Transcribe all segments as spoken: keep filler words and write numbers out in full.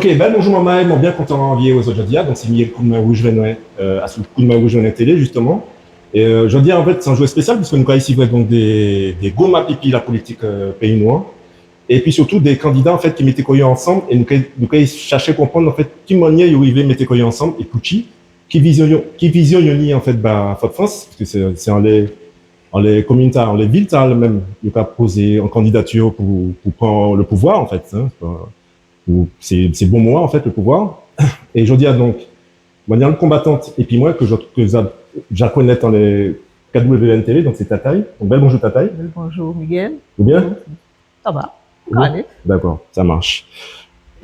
Ok, ben, bonjou manmay, mwen bien kontan viré wè zot jòdi-a. Donk sé Miguel Koudmen Wouj Vè Nwè, euh, asou Koudmen Wouj Vè Nwè Télé, jistèman. É, euh, jòdi-a, an fet, sé an jou espésial, piski nou ka risivrè donk dé, dé gwo mapipi lapolitik, euh, péyi nou an. Épi sirtou dé kandida, an fet, ki mété kò-yo ansanm, é nou ké, nou ké chèché konprann, an fet, ki manniè yo rivé mété kò-yo ansanm, é poutji, ki vizion yo, ki vizion yo ni, an fet, ba Fodfrans, piski sé, sé anlè, anlè komin-tala, anlè vil-tala menm, yo ka pozé an kandidati pou, pou pran le pouvwa, an fet, hen, pou, pou, sé, sé bon mo-a, an fet, le pouvwa. É jòdi-a, donk, manniè an konbatant, épi mwen, ke zot, ke zot ja konnet anlè K W N Télé, donk sé Tatay. Donk, bel bonjou, Tatay. Bel bonjou, Miguel. Ou bien ? Sa va. Ou bien ? Alé. Dakò, sa ka maché.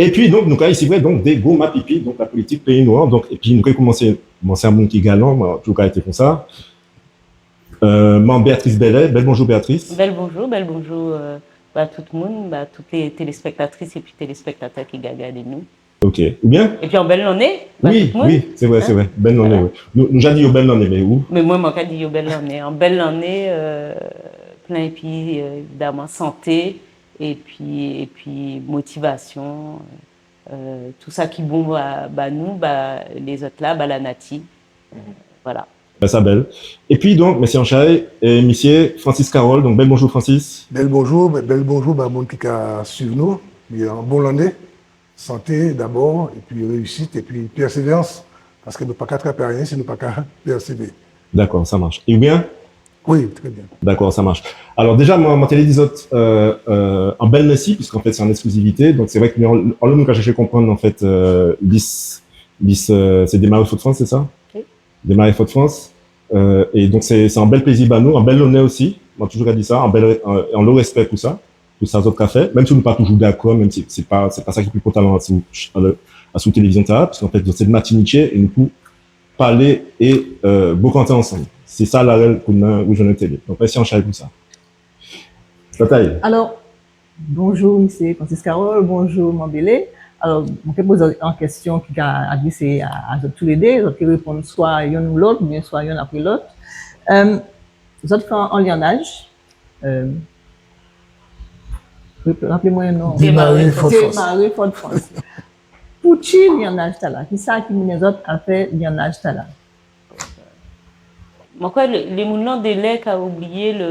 Épi, donk, nou ka risivrè, donk, dé gwo mapipi, donk, lapolitik péyi nou an, donk, épi nou ka koumansé, bon, sé an moun ki galan, mwen, toujou ka rété kon sa. Euh, Man Béatrice Bellay, bel bonjou, Béatrice. Bel bonjou, bel bonjou, euh, ba tout moun, ba tout lé téléspektatris épi téléspektatè ki ka gadé nou. Ok. Ou bien ? Épi an bel lanné, ba tout moun. Wi, wi, sé vré, sé vré. Bel lanné, wi. Nou, nou ja di yo bel lanné, mé ou ? Mé mwen, mwen ka di yo bel lanné. An bel lanné, euh, plen épi, euh, évidaman, santé, épi, épi motivasion, euh, tout sa ki bon ba, ba nou, ba lézot-la, ba lanati. Voilà. Ben, sa bel. Épi donk, misié Anchay, é misié Francis Carole. Donk, bel bonjou, Francis. Bel bonjou, bel, bel bonjou, ba moun ki ka suiv nou. É an bon lanné, santé dabò, épi réisit, épi pèsévérans. Paski nou pa ka trapé ayen si nou pa ka pèsévé. Dakò, sa ka maché. É ou bien ? Wi, trè bien. Dakò, sa ka maché. Alò, déja, mwen, mwen té lé di zot, euh, euh, an bel mèsi, piski an fet, sé an eksklizivité. Donk, sé vré ke nou, anlè nou ka chèché konprann, an fet, euh, lis, lis, euh, sé Démarré Fodfrans, sé sa ? Wi. Démarré Fodfrans. Euh, é donk, sé, sé an bel plézi ba nou, an bel lonnè osi. Mwen toujou ka di sa, an bel, an, anlo respé pou sa, pou sa zot ka fè. Menm si nou pa toujou dakò, menm si sé pa, sé pa sa ki pli enpòtan asou, asou télévizion-tala, paski an fet, zot sé Matinitjé é nou pou palé é, euh, bokanté ansanm. Sé sa larel Koudmen Wouj Vè Nwè Télé. Donk, mèsi Anchay pou sa. Tatay. Alò, bonjou, misié Francis Carole, bonjou, Man Bellay. Alò, mwen ké pozé an kestion ki ka adrésé a, a zot toulédé. Zot ké réponn swa yonn ou lot, oubien swa yonn apré lot. Euh, zot fè an, an liannaj, euh, raplé mwen non. Démarré Fodfrans. Démarré Fodfrans. Poutji liannaj-tala ? Kisa ki mennen zot a fè liannaj-tala ? Mwen kwè lé, lé moun-lan délè ka oubliyé le,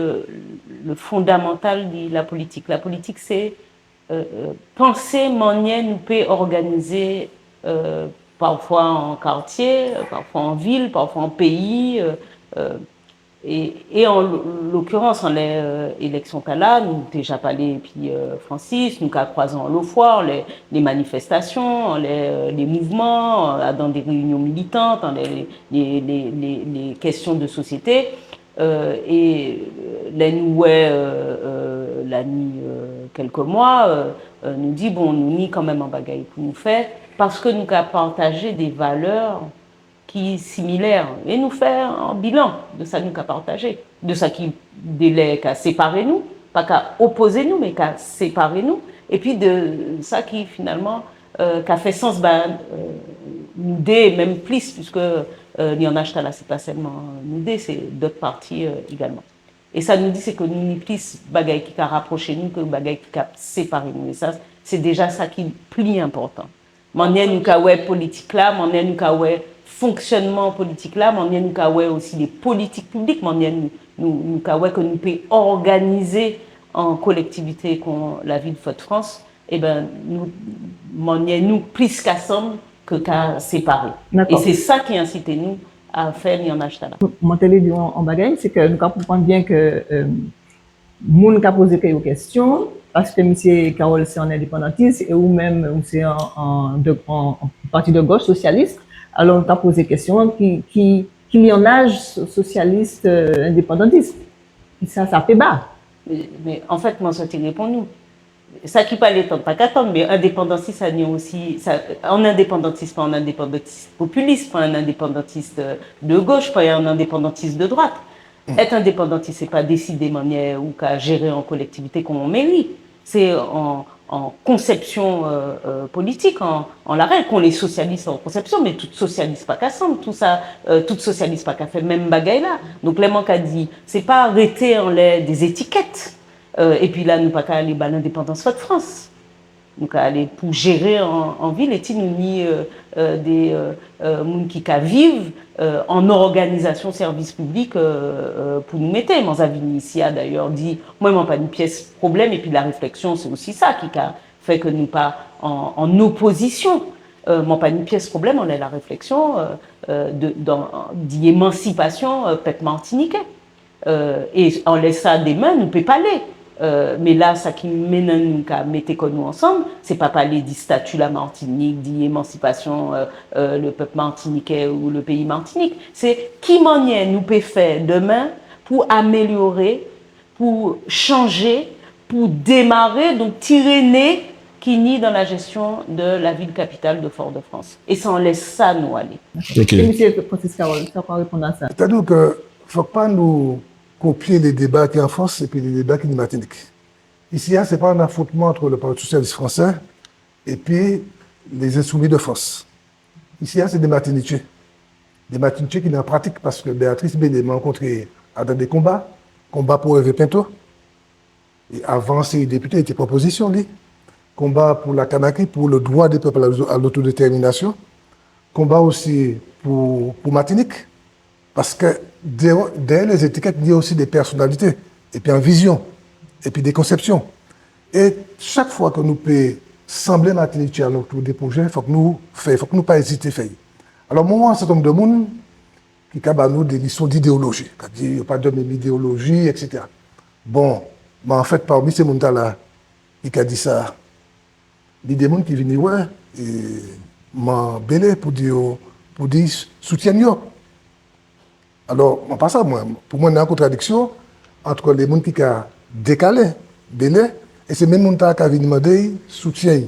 le fondamantal di lapolitik. Lapolitik, sé, euh, euh, pansé manniè nou pé òganizé, euh, pafwa an katié, euh, pafwa an vil, pafwa an péyi, euh, euh, é, é an lo-, lokirans, anlè, euh, éleksion-tala, nou té ja palé épi, euh, Francis, nou ka kwazé anlo fwa, lé, lé manifestasion, lé, euh, lé mouvman, euh, dan dé réinion militan, dan lé, lé, lé, lé, lé kestion de sosiété. Euh, é, euh, lè nou wè, euh, euh, la ni, euh, kelk mwa, euh, euh, nou di, bon, nou ni kanmenm an bagay pou nou fè, paski nou ka patajé dé valè ki similè, é nou fè an bilan de sa nou ka patajé, de sa ki délè ka séparé nou, pa ka opozé nou, mé ka séparé nou, épi de sa ki finalman, euh, ka fè sans ba, euh, nou dé, menm plis, piski, euh, liannaj-tala, sé pa selman nou dé, sé dot pati, euh, égalman. É sa nou di, sé ke nou ni plis bagay ki ka rapwoché nou ke bagay ki ka séparé nou. É sa, sé déja sa ki pli enpòtan. Manniè nou ka wè politik-la, manniè nou ka wè fonksionnman politik-la, manniè nou ka wè osi lé politik piblik, manniè nou, nou, nou ka wè ke nou pé òganizé an kolektivité kon lavil Fodfrans, ében, nou, manniè nou plis ka sanm ke ka séparé. Dakò. É sé sa ki ensité nou a fè liannaj-tala. Mwen té lé di an, an bagay, sé ke nou ka konprann bien ke, euh, moun ka pozé kò-yo kestion, paske misié Carole sé an endépandantis, é ou menm, ou sé an, an, de, an, an pati de goch, sosialis. Alò, nou ka pozé kestion, ki, ki, ki liannaj so-, sosialis, euh, endépandantis ? Kisa sa pé ba ? Mé, mé, an fet, mwen sòti réponn ou. Sa ki pa lé tann pa ka tann, mé endépandantis, sa ni osi, sa, an endépandantis, pa an endépandantis popilis, pa an endépandantis de, de goch, pa an endépandantis de dwat. Èt endépandantis, sé pa désidé manniè ou ka jéré an kolektivité kon an méri. Sé an, an konsepsion, euh, euh, politik, an, an larel, kon lé sosialis an konsepsion, mé tout sosialis pa ka sanm, tout sa, euh, tout sosialis pa ka fè menm bagay-la. Donk, lè mwen ka di, sé pa rété anlè dé zétiket. Euh, épi la, nou pa ka alé ba lendépandans Fodfrans. Nou ka alé pou jéré an, an vil, éti nou ni, euh, euh, dé, euh, euh, moun ki ka viv, euh, an òganizasion sèvis piblik, euh, euh, pou nou mété. Man ja vini isi-a, dayè, di, mwen, man pa ni pies pwoblem, épi la réfleksion, sé osi sa ki ka fè ke nou pa an, an opozision. Euh, man pa ni pies pwoblem anlè la réfleksion, euh, euh, de, dan, di émansipasion, euh, pep matinitjé. Euh, é anlè sa, dèmen, nou pé palé. Euh, mé la, sa ki mennen nou ka mété kò nou ansanm, sé pa palé di stati la Matinik, di émansipasion, euh, euh, le pep matinitjé ou le péyi Matinik. Sé ki manniè nou pé fè dèmen pou amélioré, pou chanjé, pou démaré, donk, tiré né ki ni dan la jestion de la vil kapital de Fort-de-France. É sé anlè sa nou alé. OK. É misié Francis Carole, sa ou ka réponn a sa ? Sétadi ke fok pa nou kopié lé déba ki an Frans épi lé déba ki ni Matinik. Isi-a, sé pa an afrontman ant le Parti socialiste français épi les Insoumis de France. Isi-a, sé dé Matinitjé. Dé Matinitjé ki ni an pratik, paske Béatrice Bellay, man rankontré adan dé konba, konba pou Hervé Pinto, é avan sé dépité, li té pwopozision, li. Konba pou la Kanaky, pou le dwa dé pep a la, a lotodétèminasion. Konba osi pou, pou Matinik. Paske dèyè, dèyè lé zétiket, ni osi dé pèsonalité, épi an vizion, épi dé konsepsion. É chak fwa ke nou pé sanblé Matinitjé alantou dé pwojé, fok nou fè, fok nou pa ézité fè'y. Alò, man wè an sèten nonb de moun ki ka ba nou dé leson d'idéoloji, ka di yo pa dòmi idéoloji, et cetera. Bon, mé an fet, pami sé moun-tala ki ka di sa, ni dé moun ki vini wè, é, Man Bellay pou di yo, pou di soutienn yo. Alò, mwen pa sa, mwen, pou mwen, ni an kontradiksion ant lé moun ki ka dékalé Bellay é sé menm moun-tala ka vini mandé'y soutien'y.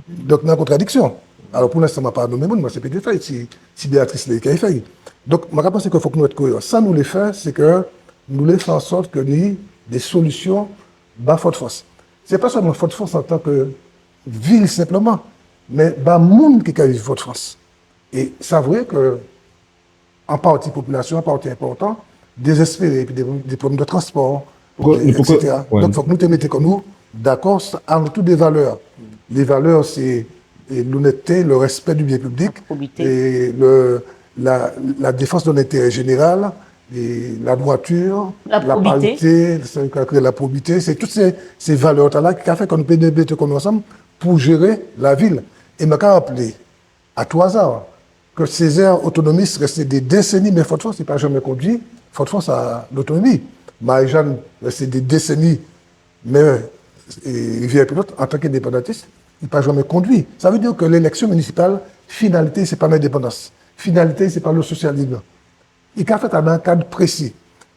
Donk, ni an kontradiksion. Alò, pou lenstan, man pa nonmen moun, mwen sé pé té fè'y, si, si Béatrice lé kay fè'y. Donk, man ka pansé ke fok nou et koéran. Sa nou lé fè, sé ke nou lé fè an sòt ke ni dé solision ba Fodfrans. Sé pa selman Fodfrans antan ke vil senpleman, mé ba moun ki ka viv Fodfrans. É sa vré ke an pati popilasion, an pati enpòtan, dézespéré, épi dé, dé pwoblem de transpò, é, et cetera. Donk, fok nou té mété kò nou dakò alantou dé valè. Lé valè, sé, é, lonètté, le respect du bien public, é le, la, la défense de l'intérêt général, é la droiture, la parité, la probité, sé tout sé, sé valè-tala ki ka fè ke nou pé mété kò nou ansanm pou jéré lavil. É man ka raplé, à tout hasard, ke Césaire otonomis, rété dé désenni mè Fodfrans, i pa janmen kondui Fodfrans a lotonomi. Marie-Jeanne rété dé désenni mè, é, Rivière-Pilote, antan ke endépandantis, i pa janmen kondui. Sa vé di ke léleksion minisipal, finalité, sé pa lendépandans. Finalité, sé pa le sosialis. I ka fet adan an kad prési.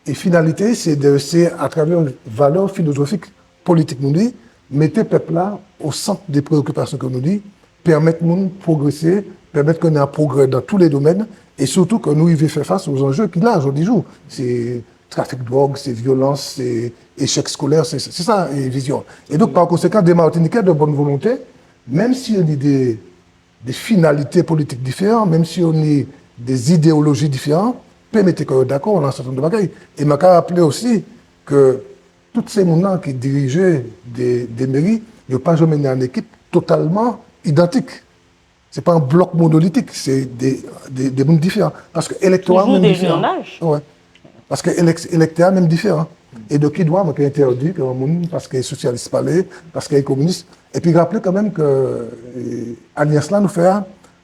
É finalité, sé de, sé atravè valè filozofik, politik nou ni, mété pep-la o sant dé préokipasion ke nou ni, pèmet moun progrésé, pèmet ke ni an progré dan tout lé domèn, é sirtou ke nou rivé fè fas o zanjé ki la jòdi jou. Sé trafik drog, sé violans, sé échec scolaire, sé, sé sa, é, vizion. É donk, par konsékan, dé Matinitjé de bonne volonté, menm si yo ni dé dé finalité politik diféran, menm si yo ni dé idéoloji diféran, pé mété kò yo dakò adan an sèten nonb de bagay. É man ka raplé osi ke tout sé moun-lan ki dirijé dé, dé méri, yo pa janmen ni an ékip totalman idantik. Sé pa an blok monolitik, sé dé, dé, dé moun diféran. Paske élektora menm diféran. Wè. Paske élek-, élektè-a menm diféran. É de ki dwa mwen ké entèdi ke an moun, paske sosialis palé, paske kominis. Épi raplé kanmenm ke, é, alians-la nou fè a,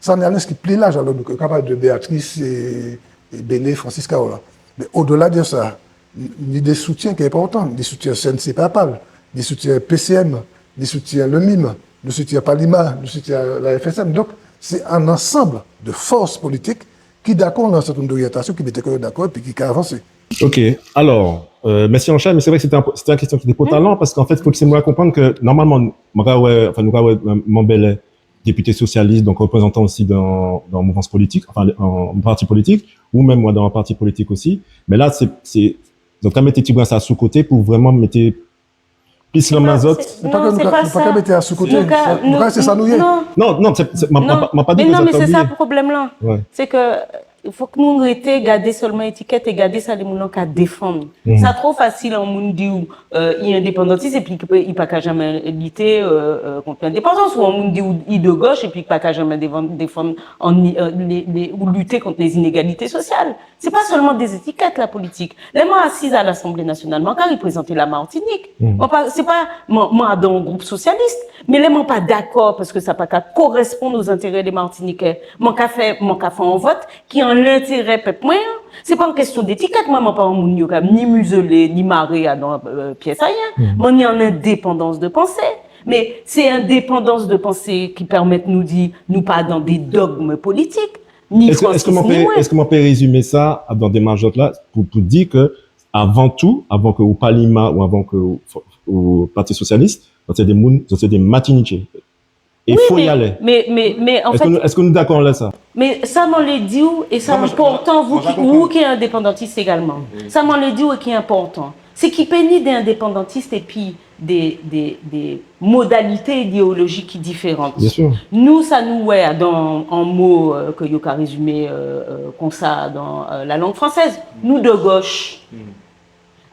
sé an alians ki pli laj, alò nou ka palé de Béatrice é, é Bellay, Francis Carole la. Mé odela de sa, ni dé soutien ki enpòtan, ni soutien C N C P A PAL, ni soutien P C M, ni soutien le MIM, ni soutien PALIMA, ni soutien la F S M. Donk, sé an ansanm de fòs politik ki dakò adan an sèten nonb d'oriantasion, ki mété kò yo dakò, épi ki ka avansé. OK. Alò, euh, mèsi Jean-Charles, mé sé vré ke sété an, sété an kestion ki té pòtalan, paske an fet, fo ke sé moun-lan konprann ke, nòmalman, mwen ka wè, anfen, nou ka wè, euh, Man Bellay, dépité sosialis, donk réprézantan osi dan, dan mouvans politik, anfen, an pati politik, ou menm, mwen, dan an pati politik osi. Mé la, sé, sé, donk, ka mété ti bren sa sou koté pou vréman mété plis lanm a zot. Non, sé pa sa. Nou pa ka mété sa sou koté. Nou ka, sé sa nou yé. Non, non, sé, sé, man, man, man pa di ke sa tabli. Mé non, mé sé sa pwoblem-lan. Sé ke Fok nou rété gadé selman étiket é gadé sa lé moun-lan ka défann. Sa two fasil, an moun di'w, euh, i endépandantis épi i pa ka janmen lité, euh, euh, kont lendépandans, ou an moun di'w i de goch épi i pa ka janmen défann, défann an, euh, lé, lé, ou lité kont lé zinégalité sosial. Sé pa selman dé zétiket, la politik. Lè man asiz a Lasanblé Nasional, man ka réprézanté la Matinik. Man pa, sé pa, man, man adan an group sosialis, mé lè man pa dakò paske sa pa ka korespon o zentéré dé Matinitjé, man ka fè, man ka fè an vot ki an lentéré pep mwen an. Sé pa an kestion d'étiket, mwen, man pa an moun yo ka ni mizelé, ni maré adan, euh, pies ayen. Man ni an endépandans de pansé. Mé sé endépandans de pansé ki pèmet nou di nou pa dan dé dogm politik. Ni Franswis, ni mwen. Es man pé rézimé sa dan démach-la pou, pou di ke, avan tou, avan ke ou Palima ou avan ke ou, ou Pati Sosialis, zot sé dé moun, zot sé dé Matinitjé. É fo i alé. Wi, mé, mé, mé, mé an fet, es nou dakò anlè sa ? Mé sa man lé di'w, é sa enpòtan, vou ki, vou ki endépandantis égalman. Sa man lé di'w é ki enpòtan, sé ki pé ni dé endépandantis épi dé, dé, dé modalité idéolojik ki diféran. Bien sûr. Nou, sa nou wè, dan an mo, euh, ke yo ka rézimé, euh, euh, konsa dan, euh, la langue française, nou de goch.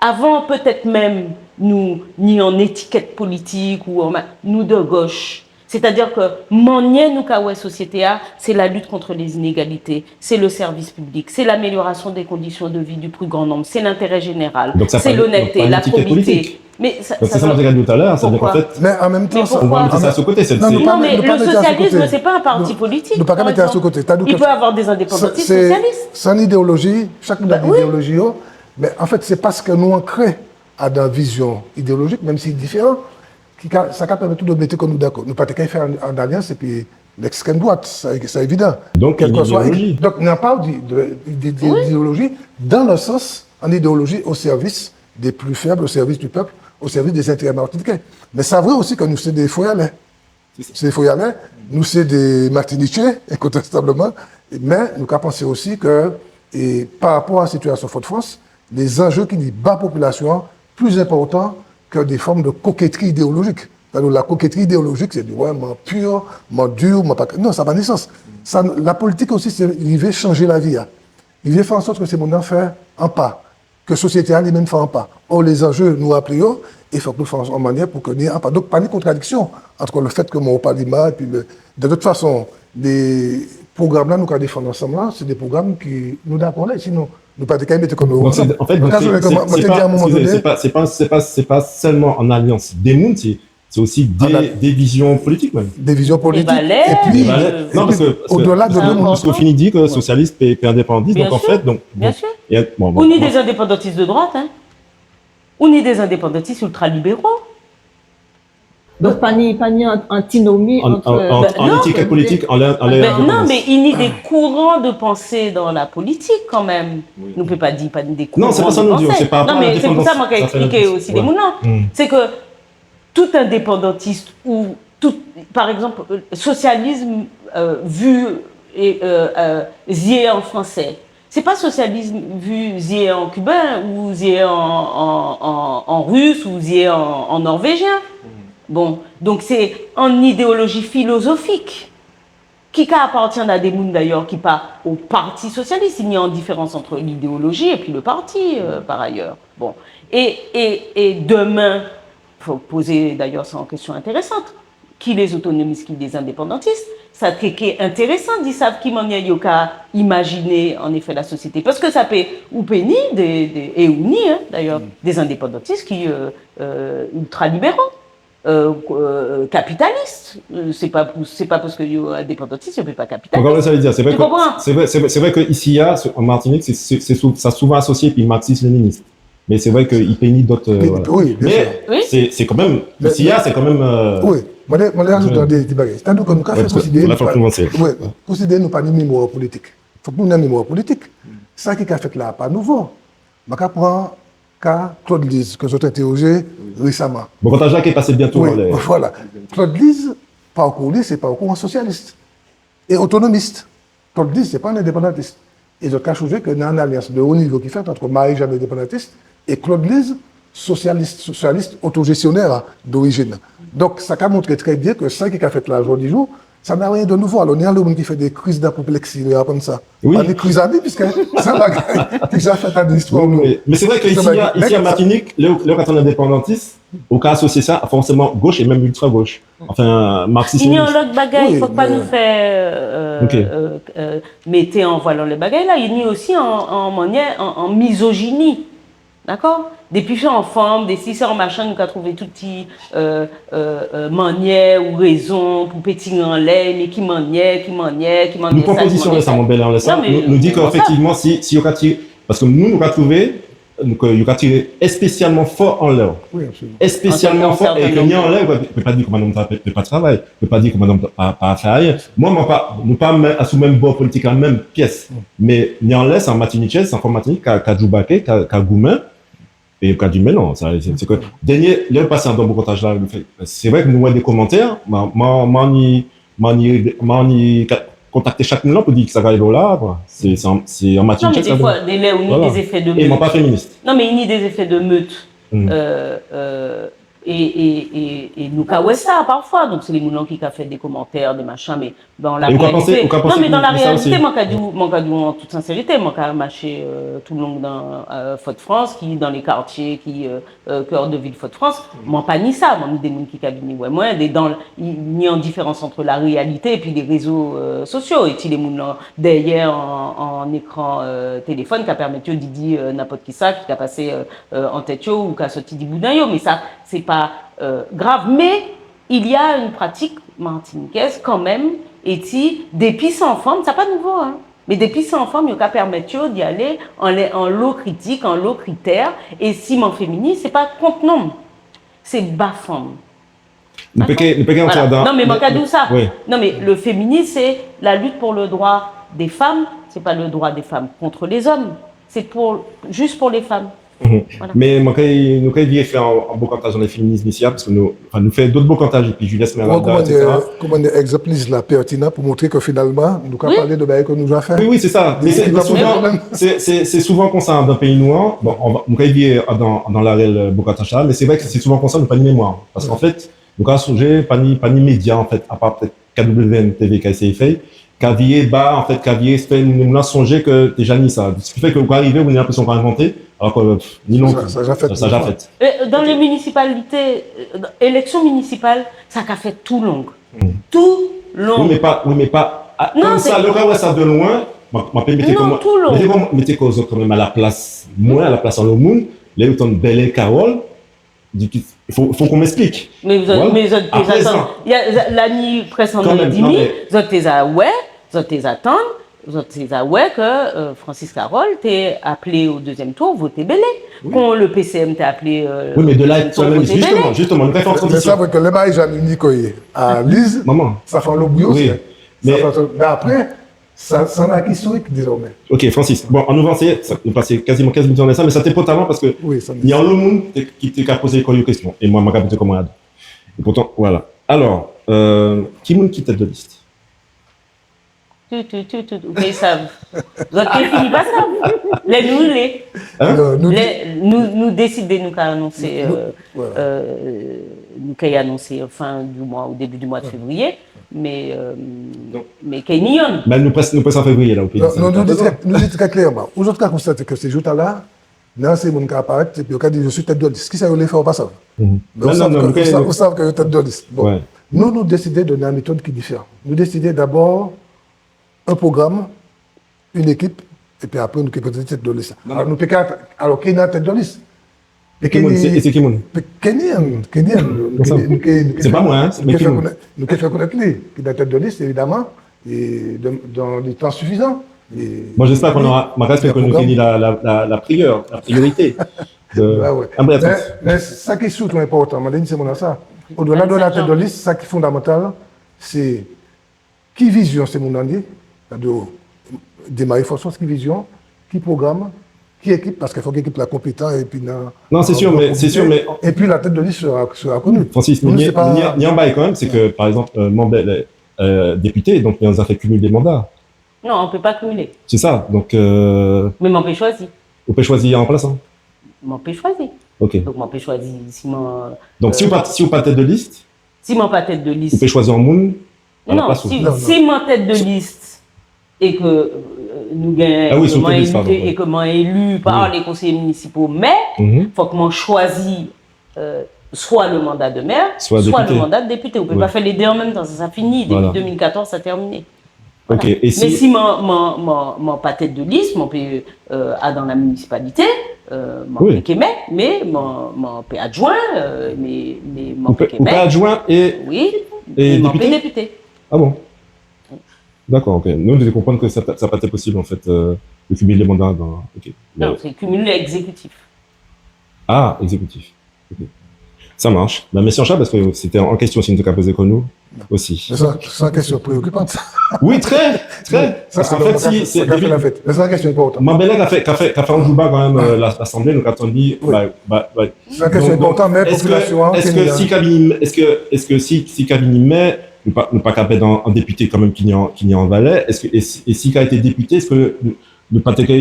Avan pétet menm nou ni an étiket politik ou an ma-, nou de goch. Sétadi ke manniè nou ka wè sosiété-a, sé la lutte contre les inégalités, c'est le service public, c'est l'amélioration des conditions de vie du plus grand nombre, c'est l'intérêt général, c'est l'honnêteté, la probité. Donk, sa pa, donk, pa an étiket politik. Mé sa, donk, sa sé sa man té ka di'w talè, sa vé di ke an fet, mé an menm tan, sa, on va mettre ça sur le côté, c'est, non, non, mé le sosialis, sé pa an pati politik, pa egzanp. Nou pa ka mété sa sur le côté. I pé ni dé endépandantis sosialis. Sa ni idéoloji, chak moun ni idéoloji, yo. Mé an fet, sé paske nou ankré adan vizion idéolojik, menm si diféran, ki ka, sa ka pèmet nou de mété kò nou dakò. Nou pa té ka fè an, an alians épi l'extrême droite, sa, sa évidan. Donk, kèlkeswa, donk, na pa di, de, de, de, idéoloji, dans le sens, an idéoloji au service des plus faibles, au service du peuple, au service des intérêts martiniquais. Mé sa vré osi ke nou sé dé fo i alé. Sé fo i alé, nou sé dé Matinitjé, incontestablement, mé nou ka pansé osi ke, é, pa rapot a sitiasion Fodfrans, lé zanjé ki ni ba popilasion-an pli enpòtan ke dé fòm de koketri idéolojik. Alò, la koketri idéolojik, sé di, wè, man pur, man dur, man pa, non, sa pa ni sans. Sa, la politik osi, sé rivé chanjé lavi-a. Rivé fè an sòt ke sé moun-lan fè an pa. Ke sosiété-a li menm fè an pa. Or, lé zanjé, nou raplé yo, é fok nou fè an manniè pou ke ni an pa. Donk, pa ni kontradiksion ant le fet ke mwen o Palima épi le, de tout fason, lé pwogram-la nou ka défann ansanm la, sé dé pwogram ki nou dakò la, sinon nou pa té ka mété kò nou ansanm. Donk, sé, an fet, donk, sé, sé, sé pa, sé, sé pa, sé pa, sé pa selman an alians dé moun, sé Sé osi dé, dé vizion politik menm. Dé vizion politik. Dé valè. Épi, dé valè. Non, paske, paske, odela de, paske, paske ou fini di ke sosialis pé, pé endépandantis, donk an fet, donk, bon. Bien sûr. Ou ni dé endépandantis de droite, hein. Ou ni dé endépandantis iltralibéro. Donk pa ni, pa ni an-, antinomi ant, ant, ant, ant étik é politik, anlè, anlè endépandans. Non, mé i ni dé kouran de pansé dan la politik kanmenm. Nou pé pa di pa ni dé kouran de pansé. Non, sé pa sa nou di, sé pa rapot a lendépandans. Non, mé sé pou sa mwen ka esplitjé osi dé moun-lan. Sé ke tout endépandantis ou tout, par exemple, euh, socialisme, euh, vu, euh, euh, zié an fransé, sé pa sosialis vu zié an kiben ou zié an, an, an, an ris ou zié an, an norvéjien. Bon, donk sé an idéoloji filozofik ki ka apartienn a dé moun, dayè, ki pa o Pati Sosialis. I ni an diférans ant lidéoloji épi le pati, euh, par ayè. Bon. É, é, é dèmen, fo pozé, dayè, sé an kestion entérésan. Ki lé zotonomis, ki lé zendépandantis, sa té ké entérésan di sav ki manniè yo ka imajiné, an éfé, la sosiété. Paske sa pé, ou pé ni dé, dé, é ou ni, en, dayè, dé zendépandantis ki, euh, euh, iltralibéro. euh, euh, kapitalis. Euh, sé pa pou, sé pa paske yo endépandantis, yo pé pa kapitalis. Ou konprann sa man vé di ? Sé vré ke, sé vré, sé vré, sé vré ke isi-a, an Matinik, sé, sé, sé sou-, sa souvan asosié épi marksis-léninis. Mé sé vré ke i pé ni dot, euh, voilà. Wi, bien sûr. Mé sé, sé kanmenm, isi-a, sé kanmenm, euh, wi, mwen, mwen, ajouté dé, dé bagay. Sétadi ke nou ka fè konsidéré, wi, konsidéré nou pa ni mémwa politik. Fok nou ni an mémwa politik. Sa ki ka fet la pa nouvo. Man ka pran ka Claude Lise, ke zot entèwojé résaman. Bon, kontaj-la ké pasé bientôt, wi, anlè. Voilà. Claude Lise, parkou li, sé parkou an sosialis é otonomis. Claude Lise, sé pa an endépandantis. É zot ka sonjé ke ni an alians de o nivo ki fet ant Marie-Jeanne, endépandantis, é Claude Lise, sosialis, sosialis otojestionè dorijin. Donk, sa ka montré trè bien ke sa ki ka fet la jòdi jou, Sa n'a rien de nouveau. Alò, ni anlo moun ki fè dé kriz d'apopleksi lè yo aprann sa. Wi. Pa dé kriz a vi, piske sa bagay ki ja fet a distwa nou. Wi, wi. Mé sé vré ke isi, isi an Matinik, lè, lè ou ka tann endépandantis, ou ka asosié sa fòséman goch é menm iltra goch. Anfen, marksis-léninis. Ni an lot bagay, fok pa nou fè, euh, euh, euh, mété an vwal anlè bagay-la. Ni osi an, an manniè, an, an mizojini. Dakò ? Dépi sé an fanm, dépi sé an machin, nou ka trouvé tout ti, euh, euh, euh, manniè ou rézon pou pétiré anlè, mé ki manniè, ki manniè, ki manniè sa, ki manniè sa. Nou pran pozision anlè sa, mon bel, anlè sa. Non, mé, euh, voilà. Nou, nou di ke éfektivman, si, si yo ka tiré, paske nou, nou ka trouvé, donk, euh, yo ka tiré espésialman fò anlè. Wi, absoliman. Espésialman fò, é ke ni anlè, ou pé pa di ke madanm-lan pé, pé pa travay. Pé pa di ke madanm pa, pa fè ayen. Mwen, mwen pa, nou pa menm, asou menm bò politik-la, menm pies. Mé ni anlè, sé an Matinikez, sé an fanm Matinik ka, ka djoubaké, ka, ka goumen. É ka di, mé non, sa, sé, sé ke, dènié, lè ou pasé adan bokantaj-la, sé vré ke nou wè dé komantè, mwen, mwen, mwen ni, mwen ni, mwen ni ka, kontakté chak moun-lan pou di sa ka rivé la, kwa. Sé, sé an, sé an Matinikez. Non, mé défwa, délè ou ni dé zéfé de meute. Voilà. É mwen pa féminis. Non, mé ni dé zéfé de meute. Euh, euh, É, é, é, é nou ka wè sa pafwa. Donk sé lé moun-lan ki ka fè dé komantè, dé machin, mé, ben, la réalité. É ou ka pansé, ou ka pansé... Non, mé dan la réalité, mwen ka di'w, mwen ka di'w an tout sinsérité, mwen ka maché, euh, toulong dan, euh, Fodfrans, ki dan lé kartié, ki, euh, euh, cœur de ville Fodfrans, mwen pa ni sa, mwen ni dé moun ki ka vini wè mwen, dé, dan, i, ni an diférans ant la réalité épi lé rézo, euh, sosio, éti lé moun-lan dèyè an, an ékran, euh, téléfòn, ka pèmet yo di, di, euh, nenpot kisa, ki ka pasé, euh, euh, an tet yo ou ka sòti di bouden yo, mé sa, sé pa, euh, grav. Mais il y a une pratique martiniquaise quand même, éti, dépi sé an fanm, sa pa nouvo, hein, mé dépi sé an fanm, yo ka pèmet yo di alé anlè anlo kritik, anlo kritè, é si man féminis, sé pa kont nonm, sé ba fanm. Nou pé ké, nou pé ké antré adan... Non, mé mwen ka di'w sa. Wi. Non, mé le féminisme, c'est la lutte pour le droit des femmes, c'est pas le droit des femmes contre les hommes, c'est pour, juste pour les femmes. Voilà. Mé mwen ka, nou ka viré fè an, an bokantaj anlè féminism isi-a, paske nou, anfen, nou fè dot bokantaj, épi Juliette Smeralda, et cetera. Kouman, kouman, egzanp-la pèrtinan pou montré ke finalman, nou ka palé de bagay ke nou ja fè. Wi, wi, sé sa. Mé sé, mé souvan, sé, sé, sé souvan kon sa dan péyi nou an. Bon, nou ka viré dan, dan larel, euh, bokantaj-la, mé sé vré ke sé souvan kon sa, nou pa ni mémwa. Paske an fet, nou ka sonjé, pa ni, pa ni média, an fet, apa pétet K W N T V ka éséyé fè, ka viré ba, an fet, ka viré fè moun-lan sonjé ke té ja ni sa. Sa ki fè ke ou ka rivé, ou ni lenprésion ou ka envanté, alò ke, pff, ni non. Sa, sa ja fet. Sa ja fet. Euh, dans les municipalités, euh, élection municipale, sa ka fet toulong. Toulong. Wi, mé pa, wi, mé pa, a, kon sa, lè ou ka wè sa de lwen, man, man pé mété kon, mété kon, mété kon zot kanmenm a la plas mwen, a la plas an lot moun, lè ou tann Bellay Carole, Di ki, fo, fo ou ka esplitjé. Mé zot, mé zot té atann. La ni prèsk an an é dimi, zot té ja wè, zot té ja tann, zot té ja wè ke, euh, Francis Carole té aplé o dézièm tou, voté Bellay. Wi. Kon le P C M té aplé, euh, o dézièm tou, voté Bellay. Wi, mé de la, jisteman, jisteman, nou fè an tranzisyon. Mé sa vré ke lè bagay ja ni koyé a Liz, sa fè an lo bri osi. Wi. Mé apré, Sa, sa n'a ki istorik dézòmé. Ok, Francis. Bon, an nou vansé, sa, nou pasé kaziman kenz minit anlè sa, mé sa té enpòtan paske ni anlo moun té, ki té ka pozé kò-yo kestion. É mwen, man ka pozé kò-mwen a dé. É poutan, vwala. Alò, euh, ki moun ki tet de lis ? Tout, tout, tout, tout. Ou pé sav. Zot té fini pa sav. Lè nou lé. Hein ? Lè nou, nou désidé, nou ka anonsé, euh, euh, nou ka anonsé fin di mwa ou débi di mwa de févriyé. Mé, euh, mé ké ni yonn. Mé nou prèsk, nou prèsk an févriyé la, ou pé di sa. Non, nou di trè, nou di trè klèman. Ou zot ka konstaté ke sé jou-tala, ni sé moun ka aparet, épi yo ka di, je suis tête de liste. Kisa yo lé fè, ou pa sav. Mé ou sav ke, ou sav, ou sav ke yo tête de liste. Bon. Nou, nou désidé de ni an métod ki diféran. Nou désidé dabò an pwogram, an ékip, épi apré nou ké prézanté tet de lis. Non, non. Alò nou pé ka, alò ki ni tet de lis ? É ki moun, sé, é sé ki moun ? Ké ni, ké ni, nou ké, nou ké, sé pa mwen, hein, mé ki moun ? Nou ké fè konnet, nou ké fè konnet li, ki ni tet de lis, évidaman, é dan, dan le tan sifizan. Bon, j'espère qu'on aura, man ka espéré ke nou ké ni la, la, la, la priorité, la priorité de... Ah ouais. Mé, mé sa ki sirtou enpòtan, man di sé moun-lan sa. Au-delà de la tête de liste, sa ki fondamantal, sé ki vizion sé moun-lan ni, sétadi, démaré Fodfrans, ki vizion, ki pwogram, ki ékip, paske fok ékip-la konpétan, épi nan... Non, sé sir, mé, sé sir, mé... Épi la tête de liste sera, sera connue. Francis, mé ni, ni an bagay kanmenm, sé ke, par egzanp, euh, manm, euh, dépité, donk, ni an zafè cumul des mandats. Non, on peut pas cumuler. Sé sa, donk, euh... Mé man pé chwazi. Ou pé chwazi an ranplasan ? Man pé chwazi. Ok. Donk, man pé chwazi si man... Donk, si ou pa, si ou pa tet de lis, si man pa tet de lis, ou pé chwazi an moun Non, si, si man tet de lis é ke, euh, nou genyen, é ke man éli pa lé konséyé minisipo, mé fok man chwazi, euh, swa le manda de mè, swa le manda de dépité. Ou pé pa fè lé dé an menm tan, sa, sa fini. Dépi dé mil katòz, sa tèminé. Voilà. Mé si man, man, man, man pa tet de lis, man pé, euh, adan la minisipalité, euh, man pé ké mè, mé man, man pé adjwen, euh, mé, mé man pé ké mè. Ou pé adjwen é, wi, é man pé dépité. Ah bon ? Dakò, ok. Nou, nou té konprann ke sa, sa pa té posib, an fet, euh, de kimilé manda dan, ok. Non, sé kimil ekzékitif. Ah, ekzékitif. Ok. Ça marche. Ben, mèsi anchay, paske sé té an kestion osi nou té ka pozé kò nou osi. Mé sa, sé an kestion préokipan, sa. Wi, trè, trè. Paske an fet, si, sé, mé sé an kestion enpòtan. Mabèlè ka fè, ka fè, ka fè an djouba kanmenm, euh, la, Lasanblé, nou ka tann li, wi, ba, ba, ba. Sé an kestion enpòtan, mé popilasion-an, es, es si kabini, es, es si, si kabini mè, nou pa, nou pa ka ped an, an dépité kanmenm ki ni an, ki ni an valè, es, é si, é si ka été dépité, es nou, nou pa té ké,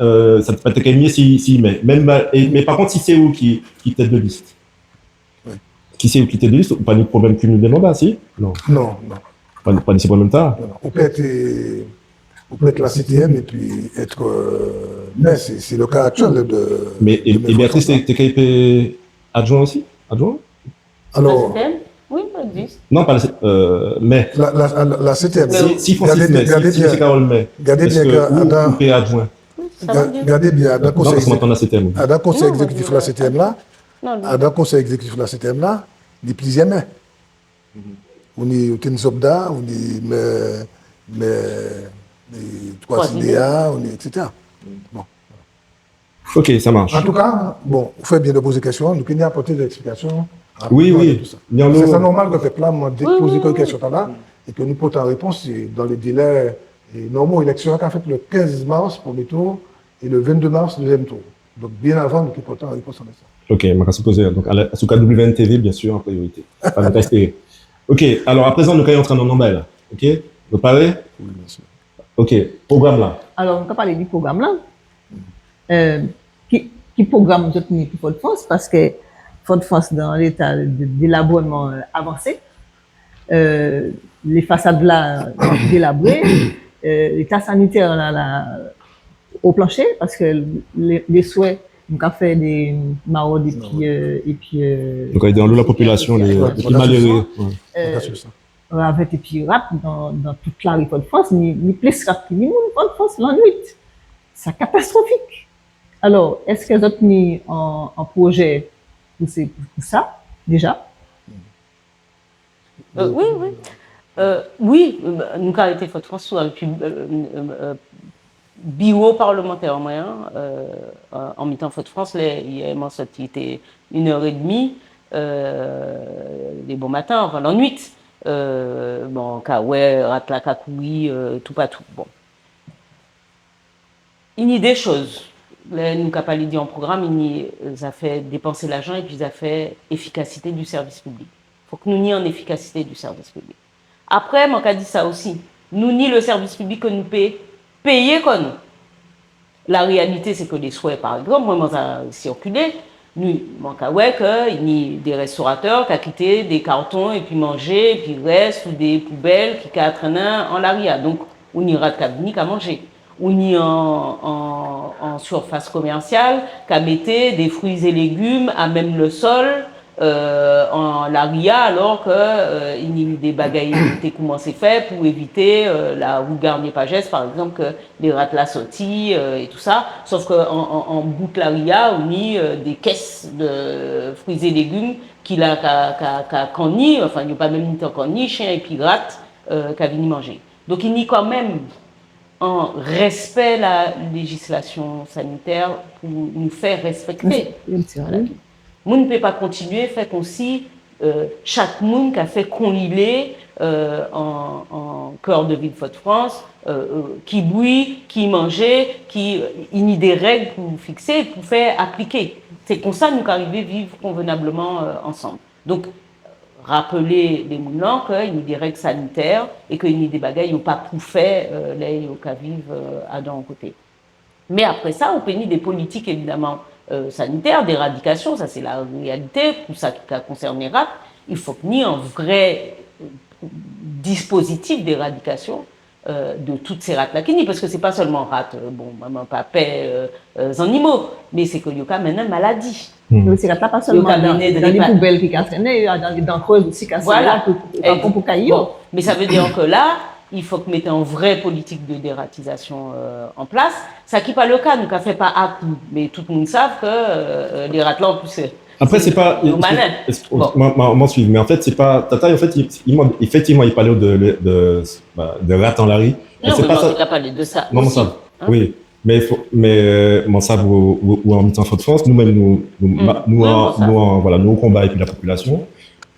euh, sa pa té ké mié si, si, mé, menm, é, mé pa kont, si sé ou ki, ki tet de lis, wi, ki sé ou ki tet de lis, ou pa ni pwoblem kimil de manda, si ? Non. Non, non. Pa, pa ni sé pwoblem-tala. Non, non. Ou pé et, euh, ou pé et la C T M épi et, euh, mè, sé, sé le ka aktiel de, de, mé, é, é Béatrice, té, té ké pé adjwen osi ? Adjwen ? Alò, la C T M ? Wi, sa ekzis. Non, pa la C T M, euh, mè. La, la, la, la C T M. Si, si Francis gadé, mè, gadé si, si bien, sé Carole mè, gadé bien, ou, ou pé adjwen ? Wi, sé sa man di. Gadé bien, adan konsey, adan konsey ekzékitif la C T M la, adan konsey ekzékitif la C T M la, ni pliziè mè. Ou ni, ou té ni Zobda, ou ni mè, mè, mè Twasidéa, ou ni, et cetera. Bon. Ok, ça marche. Antouka, bon, ou fè bien de pozé kestion, nou ké ni apòté dé eksplikasion apré, wi, wi, de tout sa. Sé sa, nòmal ke pep-la mandé, pozé kestion-tala, é ke nou pòté an répons, é dan lé délè, é nòmal, éleksion-an ka fet le kenz mas, prèmié tou, é le venndé mas, dézièm tou. Donk, bien avan, nou ké pòté an répons an sa. Ok, man ka sipozé, donk, a la, asou K W N T V, bien sûr, en priorité. Anfen, nou ka espéré. Ok, alò, aprézan, nou ka antré dan nonbay-la. Ok ? Nou paré ? Wi, bien sûr. Ok, pwogram-la. Alò, nou ka palé di pwogram-la. Euh, ki, ki pwogram zot ni pou Fodfrans ? Paske Fodfrans dan léta de, délabrèman, euh, avansé. Euh, lé fasad-la délabré, euh, léta sanitè-la, la, o planché, paske lé, lé swè, nou ka fè dé mawod épi, euh, épi, euh, nou ka édé anlo la popilasion, lé, lé pli maléré. Euh, ravet épi rat dan, dan tout lari Fodfrans, ni, ni plis rat ki ni moun Fodfrans lannuit. Sa katastrofik. Alò, es zot ni an, an pwojé pou sé, pou, pou sa, déja ? Euh, wi, wi. Euh, wi, euh, nou ka rété Fodfrans, épi, euh, euh, euh, biwo parlemantè mwen an, euh, an, an mitan Fodfrans, lè, yè man sòti, té inè édmi, euh, dé bon maten, anfen, lannuit. Euh, bon, ka wè rat-la ka kouri, euh, toupatou. Bon. I ni dé choz. Lè nou ka palé di an pwogram, i ni, euh, zafè dépansé lajan épi zafè éfikasité di sèvis piblik. Fok nou ni an éfikasité di sèvis piblik. Apré, man ka di sa osi, nou ni le sèvis piblik ke nou pé péyé kò nou. La réalité, sé ke lé swè, pa ekzanp, mwen, man ka sikilé, nou, man ka wè ke ni dé restoratè ka kité dé karton épi manjé, épi rès ou dé poubel ki ka trennen an lari-a. Donk, ou ni rat ka vini ka manjé. Ou ni an, an, an sirfas komèsial ka mété dé fwi é légim a menm le sol, euh, an lari-a, alò ke, euh, i ni dé bagay té koumansé fè pou évité, euh, la rue Garnier-Pagès, pa ekzanp, ke lé rat-la sòti, euh, é tou sa. Sof ke an, an, an bout lari-a, ou ni, euh, dé kès de fwi é légim ki la ka, ka, ka kanni, anfen, yo pa menm ni tan kanni, chien épi rat, euh, ka vini manjé. Donk, i ni kanmenm an respè la léjislasion sanitè pou nou fè respekté. Bien sûr, wi. Moun pé pa kontinié fè konsi, euh, chak moun ka fè kon li lé, euh, an, an cœur de ville Fodfrans, euh, euh, ki bwi, ki manjé, ki, euh, i ni dé reg pou fiksé, pou fè apliké. Sé konsa nou ka rivé viv konvenableman, euh, ansanm. Donk, rapélé lé moun-lan ke i ni dé reg sanitè é ke i ni dé bagay yo pa pou fè, euh, lè yo ka viv, euh, adan an koté. Mé apré sa, ou pé ni dé politik, évidaman, euh, sanitè, d'éradikasion, sa sé la réalité, pou sa ki ka konsèné rat, i fok ni an vré, euh, dispositif d'éradikasion, euh, de tout sé rat-la ki ni, paske sé pa selman rat, euh, bon, manman pa pè, euh, euh, zannimo, mé sé ke yo ka mennen maladi. Mé sé rat-la pa selman dan, dan lé poubel ki ka trennen, dan, dan kreuz osi ka sèvi pou, pou, pou kay yo. Bon, mé sa vé di ke la, il faut ke mété an vré politik de dératisation, euh, an plas. Sa ki pa le ka, nou ka fè pa a kou, mé tout moun sav ke, euh, euh, lé rat-la, an plis, euh, Après, c'est pas. Mwen, mwen, mwen suiv, mais en fait, c'est pas. Tata, en fait, il, il, effectivement, il parlait de, de, de, bah, de rat en la rue. Non, mais on a parlé de ça. Non, mais ça, oui. Mais, mais, euh, bon, ça, vous, vous, vous en mettant Fort-de-France, nous-mêmes, nous, nous, nous, en, voilà, nous, au combat et puis la population,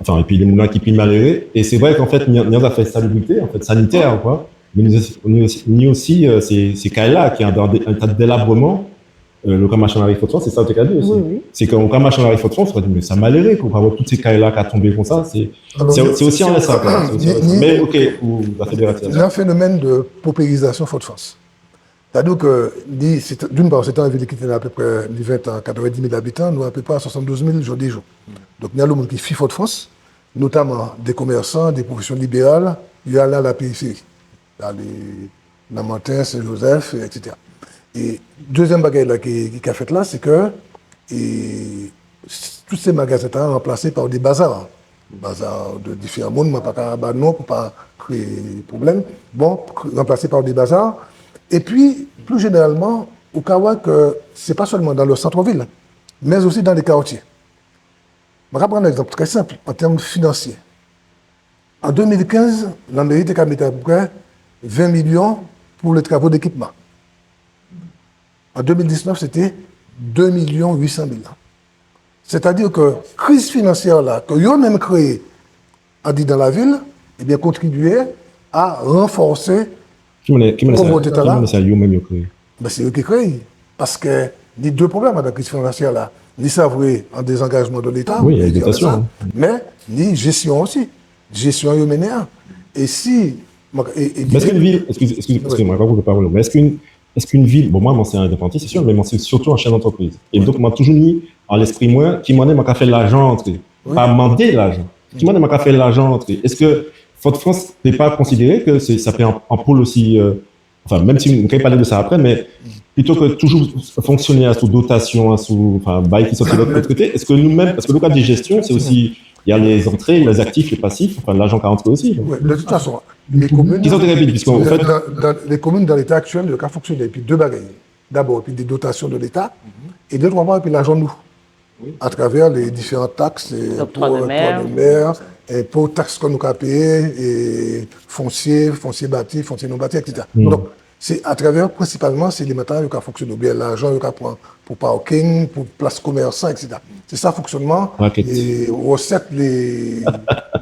enfin, et puis les moulins qui pillent malheureux. Et c'est vrai qu'en fait, nous, nous avons fait salubrité, en fait, sanitaire, quoi. Mais nous, nous aussi, nous aussi, euh, c'est, c'est cas-là, qui est dans des, un tas de délabrement, euh, le cas machin arrive Fort-de-France, c'est ça, t'as dit aussi. Oui, oui. C'est quand on cas machin arrive Fort-de-France, on va dire, mais ça malheureux, qu'on va voir toutes ces cas-là qui tombent comme ça, c'est, c'est aussi en ça, quoi. Mais, ok, ou la fédération. Il y a un phénomène de paupérisation Fort-de-France. C'est-à-dire que, d'une part, c'est une ville qui a à peu près vingt ans, quatre-vingt-dix mille habitants, nous, à peu près à soixante-douze mille aujourd'hui jour. Donc, il y a le monde qui fuit Fort-de-France, notamment des commerçants, des professions libérales, il y a là la périphérie. Dans les, Lamanten, Sen-Jozef, et cetera. É dézièm bagay-la ki, ki ka fet la, sé ke, é, tout sé magazen-tala ranplasé pa dé bazar. Bazar de diféran moun, man pa ka ba non pou pa kréyé pwoblem. Bon, ranplasé pa dé bazar. Épi, pli jénéralman, ou ka wè ke sé pa selman dan le centre-ville, mé osi dan lé kartié. Man ka pran an ekzanp trè senp, an tèm finansié. An dé mil kenz, lanméri té ka mété apéprè ven milion pou lé travo d'ékipman. An dé mil diznef, sé té dé milion uit san mil. Sétadi ke kriz finansiè-la, ke yo menm kréyé andidan lavil, ében, kontribié a ranfòsé povrèté-tala. Ki manniè sa yo menm yo kréyé ? Ben, sé yo ki kréyé. Paske ni dé pwoblem adan kriz finansiè-la. Ni sa vré an dézangajman de Léta, mé ni jestion osi. Jestion yo mennen an. É si, é, é, mé eske an vil, eskiz, eskiz, eskiz mwen, pa kouté pawol, mé eske an, eske an vil, bon, mwen, mwen sé an endépandantis, sé si, mé mwen sé sirtou an chef d'entreprise. É donk, mwen toujou ni an lespri mwen, ki manniè mwen ka fè lajan antré. Pa mandé lajan. Ki manniè mwen ka fè lajan antré. Eske Fort-de-France pé pa konsidéré ke sé, sa pé an, an pol osi, euh, Enfin, menm si nou ka palé de sa apré, mé plito ke toujou fonksioné asou dotasion, asou, enfin, bagay ki sòti lot koté, eske nou menm, paske le kad de jestion, sé osi, il y a les entrées, les actifs, les passifs, enfin, lajan ka antré osi. Oui, de toute façon, les communes, qui sont très rapides, puisqu'en fait, dans, dans les communes, dans l'état actuel, yo ka fonksioné épi dé bagay. Dabò, épi dé dotasion de Léta, é dé, twa, épi lajan nou. Oui. À travers les différentes taxes, euh, octroi de mer, impôts, taxes ke nou ka péyé, é fonsié, fonsié bati, fonsié non bati, et cetera. Donk, sé à travers, prensipalman, sé lé matériel yo ka fonksioné, oben lajan yo ka pran pou parking, pou plas komèsan, et cetera. Sé sa fonksionman é resèt lé,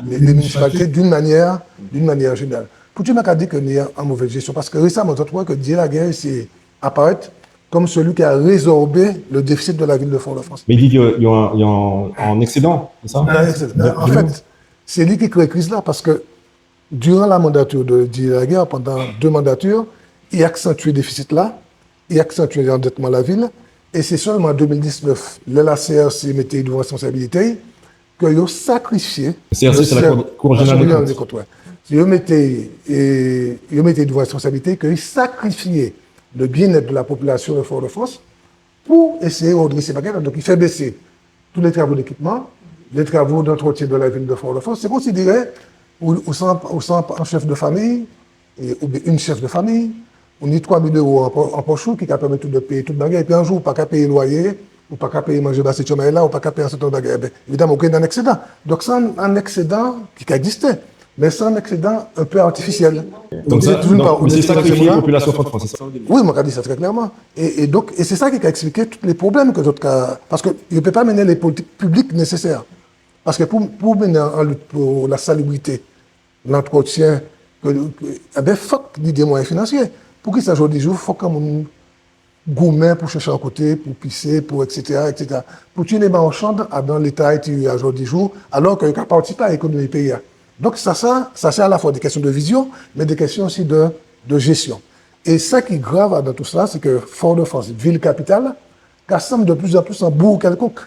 lé, lé minisipalité d'une manière, d'une manière générale. Pou di, man ka di ke ni an mové jestion, paske résaman, zot wè ke Didier Laguerre sé aparet comme celui qui a résorbé le déficit de la ville de Fort-de-France. Mais il dit qu'il y a, il y a un, il y a un, un excédent, c'est ça ? Un excédent. An fet, sé li ki kréyé kriz-la, paske diran la mandati de Didier Laguerre, pandan dé mandati, i aksantié défisit-la, i aksantié andetman lavil, é sé selman an dé mil diznef, lè la C R C mété douvan responsabilité, ke yo sakrifié. C R C, sé la Cour, Cour Générale des Comptes. Yo mété, é, yo mété douvan responsabilité ke yo sakrifié le bien-être de la population de Fort-de-France pou éséyé rédrésé bagay-la. Donk, i fè bésé tout lé travo d'ékipman, lé travo d'antretien de la vil de Fort-de-France. Sé konsidéré ou, ou sé an, ou sé an chef de famiy, é, oben an chef de famiy, ou ni twa mil éwo an po-, an poch ou ki ka pèmet ou de péyé tout bagay. Épi an jou, ou pa ka péyé lwayé, ou pa ka péyé manjé ba sé timanmay-la, ou pa ka péyé an sèten bagay. Ében, évidaman, ou ké ni an eksédan. Donk, sé an, an eksédan ki ka ekzisté. Mé sé an eksédan an pé artifisiel. Donk sa, donk, mé sé sakrifié popilasion Fort-de-France, sé sa ? Wi, man ka di sa trè klèman. É, é donk, é sé sa ki ka esplitjé tout lé pwoblem ke zot ka, paske yo pé pa mennen lé politik piblik nésésè. Paske pou, pou mennen an lit pou la salibrité, lantretien, ke, ke, ében, fok ni dé mwayen finansié. Poukisa jòdi jou fok an moun goumen pou chèché an koté, pou pisé, pou et cetera, et cetera. Pou tini marsand adan léta i tini a jòdi jou, alò ke yo ka patisipé a lékonomi péyi-a. Donk sa, sa, sa sé alafwa dé kestion de vizion, mé dé kestion osi de, de jestion. É sa ki grav adan tou sa, sé ke Fort-de-France, vil kapital, ka sanm de pli an pli an boug kelkonk.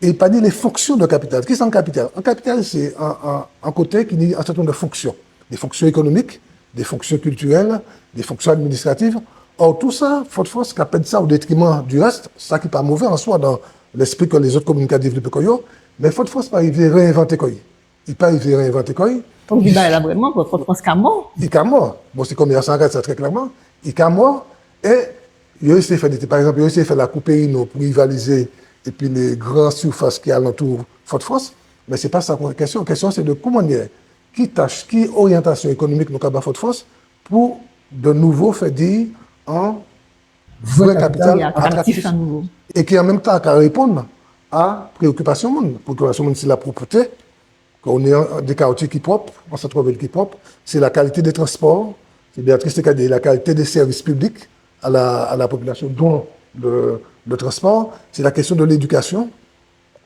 É pa ni lé fonksion de kapital. Kisa an kapital ? An kapital, sé an, an, an koté ki ni an sèten nonm de fonksion. Dé fonksion ékonomik, dé fonksion kiltirel, dé fonksion administrativ. Or, tousa, Fodfrans ka ped sa o détriman di res, sa ki pa mové an swa dan lespri ke lézot komin ka dévlopé kò yo, mé Fodfrans pa rivé réenvanté kò'y. I pa rivé réenvanté kò'y. Fok di bagay-la vréman, Fodfrans ka mò. I ka mò. Bon, sé konbien sa, sa trè klèman. I ka mò. É yo éséyé fè dé, pa egzanp, yo éséyé fè lakou péyi nou pou rivalizé épi lé gran sirfas ki alantou Fodfrans. Mé sé pa sa kestion. Kestion, sé de ki manniè, ki tach, ki oryantasion ékonomik nou ka ba Fodfrans pou de nouvo fè di an vré kapital atraktif. É ki an menm tan ka réponn a préokipasion moun. Préokipasion moun, sé lapropté, ke nou ni an, dé katié ki prop, an sant-vil ki prop, sé lakalité dé transpò, sé Béatrice té ka di lakalité dé sèvis piblik a la, a la popilasion, don le, le transpò, sé lakestion de lédikasion.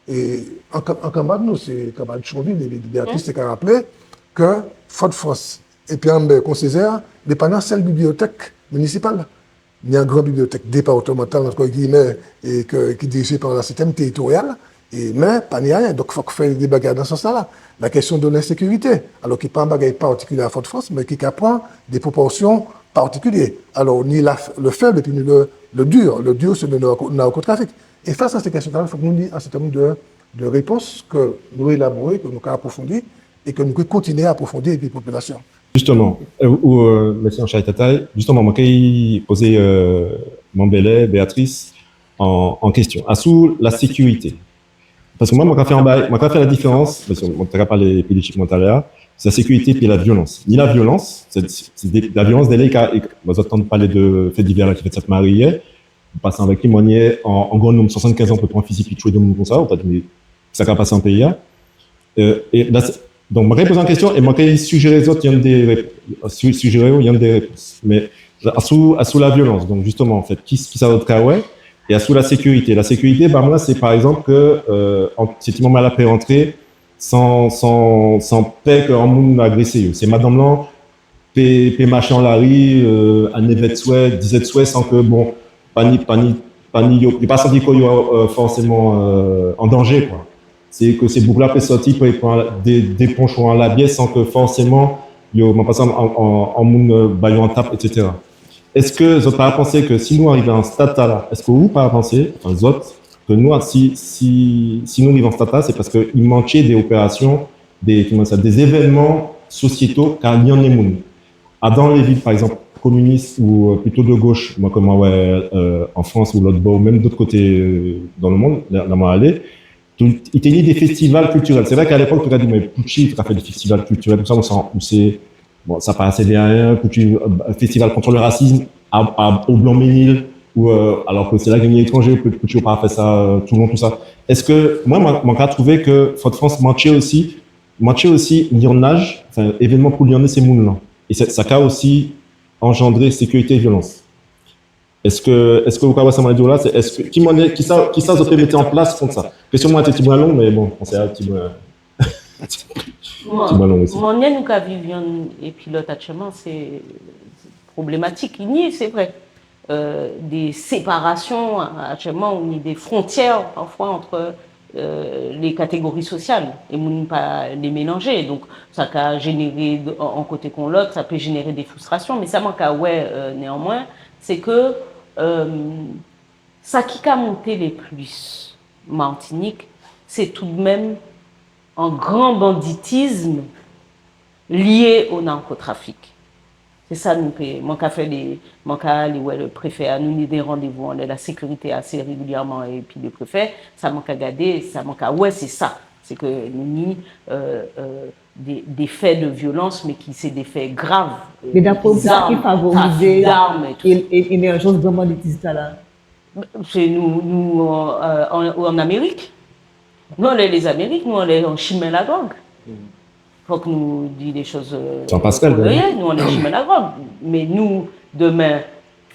É an, an kanmarad nou, sé kanmarad Chonvil, é Béatrice té ka rapélé ke Fodfrans épi Ambert kon Sézè, mé pa ni an sel bibliotek minisipal. Ni an gran bibliotek départemantal, antre guillemets, é ke, ki dirijé pa la CTM téritorial, é, mé pa ni ayen. Donk, fok fè dé bagay dan sans-la. Lakestion de lensékirité, alò ki pa an bagay partikilié a Fodfrans, mé ki ka pran dé proporsion partikilié. Alò, ni la, le faible épi ni le, le dur. Le dur, sé le narko-, narkotrafik. É fas a sé kestion-la, fok nou ni an sèten nonm de, de répons ke nou élaboré, ke nou ka aprofondi, é ke nou ké kontinié aprofondi épi popilasion. Jisteman, euh, ou, euh, mèsi anchay Tatay. Jisteman, mwen kay pozé, euh, Man Bellay, Béatrice, an, an kestion. Asou lasékirité. Paske mwen, mwen ka fè an bay, mwen ka fè la diférans, paske mwen té ka palé épi lojikman talè, sé lasékirité épi laviolans. Ni laviolans, sé, sé dé, laviolans, délè, ka, é, mwen, zot tann palé de fet divè-la ki fet Sent-Mari yè, ou pa sav ki manniè, an, an gran nonm, swasannkenz an, pé pran fizi épi tjwé dé moun kon sa, ou pa di, mé sa ka pasé an péyi-a. Euh, é la, sé, donk, mwen kay pozé an kestion é mwen kay sijéré zot yonndé rép-, si-, sijéré yonndé répons. Mé asou, asou laviolans, donk, jisteman, an fet, ki, kisa zot ka wè ? É asou lasékirité. Lasékirité, ba mwen, sé, pa egzanp, ke, euh, an, sé ti manmay-la pé rantré san, san, san pè ke an moun agrésé yo. Sé madanm-lan, pé, pé maché an lari, euh, a nèvè d'swè, dizè d'swè, san ke, bon, pa ni, pa ni, pa ni yo, yo pa santi kò yo, euh, fòséman, euh, an danjé, kwa. Sé ke sé boug-la pé sòti, pé pran dé, dé ponch ou an labiè, san ke fòséman yo, mwen pa sav, an, an, an moun, euh, ba yo an tap, et cetera. Eske zot pa pansé ke si nou rivé an stad-tala, eske ou pa pansé, anfen, zot, ke nou, si, si, si nou rivé an stad-tala, sé paske i mantjé dé opérasion, dé, koman sa, dé évènman sosiéto ka liannen moun. A, dan lé vil, pa egzanp, kominis ou, euh, plito de goch, mwen, kon mwen wè, euh, an Frans ou lot bò, ou menm dot koté, euh, dan le mond, la, la mwen alé, tout, i té ni dé festival kiltirel. Sé vré ke a lépok, ou té ka di, mé poutji ou té ka fè dé festival kiltirel, tousa, ou sa, ou sé, bon, sa pa sèvi a ayen, poutji, euh, festival kont le rasism, a, a, o Blanc-Mesnil, ou, euh, alò ke sé la ki ni étranjé, pou-, poutji ou pa fè sa, euh, Toulon, tousa. Eske, mwen, mwen, mwen ka trouvé ke Fodfrans mantjé osi, mantjé osi liannaj, anfen, évènman pou liannen sé moun-lan. É sa, sa ka osi anjandré sékirité é violans. Eske, eske ou ka wè sa mwen di la, sé, eske, ki manniè, kisa, kisa zot pé mété an plas kont sa ? Kestion mwen té tibwen long, mé bon, an sé tibwen, tibwen long osi. Manniè nou ka viv yonn épi lot aktièlman, sé pwoblématik, i ni, sé vré. Euh, dé séparasion, aktièlman, ou ni dé frontiè, pafwa, ant, euh, lé katégori sosial, é moun pa lé mélanjé. Donk, sa ka jénéré, an, an koté kon lot, sa pé jénéré dé fristrasion. Mé sa mwen ka wè, euh, néanmoins, sé ke, euh, sa ki ka monté le plis Matinik, sé toudmenm an gran banditis lié o narkotrafik. Sé sa nou pé, mwen ka fè dé, mwen ka alé wè le préfé, nou ni dé randévou anlè lasékirité asé régilièman épi le préfé, sa mwen ka gadé, sa mwen ka wè, sé sa. Sé ke nou ni, euh, euh, dé, dé fè de violans, mé ki sé dé fè grav, euh, zam, trafik d'armes é tout. Mé dapré ou, sa ki favorizé é, é, émerjans gran banditis-la ? Sé nou, nou, euh, an, an Amérik, nou anlè Lézamérik, nou anlè an chimen ladrog. Fok nou di lé choz, euh, Jean-Pascal, kon yo yé, nou anlè chimen ladrog. Mé nou, dèmen,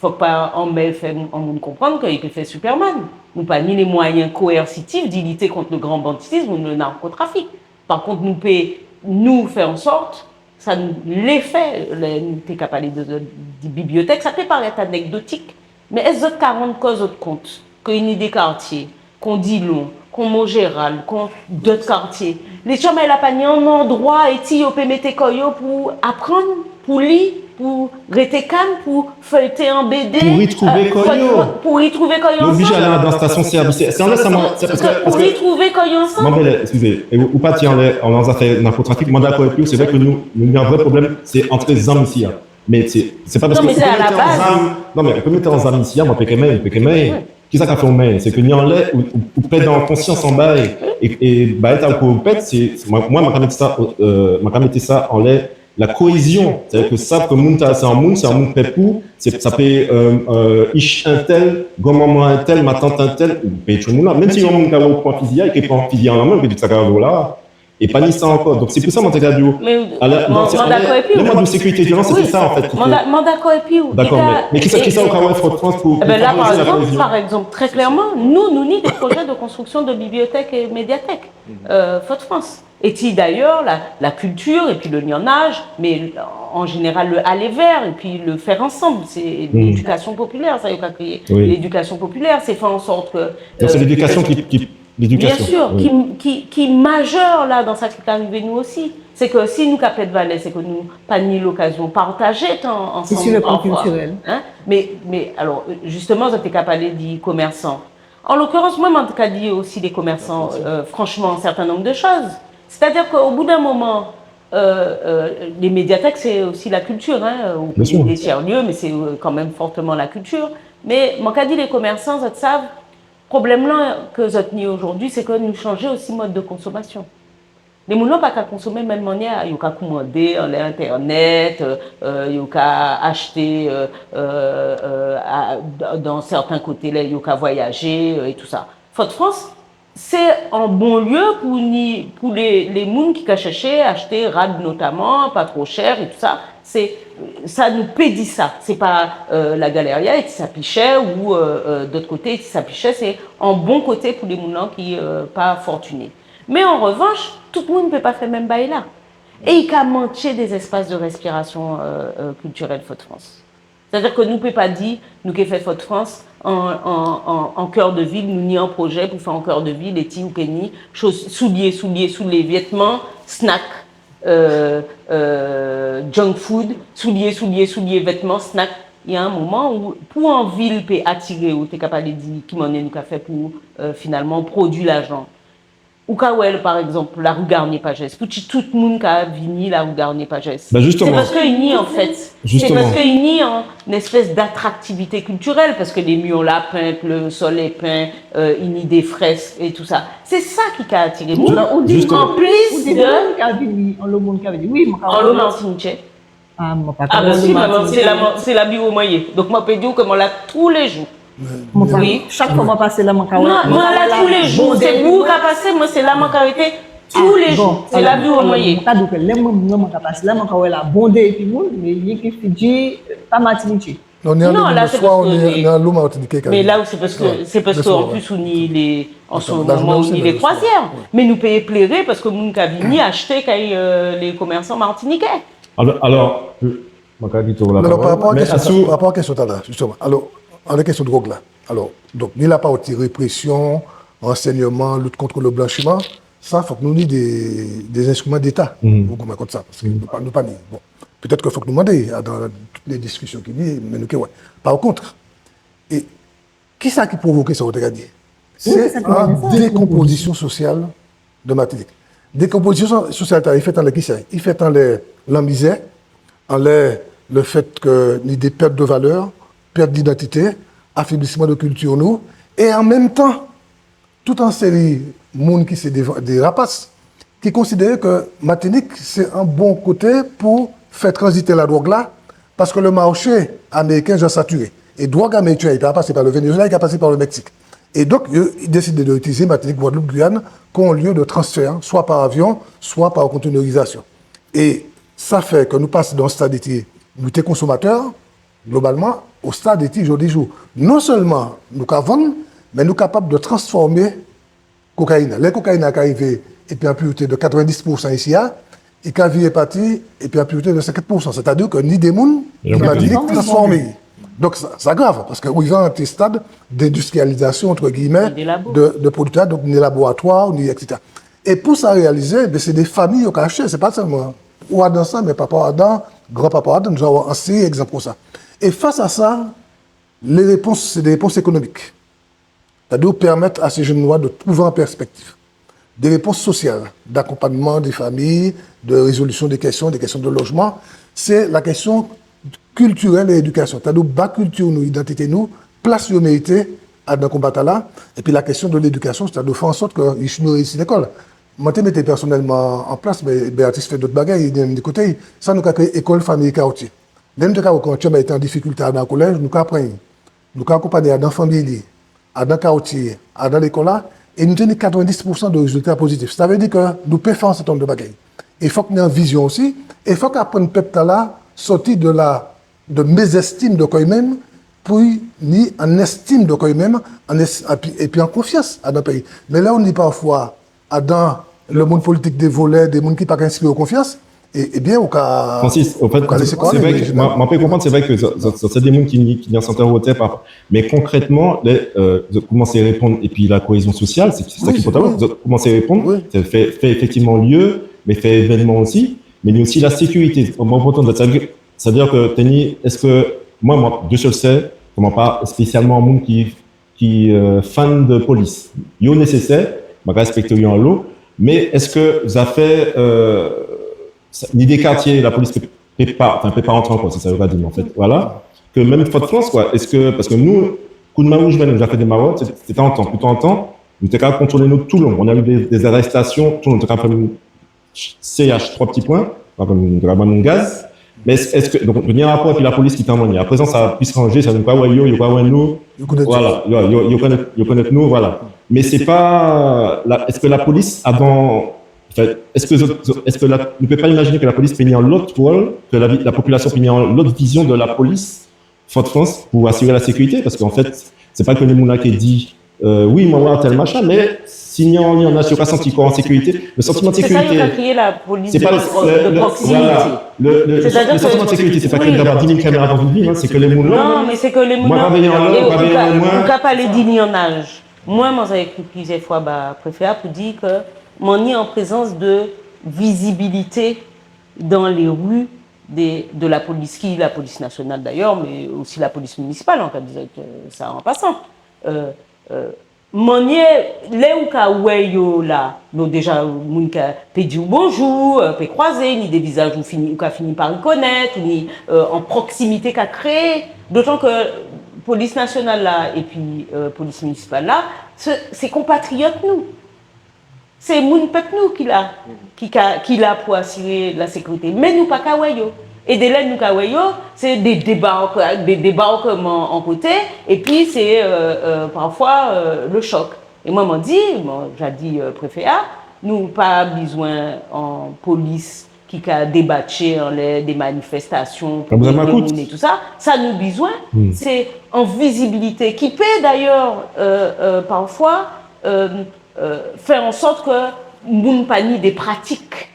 fok pa anmè fè an moun konprann ke i pé fè Superman. Nou pa ni lé mwayen koersitif di lité kont le gran banditis ou le narkotrafik. Par kont, nou pé, nou fè an sòt, sa nou lé fè, lè nou té ka palé de, de, de bibliotek, sa pé paret anekdotik, mé es zot ka rann kò zot kont ke ni dé katié, kon Dilon, kon Montgérald, kon dot katié. Lé tjanmay-la pa ni an andwa éti yo pé mété kò-yo pou aprann, pou li, pou rété kalm, pou fèyté an BD, pou ritrouvé kò-yo. Pou ritrouvé kò-yo ansanm. Yo oblijé alé adan stasion sèvis. Sé, sé anlè sa, mwen, sé paske, paske pou ritrouvé kò-yo ansanm. Mwen, mé, eskizé, é ou, ou pati anlè, anlè zafè narkotrafik, mwen dakò épi ou, sé vré ke nou, nou ni an vré pwoblem, sé antré zam isi-a. Mé sé, sé pa paske ou pé mété an zam, non, mé ou pé mété an zam isi-a, mwen pé ké menm, pé ké menm. Kisa ka fè ou menm ? Sé ke ni anlè ou, ou, ou pèd an konsians an bagay. É, é bagay-tala ke ou pèd, sé, sé, mwen, mwen, mwen ka mété sa, euh, mwen ka mété sa anlè la koézion. Sétadi ke sav ke moun-tala sé an moun, sé an moun pèp ou, sé, sa pé, euh, euh, ich entèl, granmanman entèl, matant entèl, ou pé tjwé moun-la. Menm si an moun ka wè'w pran fizi-a, é ke pran fizi-a an lanmen, ou pé di sa ka rivé'w la. É pa ni sa ankò. Donk sé pou sa mwen té ka di'w. Mé, alé, mwen, mwen dakò épi'w. Lè mwen di sékirité, violans, sé sa an fèt. Mwen da-, mwen dakò épi'w. Dakò, mé, mé kisa, kisa ou ka wè Fodfrans pou, pou favoriser la koézion ? Ében la, par ekzanp, par ekzanp, trè klèman, nou, nou ni dé projé de konstriksion de bibliotek é médiatek, euh, Fodfrans. Éti dayè, la, la kilti épi le liannaj, mé an jénéral, le aller vers épi le faire ensemble, sé lédikasion popilè, sa yo ka kriyé. Wi. Lédikasion popilè, sé fè an sòt ke, donk sé, euh, lédikasion ki, ki Bien sûr, ki, ki, ki majè la dan sa ki ka rivé nou osi. Sé ke si nou ka pèd valè, sé ke nou pa ni lokazion partajé tan ansanm. Sé sur le plan culturel. Hein ? Mé, mé alò, jisteman, zot té ka palé di komèsan. An lokirans, mwen, mwen té ka di osi dé komèsan, euh, franchman, an sèten nonb de choz. Sétadi ke o bout d'an moman, euh, euh, lé médiatek, sé osi la kilti, hein, ou pé di dé tiers lieux, mé sé, euh, kanmenm fòteman la kilti. Mé mwen ka di lé komèsan, zot sav, Pwoblem-la ke zot ni ojòdi, sé ke nou chanjé osi mod de konsomasion. Lé moun-lan pa ka konsomé menm manniè, yo ka koumandé anlè entènet, euh, euh, yo ka achté, euh, euh, euh, a, dan, dan sèten koté, lè yo ka vwayajé, euh, é tousa. Fodfrans, sé an bon lieu pou ni, pou lé, lé moun ki ka chèché achté rad notaman, pa two chè é tousa. Sé, sa nou pé di sa. Sé pa, euh, la Galleria éti sa pi chè ou, euh, euh, dot koté éti sa pi chè, sé an bon koté pou lé moun-lan ki, euh, pa fòtiné. Mé an revanch, tout moun pé pa fè menm bagay-la. É i ka mantjé dé zespas de respirasion, euh, euh, kiltirel Fodfrans. Sétadi ke nou pé pa di, nou ké fè Fodfrans an, an, an, an kè de vil, nou ni an projé pou fè an kè de vil, éti ou ké ni choz, soulié, soulié, soulié, vètman, snack, euh, euh, junk food, soulié, soulié, soulié, vètman, snack. Il y a un moment où, pou an vil pé atiré, ou té ka palé di ki manniè nou ka fè pou, euh, finalman, prodwi lajan. Ou ka wè, par egzanp, lari Garnier-Pagès. Poutji tout moun ka vini lari Garnier-Pagès ? Ben, justement. Sé paske i ni, an fet, sé paske i ni an espes d'atraktivité kiltirel, paske lé mir-la pent, le sol est peint, euh, i ni dé fresk é tousa. Sé sa ki ka atiré moun. Ou di, an plis de moun ka vini, anlo moun ka vini. Wi, mwen ka wè. Anlo Matinitjé. Ah, mwen pa... Ah, ben si, mé mwen, sé la, sé la biwo mwen yé. Donk, mwen pé di'w ke mwen la tou lé jou. Mwen pa, wi. Chak fwa mwen pasé la, mwen ka wè. Non, mwen la tou lé jou. Sé pou ou ka pasé, mwen sé la mwen ka rété tou lé jou. Sé la biwo mwen yé. Mwen ka di'w ke lè mwen, mwen, mwen ka pasé la, mwen ka wè la bondé épi moun, mé yenki Fidji, pa Matinitjé. Non, ni anlo Matinitjé. Mé la, sé paske, sé paske, an plis, ou ni lé, an se moman, ou ni lé krwaziè. Mé nou pé pléré paske moun ka vini achté kay, euh, lé komèsan matinitjé. Alò, alò, euh, mwen ka di tou la pawol. Non, non, pa rapò a kestion-tala, jisteman. Alò, anlè kestion drog-la. Alò, donk, ni la pati réprésion, ransèyman, lit kont le blanchiman, sa, fok nou ni dé, dé enstriman d'Éta pou goumen kont sa. Paske nou pa, nou pa ni. Bon, pétet ke fok nou mandé, a, dan tout lé diskision ki ni, mé nou ké wè. Par kont, é Kisa ki pwovoké sa, ou té ka di ? Sé an dékonpozision sosial de Matinik. Dékonpozision so-, sosial, sa, i fet anlè kisa ? I fet anlè lanmizè, anlè le fet ke ni dé pèt de valè, pèt d'idantité, aféblisman de kilti nou, é an menm tan, tout an séri moun ki sé dé, dé rapas, ki konsidéré ke Matinik sé an bon koté pou fè tranzité ladrog-la, paske le marché amériken ja satiré. É drog amériken, i pa ka pasé pa le Vénézuéla, i ka pasé pa le Mexique. É donk, yo désidé de itilizé Matinik, Gwadloup, Guyane, kon lieu de transfè, swa pa avion, swa pa konténérizasion. É sa fè ke nou pasé dan an stad éti nou té konsomatè, globalman, o stad éti jòdi jou. Non selman nou ka vann, mé nou kapab de transfòmé kokayin-la. Lè kokayin-la ka rivé épi an pirité de katrèvendis pousan isi-a, i ka viré pati épi an pirité de senkant pousan. Sétadi ke ni dé moun ki va vini transfòmé. Donk sa, sa grav, paske ou rivé a an stad d'industrialisation, entre guillemets, de, de prodwi, donk ni laboratwa, ni, et cetera. É pou sa réalizé, ben, sé dé fanmi yo ka achté, sé pa selman ou adan sa, mé papa'w adan, granpapa'w adan, nou ni an séri d'egzanp kon sa. É fas a sa, lé répons, sé dé répons ékonomik. Sétadi pèmet a sé jenn-lan de trouvé an pèspektiv. Dé répons sosial, d'akonpanyman dé fanmi, de rézolision dé kestion, dé kestion de lojman. Sé la kestion kiltirel é édikasion. Sétadi ba kilti nou, idantité nou, plas yo mérité adan konba-tala. Épi la kestion de lédikasion, sétadi fè an sòt ke ich nou réyisi lékol. Mwen té mété pèsonelman an plas, mé Béatrice fè dot bagay, i di an koté, sa nou ka kriyé ékol fanmi é katié. Lè nou té ka wè ke an tjèn té an difikilté adan kolej, nou ka pran'y, nou ka akonpanyé'y adan fanmi'y, adan katié'y, adan lékol-la, é nou té ni katrèvendis pousan de rézilta pozitif. Sa vé di ke nou pé fè an sèten nonb de bagay. É fok ni an vizion osi, é fok aprann pep-tala sòti de la, de mézestim de kò'y menm, pou ni an estim de kò'y menm, an es-, épi, épi an konfians adan péyi. Mé la, ou ni pafwa adan le mond politik dé volè, dé moun ki pa ka enspiré konfians, é, ében, ou ka, Francis, an fet, ou ka lésé sé vré ke mwen, mwen pé konprann, sé vré ke sa, sa, sa, sé dé moun ki, ki ni an sèten wotè pa rapò. Mé konkrètman, lè, euh, zot koumansé réponn, épi la kohézion sosial, sé, sé sa ki enpòtan, zot koumansé réponn, sé fè, fè éfektivman lieu, mé fè évènman osi, mé ni osi la sékirité. Mwen, mwen kontan di sa, sétadi ke, té ni, es mwen, mwen, Dieu seul sait, ke mwen pa espésialman an moun ki ki, euh, fan de polis. Yo nésésè, man ka respekté yo anlo, mé es zafè, euh, sa, ni dé katié, lapolis pé, pé pa, anfen, pé pa rantré ankò, sé sa yo ka di, mé an fet, vwala. Ke menm Fodfrans, kwa, es, paske nou, koudmen wouj vè, nou ja fè dé marod, sé, sé té antan, plito antan, nou té ka kontwolé nou toulong. Nou ni dé, dé zarestasion toulong, nou té ka fè C H, twa ti pwen, donk, euh, nou té ka ban nou gaz. Mé es, es, donk, nou ni an rapò épi lapolis ki té an manniè. Aprézan, sa plis ranjé, sa nou ka wè yo, yo ka wè nou. Yo konnet, vwala, yo, yo, yo konnet, yo konnet nou, vwala. Mé sé pa la, es lapolis adan, anfen, es zot, zot, es la, nou pé pa imajiné ke lapolis pé ni an lot wol, ke la vi-, lapopilasion pé ni an lot vizion de lapolis, Fodfrans pou asiré la sékirité, paske an fet, sé pa ke lé moun-la ki di, euh, wi, mwen, mwen, tel machin, mé si ni an, ni an, si yo ka santi kò an sékirité, le santiman de sékirité, sé pa le, le, le, vwala, le, le, le santiman de sékirité, sé pa ke d'avoir dix mille caméras dans une ville, hein, sé ke lé moun-la, non, mé sé ke lé moun-la, mwen, mwen, mwen, ou ka palé di liannaj. Mwen, mwen ja ékri pliziè fwa ba préfé-a pou di ke mwen ni an prézans de vizibilité dans les rues de, de la police, ki lapolis nasional dayè, mé osi lapolis minisipal, an ka di sa an pasan. Euh, euh, manniè, lè ou ka wè yo la, bon, déja, moun ka pé di'w bonjou, euh, pé kwazé, ni dé vizaj ou fini, ou ka fini pa rikonnet, ou ni, euh, an proksimité ka kréyé. Dotan ke polis nasional-la épi, euh, polis minisipal-la, sé, sé konpatriyot nou. Sé moun pep nou ki la, ki ka, ki la pou asiré la sékirité. Mé nou pa ka wè yo. É délè nou ka wè yo, sé dé débark-, dé débarkman an koté, épi sé, euh, euh, pafwa, euh, le choc. É mwen, mwen di, bon, ja di, euh, préfé-a, nou pa bizwen an polis ki ka débatjé anlè dé manifestasion pou dé moun é tou sa. Sa nou bizwen, sé an vizibilité ki pé dayè, euh, euh, pafwa, euh, euh, fè an sòt ke moun pa ni dé pratik,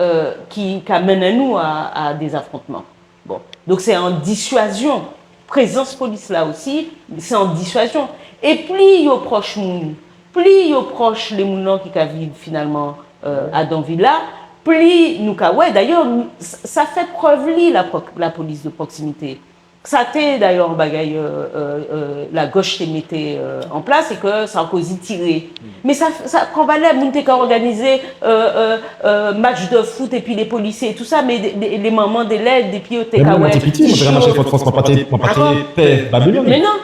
euh, ki ka mennen nou a, a dé zafrontman. Bon. Donk sé an diswazion. Prézans polis-la osi, sé an diswazion. É pli yo pwoch moun, pli yo pwoch lé moun-lan ki ka viv finalman, euh, adan vil-la, pli nou ka wè. Dayè, sa, sa fè prev li, la pro-, lapolis de proksimité. Sa té dayè an bagay, euh, euh, euh, lagoch té mété, euh, an plas, é ke Sarkozy tiré. Mé sa, sa pran valè, moun té ka òganizé, euh, euh, euh, match de foot épi lé polisié é tou sa, mé dé, dé, lé manman délè, dépi yo té ka wè, mwen té piti, mwen té ka maché Fodfrans, mwen pa té, mwen pa té pè Babilòn. Mé non,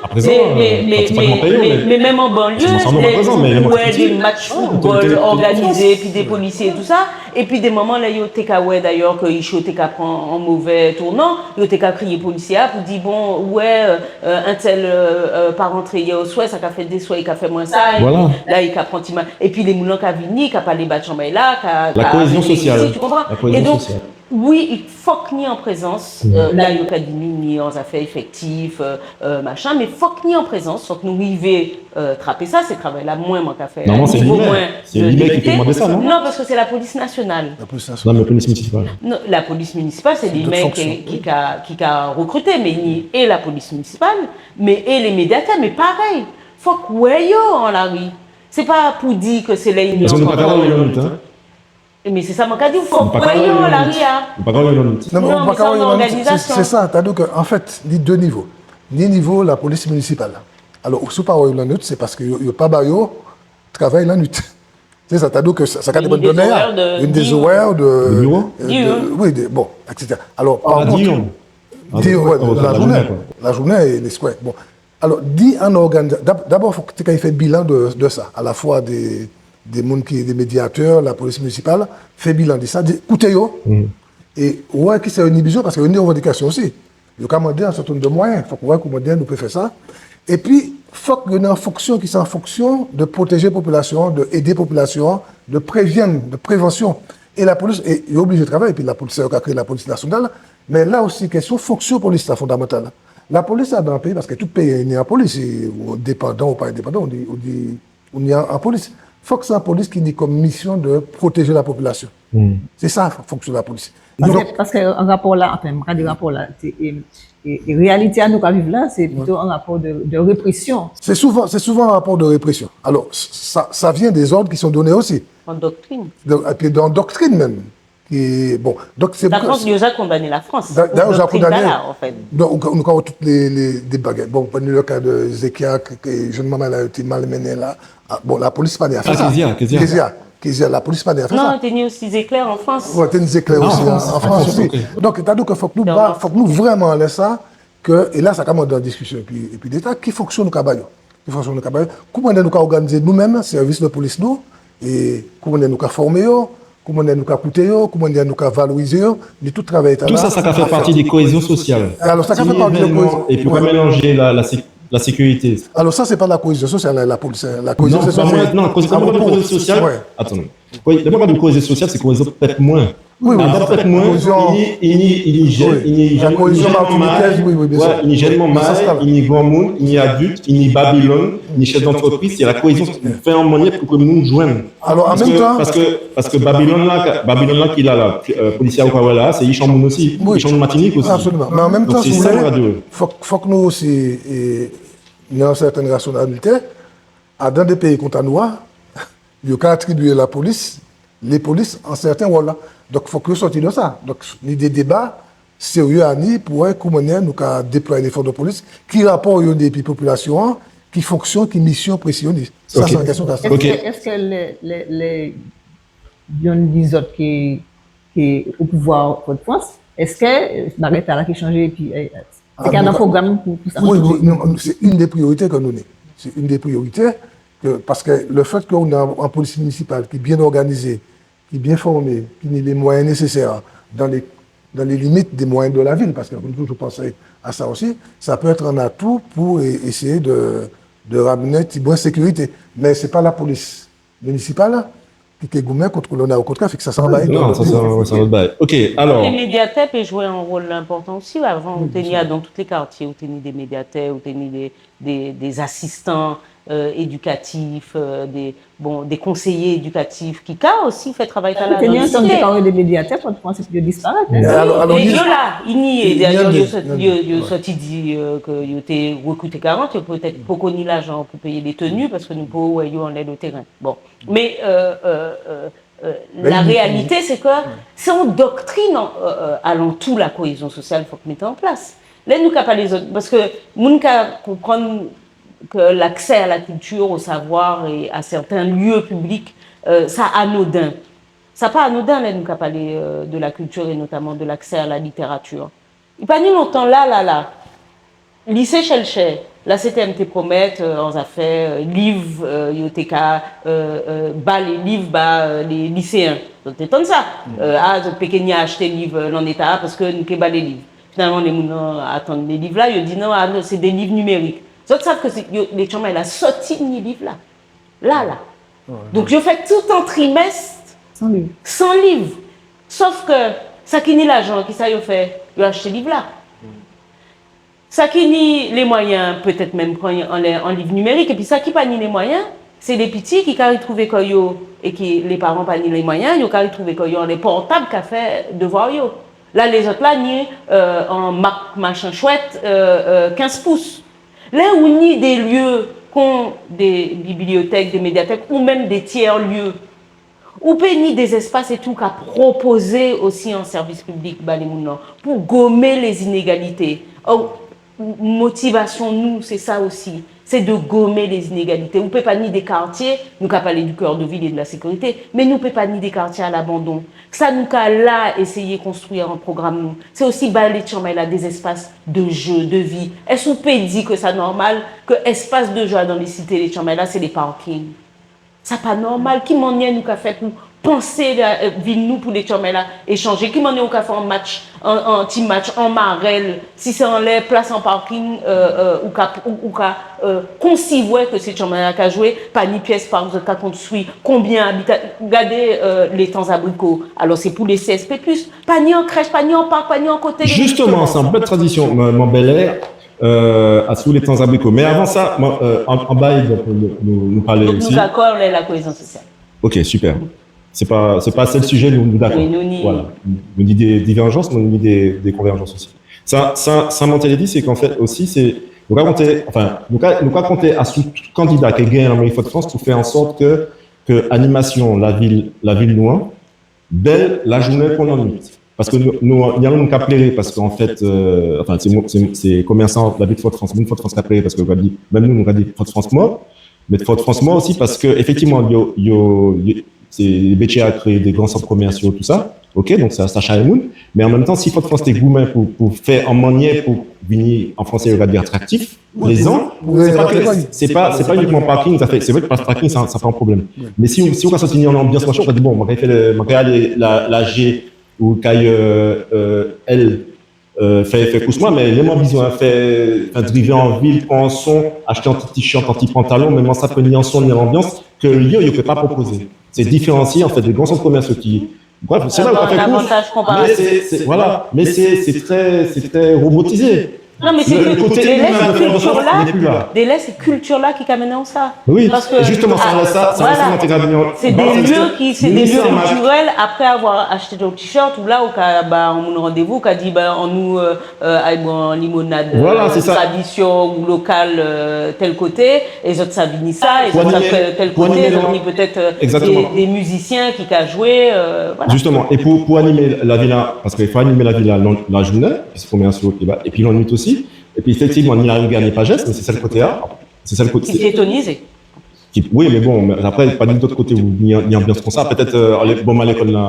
mé, mé, mé, mé menm an banlieu, lè ou wè dé match football òganizé épi dé polisié é tou sa, épi dé manman, lè yo té ka wè dayè ke ich yo té ka pran an mové tournan, yo té ka kriyé polisié-a pou di, bon, wè, euh, euh, entèl, euh, euh, pa rantré yè oswè, sa ka fè dé swè i ka fè mwen sa, épi la i ka pran ti ma-, épi lé moun-lan ka vini, ka palé ba tjanbay-la, ka, ka vini isi, tu comprends ? La kohézion sosial. La kohézion sosial. É donk, Wi, i fok ni an prézans. Euh, la, yo ka di nou ni an zafè éfektif, euh, euh, machin, mé fok ni an prézans. Fok nou rivé, euh, trapé sa. Sé travay-la mwen, mwen ka fè. Non, non, sé limè. Sé limè ki pé mandé sa, non ? Non, paske sé lapolis nasional. Lapolis nasional. Non, mé polis minisipal. Non, lapolis minisipal, sé limè ki, ki ka, ki ka rékrité, mé ni é lapolis minisipal, mé é lé médiatè, mé parey. Fok wè yo an lari. Sé pa pou di ke sé lè i ni... Paske nou pa ka wè yo lannuit, en. Mé sé sa mwen ka di, fok wè yo an lari, en. Nou pa ka wè yo lannuit. Non, mé nou pa ka wè yo lannuit. Sé, sé sa, sétadi ke, an fet, ni dé nivo. Ni nivo lapolis minisipal. Alò, si ou pa wè yo lannuit, sé paske yo, yo pa ba yo travay lannuit. Sé sa, sétadi ke sa, sa ka dépann de mè-a. Ni dé zorè de, de, wi, de, bon, et cetera. Alò, pa kont, di, wè, lajounen, lajounen é lé swè. Bon, alò, di an òganiza-, dab-, dabò, fok té kay fè bilan de, de sa, alafwa dé, dé moun ki, dé médiatè, lapolis minisipal, fè bilan de sa, di, kouté yo, é wè kisa yo ni bizwen, paske yo ni révandikasion osi. Yo ka mandé an sèten nonb de mwayen, fok wè kouman nou pé fè sa. Épi, fok yo ni an fonksion ki sé an fonksion de pwotéjé popilasion-an, de édé popilasion-an, de prévien, de prévansion. É lapolis, é yo oblijé travay, épi lapolis, sa yo ka kriyé lapolis nasional, mé la osi, kestion fonksion polis-la fondamantal. Lapolis adan an péyi, paske tout péyi ni an polis, é ou dépandan ou pa dépandan, ou ni, ou ni, ou ni an, an polis. Fok sé an polis ki ni kon mision de pwotéjé lapopilasion. Sé sa, fonksion lapolis. Paske, paske an rapò-la, anfen, mwen ka di rapò-la, sé, é, é, é réalité-a nou ka viv la, sé plito an rapò de, de réprésion. Sé souvan, sé souvan an rapò de réprésion. Alò, sa, sa vien dé zòd ki son doné osi. An doktrin. Donk, épi dan doktrin menm. Ki, bon, donk sé... Lafrans, yo ja kondané Lafrans. Da-, dayè, yo ja kondané. Doktrin-tala, an fet. Donk, nou, nou ka wè tout lé, lé, dé bagay. Bon, pran le ka de Zékia, ke, ke jenn manmay-la, yo té malmennen la. Ah, bon, lapolis pa ni a fè sa. Kézia, Kézia. Kézia, Kézia, lapolis pa ni a fè sa. Non, té ni osi Zéklè an Frans. Wè, té ni Zéklè osi an, an Frans osi. Donk, sétadi ke fok nou ba, fok nou vréman anlè sa, ke, é la, sa ka mandé an diskision épi, épi Léta, ki fonksion nou ka ba yo ? Ki fonksion nou ka ba yo ? Kouman nou ka òganizé nou menm, sèvis de polis nou, é kouman nou ka fòmé yo, kouman nou ka kouté yo, kouman nou ka valorizé yo, ni tout travay-tala. Tout sa, sa ka fè pati de koézion sosial. Alò, sa ka fè pati de koézion. Épi, ou ka mélanjé la, la sé-, la sékirité. Alò, sa, sé pa la koézion sosial, la, lapolis, la koézion sosial, sé... Non, pa mwen, non, koézion, lè mwen pale de koézion sosial, atann. Lè mwen pale de koézion sosial, sé koézion pep mwen. Wi, wi. Adan pep mwen, i ni, i ni, i ni jenn, i ni jenn, i ni jenn manmay, i ni jenn manmay, i ni granmoun, i ni adilt, i ni Babilòn, i ni chef d'antrepriz, sé la koézion, fè an manniè pou ke moun jwenn. Alò, an menm tan, paske, paske Babilòn-la, Babilòn-la ki la, la, euh, polisié-a ou ka wè la, sé ich an moun osi, ich an moun Matinik osi. Absoliman. Mé an menm tan, si ou lé, fok, fok nou osi, é, ni an sèten rasionalité, adan dé péyi kon ta nou a, yo ka atribié lapolis, lé polis, an sèten wol la. Donk, fok yo sòti de sa. Donk, ni dé déba sérié a ni pou wè kouman nou ka déplwayé lé fos de polis, ki rapò yo ni épi popilasion-an, ki fonksion, ki mision présis yo ni. Sa, sé an kestion ka... Eske, eske lé, lé, lé, yonn di zot ki, ki o pouvwa Fodfrans, eske, euh, bagay-tala ki chanjé, épi, euh, sé ki adan pwogram pou, pou sa ? Wi, wi, non, sé yonn dé priyorité ke nou ni. Sé yonn dé priyorité ke, paske le fait que on a un police municipale qui est bien organisée, qui est bien formée, qui a les moyens nécessaires dans les, dans les limites des moyens de la ville, parce qu'il faut toujours penser à ça aussi, ça peut être un atout pour e-, essayer de, de ramener un petit bout de sécurité. Mais c'est pas la police municipale ki té goumen kont kolona, okontrè, fik sa, sa an bagay. Non, sa, sa, sa an lot bagay. OK, alò. Lé médiatè pé jwé an wol enpòtan osi. Avan, ou té ni, dan tout lé kartié, ou té ni dé médiatè, ou té ni dé, dé, dé asistan, euh, édikatif, euh, dé, bon, dé konséyé édikatif ki ka osi fè travay-tala dan lé sité. Té ni an tan té ka wè dé médiatè, Fodfrans, épi yo disparet, en. Alò, alò, yo la, i ni, dayè, yo sòti, yo, yo sòti di, euh, ke yo té rékrité karant, yo pétet poko ni lajan pou péyé lé teni, paske nou poko wè yo anlè le teren. Bon. Mé, euh, euh, euh, euh, la réalité, sé ke sé an doktrin, euh, euh, alantou la koézion sosial fok mété an plas. Lè nou ka palé zot, paske moun ka konprann ke l'accès à la culture, au savoir et à certains lieux publics, euh, sa anoden. Sa pa anoden lè nou ka palé, euh, de la culture et notamment de l'accès à la littérature. I pa ni lontan la, la, la, lisé Schœlcher, la C T M té pwomet, euh, an zafè, euh, liv, euh, yo té ka, euh, euh, ba lé liv ba, euh, lé liséyen. Zot té tann sa. Euh, a, zot pé ké ni achté liv, euh, lanné-tala, paske nou ké ba lé liv. Finalman, lé moun-lan atann lé liv-la, yo di non, a non, sé dé liv nimérik. Zot sav ke sé, yo, lé timanmay-la sòti ni liv-la. La, la. Donk, yo fè tout an trimès san liv. San liv. Sof ke, Sa ki ni lajan, kisa yo fè? Yo achté liv-la. Sa ki ni lé mwayen, pétet menm pran anlè an liv nimérik, épi sa ki pa ni lé mwayen, sé lé piti ki ka ritrouvé kò yo, é ki lé paran pa ni lé mwayen, yo ka ritrouvé kò yo anlè pòtab ka fè dévwa yo. La, lézot-la ni, euh, an mak machin chwet, euh, euh, kenz pous. Lè ou ni dé lié kon dé bibliotek, dé médiatek, ou menm dé tiers lieux, ou pé ni dé espas éti ou ka pwopozé osi an sèvis piblik ba lé moun-lan, pou gomé lé inégalité. Or, motivasion nou, sé sa osi, sé de gomé lé inégalité. Ou pé pa ni dé kartié, nou ka palé du cœur de ville et de la sécurité, mé nou pé pa ni dé kartié a labandon. Sa nou ka la éséyé konstwi an pwogram nou, sé osi ba lé timanmay-la dé espas de jeu, de vie. Es ou pé di ke sa nòmal ke espas de jeu dan lé sité lé timanmay-la, sé dé parking? Sa pa nòmal. Ki manniè nou ka fè pou pansé la, euh, vil nou pou lé timanmay-la échanjé? Ki manniè ou ka fè an match, an, an ti match, an marel, si sé anlè plas an parking, euh, euh, ou ka, ou, ou ka, euh, konsivwè ke sé timanmay-la ka jwé, pa ni pies park, zot ka konstwi konbien abita-, gadé, euh, létan Zabriko. Alò, sé pou lé C S P plus. Pa ni an krech, pa ni an park, pa ni an koté. Justement, c'est une belle transition, mon, mon bel air. Euh, asou létan Zabriko. Mé avan sa, mwen, euh, an, anba, donk, nou, nou, nou palé osi. Donk, nou dakò, la, la kohézion sosial. Ok, super. Sé pa, sé pa sel sijé, nou, nou dakò. Wi, nou ni... Voilà. Nou ni dé divèjans, mé nou ni dé, dé konvèjans osi. Sa, sa, sa, mwen té lé di, sé k'an fet osi, sé, nou ka konté, anfen, nou ka, nou ka konté asou tout kandida ki genyen lanméri Fodfrans pou fè an sòt ke, ke animasion lavil, lavil nou an, bel lajounen kon lannuit. Paske nou, nou, ni anlo moun ka pléré, paske an fet, euh, anfen, sé, sé, sé komersan, lavil Fodfrans, moun Fodfrans ka pléré, paske yo ka di, menm nou, nou ka di Fodfrans mò, mé Fodfrans mò osi, paske éfektivman, yo, yo, yo, sé, Bétjé a kréyé dé gran sant komèsial, tousa, ok, donk sa, sa attiré moun, mé an menm tan, si Fodfrans té goumen pou, pou fè an manniè pou vini, an fransé, yo ka di atraktif, plézan, sé pa ke, sé pa, sé pa inikman parking, sa fè, sé vré ke parking, sa, sa pa an pwoblem. Mé si, si ou ka santi an anbians, machin, ou ka di, bon, man ka fè, man ka alé la, la G, ou kay, euh, euh, L, euh, fè, fè kous mwen, mé lè man bizwen fè, fè drivé an vil, pran an son, achté an ti t-shirt, an ti pantalon, mé man sa pé ni an son, ni an anbians, ke yo, yo pé pa pwopozé. Sé diféransié, an fet, dé gran sant komèsial ki, bref, sé la ou ka fè kous. Avantaj konparatif. Mé sé, sé, voilà, mé sé, sé trè, sé trè robotizé. Non, mé sé... Le, le koté imen de Fodfrans, li lé pli la. Délè, sé kilti-la ki ka mennen sa. Wi, paske, é jisteman, sa, ah, sa, sa, voilà, sa, sa, sé dé lié ki, sé dé lié kiltirel, apré avoir achté an t-shirt, ou la, ou ka ba an moun randévou, ou ka di, ben, annou, euh, euh, ay bwè an limonad, euh, tradision ou lokal, euh, tel koté, é zot sa vini sa, é zot sa tel koté, zot ni pétet, euh, dé, dé mizisien ki ka jwé, euh, voilà. Jisteman, é pou, pou animé lavil-la, paske fo animé lavil-la, la, lajounen, épi sé komèsial ki ba, épi lannuit osi, épi éfektivman, ni lariviè, ni Pajès, mé sé sel koté-a, sé sel koté. Ki piétonizé. Ki, wi, mé bon, mé apré, pa ni dot koté ou ni, ni anbians kon sa. Pétet, euh, alé, bon, a lékol-la,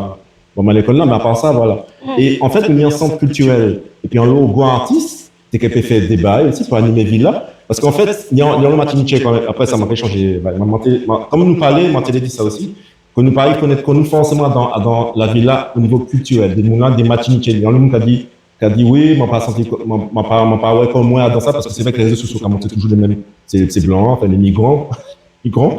bon, a lékol-la, mé apa sa, voilà. É an fet, ni an sant kiltirel, épi anlo gwo artis, té ké pé fè déba osi pou animé vil-la. Paske an fet, ni an, ni an Matinitjé kanmenm. Apré sa, man pé chanjé, ben, man, man té, man, kon nou palé, man té di sa osi, ke nou pa rikonnet kò nou fòséman dan, dan lavil-la, o nivo kiltirel. Dé moun-la, dé Matinitjé, ni an moun ka di, ka di, wi, man pa santi, man, man pa, man pa wè kò mwen adan sa, paske sé vré ke lé rézo sosio ka montré toujou lé menm, sé, sé blan, anfen, lé migran, migran.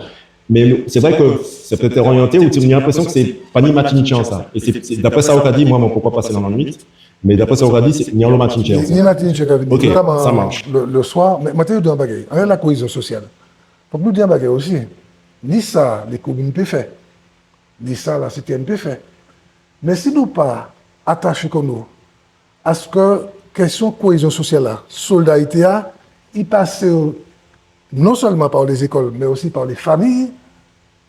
Mé sé vré ke sé pétet oryanté, ou ni lenprésion ke sé pa ni Matinitjé an sa. É sé, sé, dapré sa ou ka di, mwen, man pé pa pasé dan lannuit, mé dapré sa ou ka di, sé, ni anlo Matinitjé an sa. Ni, ni Matinitjé ka vini. Ok, notaman sa maché. Le, le soir, mé, mé té di an bagay, anlè la kohézion sosial. Fok nou di an bagay osi. Ni sa lé komin pé fè, ni sa la C T M pé fè. Mé si nou pa ataché kò nou a se ke kestion kohézion sosial la, solidarité a, i pasé non selman pa lé zékol, mé osi pa lé fanmi,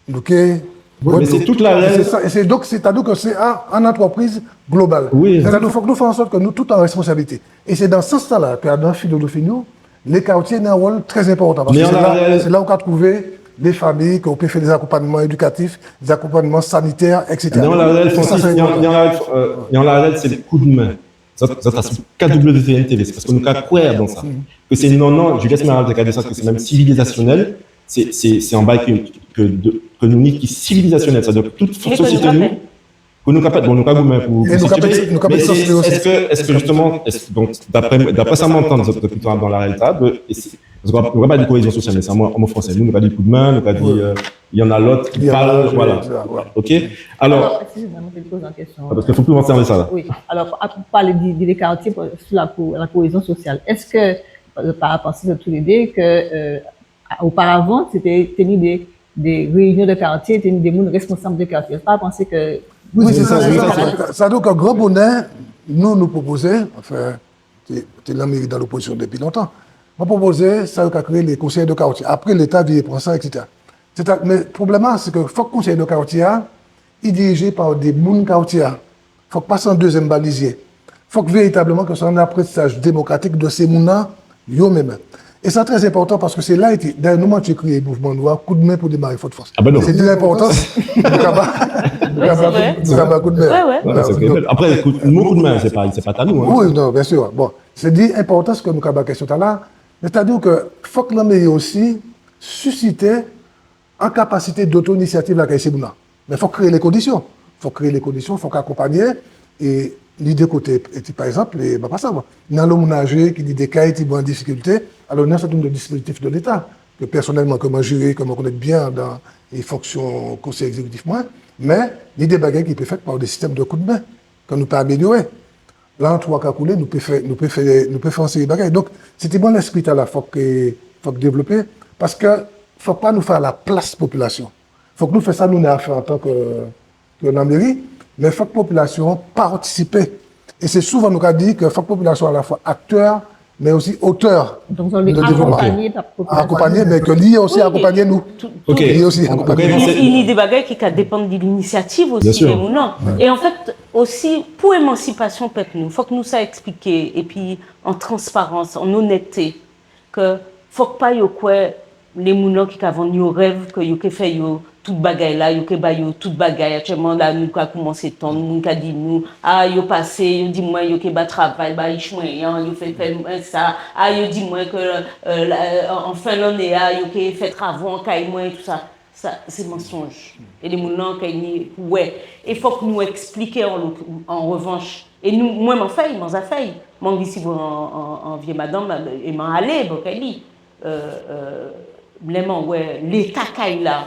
nou ké... Wi, mé sé tout larel. É sé sa, é sé, donk, sétadi ke sé an, an antrepriz global. Wi. Sétadi, fok nou fè an sòt ke nou tout an responsabilité. É sé dan sans-la ke, dan filozofi nou, lé katié ni an wol trè enpòtan, paske sé la, sé la ou ka trouvé lé fanmi, ke ou pé fè dé akonpagnman édikatif, dé akonpagnman sanitè, et cetera. Ni an larel, Francis, ni an, ni an larel, euh, ni an larel, sé koudmen. Sa, sa, sa, sé K W V N T V, sé paske nou ka kwè dan sa. Ke sé, non, non, Juliette Esmeralda té ka di sa, ke sé menm sivilizasionel, sé, sé, sé an bagay ke, ke de, ke nou ni ki sivilizasionel. Sétadi ke tout sosiété nou, Pou nou ka pèd, bon, nou ka goumen pou, pou sitiyé, nou ka pèd, nou ka pèd sans, sé, ès ke, ès ke jistéman, ès, donk, dapré, dapré sa man antann, zot plito dan la réalité, de, é sé, paske nou ka palé de kohézion sosial, mé sa, mwen, an mo fransé, nou, nou ka di koudmen, nou ka di, euh, il y en a l'autre qui parle, voilà. OK ? Alò, eskizé mwen, mwen té pozé an kestion. Paske fo nou koumansé anlè sa la. Wi. Alò, a, ou palé di, di, dé katié, pou, sou la ko-, la kohézion sosial. Ès ke, euh, pa rapò a sa, tou lé dé, ke, euh, oparavan, sé té, té ni dé, dé réinion de katié, té ni dé moun responsab de katié. Ès pa pansé ke... Wi, sé sa, sé sa. Sa, donk, an gran bonè, nou, nou pwopozé, anfen, té, té lanméri dan lopozision dépi lontan. Mwen pwopozé sa yo ka kriyé lé konsèy de katié. Apré, Léta viré pran sa, et cetera. Sé ta, mé pwoblèm-la, sé ke fok konsèy de katié-a, i dirijé pa dé moun katié-a. Fok pa sé an dézièm balizié. Fok véritableman ke sé an aprantisaj démokratik de sé moun-lan, yo menm. É sa trè enpòtan paske sé la, éti, dayè, nou, mwen té kriyé mouvman nou a, Koudmen pou démaré Fodfrans. A ben non. Sé di lenpòtans, nou ka ba, nou ka ba, nou ka ba koudmen. Wè, wè. Wè, sé vré. Apré, kout-, mo koudmen, sé pa, sé pa ta nou, en. Wi, non, bien sûr. Bon, sé di enpòtans ke nou ka ba kestion-tala, mé sétadi ke fok lanméri osi sisité an kapasité d'oto-inisiativ lakay sé moun-lan. Mé fok kréyé lé kondision. Fok kréyé lé kondision, fok akonpagné, é lidé koté, éti, pa egzanp, é, ba, pa sa, bon, ni anlo moun ajé ki ni dé kay ki an difikilté, alò, ni an sèten nonb de dispozitif de Léta, ke pèsonèlman, ke mwen jéré, ke mwen konnet bien dan, é, fonksion konsèy ekzékitif mwen, mé ni dé bagay ki pé fet pa dé sistèm de koudmen, ke nou pé amélioré. La, an twa ka koulé, nou pé fè, nou pé fè, nou pé fè an séri bagay. Donk, sé ti bon lespri-tala, fok, euh, fok dévlopé, paske fok pa nou fè a la plas popilasion. Fok nou fè sa nou ni a fè antan ke, ke lanméri, mé fok popilasion-an patisipé. É sé souvan nou ka di ke fok popilasion-an alafwa aktè, mé osi otè de dévlopman. Donk, zot lé akonpagné pa popilasion. Akonpagné, mé ke li osi akonpagné nou. Wi, mé tout, tout. OK. Li osi akonpagné nou. I, i ni dé bagay ki ka dépann de linisiativ osi dé moun, non ? Wè. É an fet, osi, pou émansipasion pep nou, fok nou sa ekspliké, épi an transparans, an onètté, ke fok pa yo kwè lé moun-lan ki ka vann yo rev, ke yo ké fè yo tout bagay-la, yo ké ba yo tout bagay. Aktièlman la, nou ka koumansé tann moun ka di nou, a, yo pasé, yo di mwen yo ké ba travay ba ich mwen an, yo fè, fè mwen sa, a, yo di mwen ke, euh, la, euh, an, an fen lanné-a, yo ké fè travo an kay mwen, tousa. Sa, sé mansonj. É lé moun-lan kay ni pou wè. É fok nou ekspliké an, an revanch. É nou, mwen, man fè'y, man za fè'y. Man risivwè an, an, an vié madanm, é man alé, bon, kay li. Euh, euh, lè man wè léta kay-la,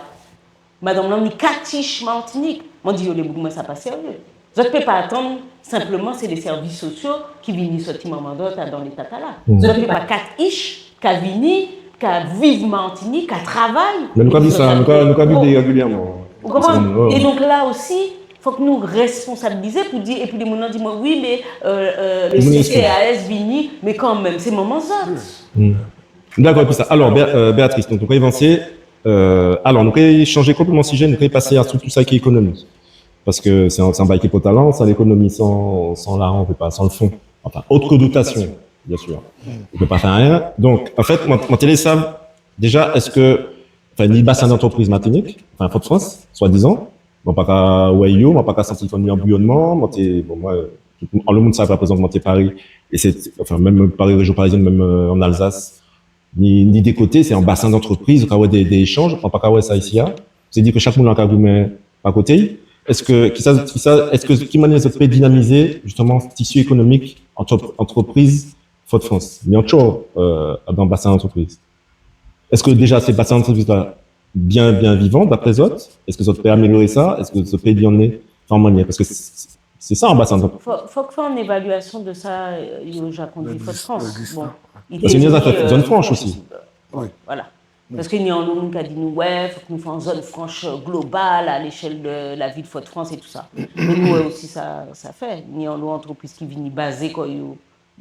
madanm-lan ni kat ich Matinik. Man di yo, lé boug mwen, sa pa sérié. Zot pé pa atann, senpleman, sé lé sèvis sosio ki vini sòti manman zot adan léta-tala. Hmm. Zot pé pa kat ich ka vini, ka viv Matinik, ka travay. Mé nou ka viv sa, nou ka, nou ka viv réguilièman. Ou konprann ? Wè, wè. É donk la osi, fok nou responsabilizé pou di, épi lé moun-lan di mwen, wi, mé, euh, euh, lé C C A S vini, mé kanmenm, sé manman zot. Hmm. Dakò, épi sa. Alò, Bé-, euh, Béatrice, donk, nou ka avansé, euh, alò, nou ka chanjé konplètman sijé, nou ka pasé asou tousa ki ékonomi. Paske sé an, sé an bagay ki enpòtan, sa, lékonomi san, san lajan, on pé pa, san le fon. Anfen, ot ke dotasion, bien sûr. On pé pa fè ayen. Donk, an fet, mwen, mwen té lé sav, déja, es, anfen, ni basen d'antrepriz Matinik, anfen, Fodfrans, swadizan, mwen pa ka wè yo, mwen pa ka santi fò ni anbouyonnman, mwen té, bon, mwen, tout, anlo moun sa, pa egzanp, mwen té Paris, é sé, anfen, menm Paris, réjion parizièn, menm, euh, an Alzas, ni, ni dé koté, sé an basen d'antrepriz, ou ka wè dé, dé échanj, ou pa ka wè sa isi-a. Sé di ke chak moun ka goumen pa koté'y. Es, kisa, kisa, es, ki manniè zot pé dinamizé, jistéman, tisi ékonomik, antrep-, antrepriz Fodfrans ? Ni an tjò, euh, dan basen d'antrepriz. Es déja sé basen d'antrepriz-la bien, bien vivan, dapré zot ? Es zot pé amélioré sa ? Es zot pé di an, an manniè ? Paske sé, sé, Sé sa, an basen d'antrepriz. Fok, fok fè an évaliasion de sa, euh, yo ja kondui Fodfrans. Bon, paske ni zafè, euh, zòn franch osi. Wi. Voilà. Paske ni anlo moun ka di nou, wè, fok nou fè an zòn franch, euh, global a léchel de la vil Fodfrans é tousa. Mé nou wè osi sa, sa fè. Ni anlo antrepriz ki vini bazé kò yo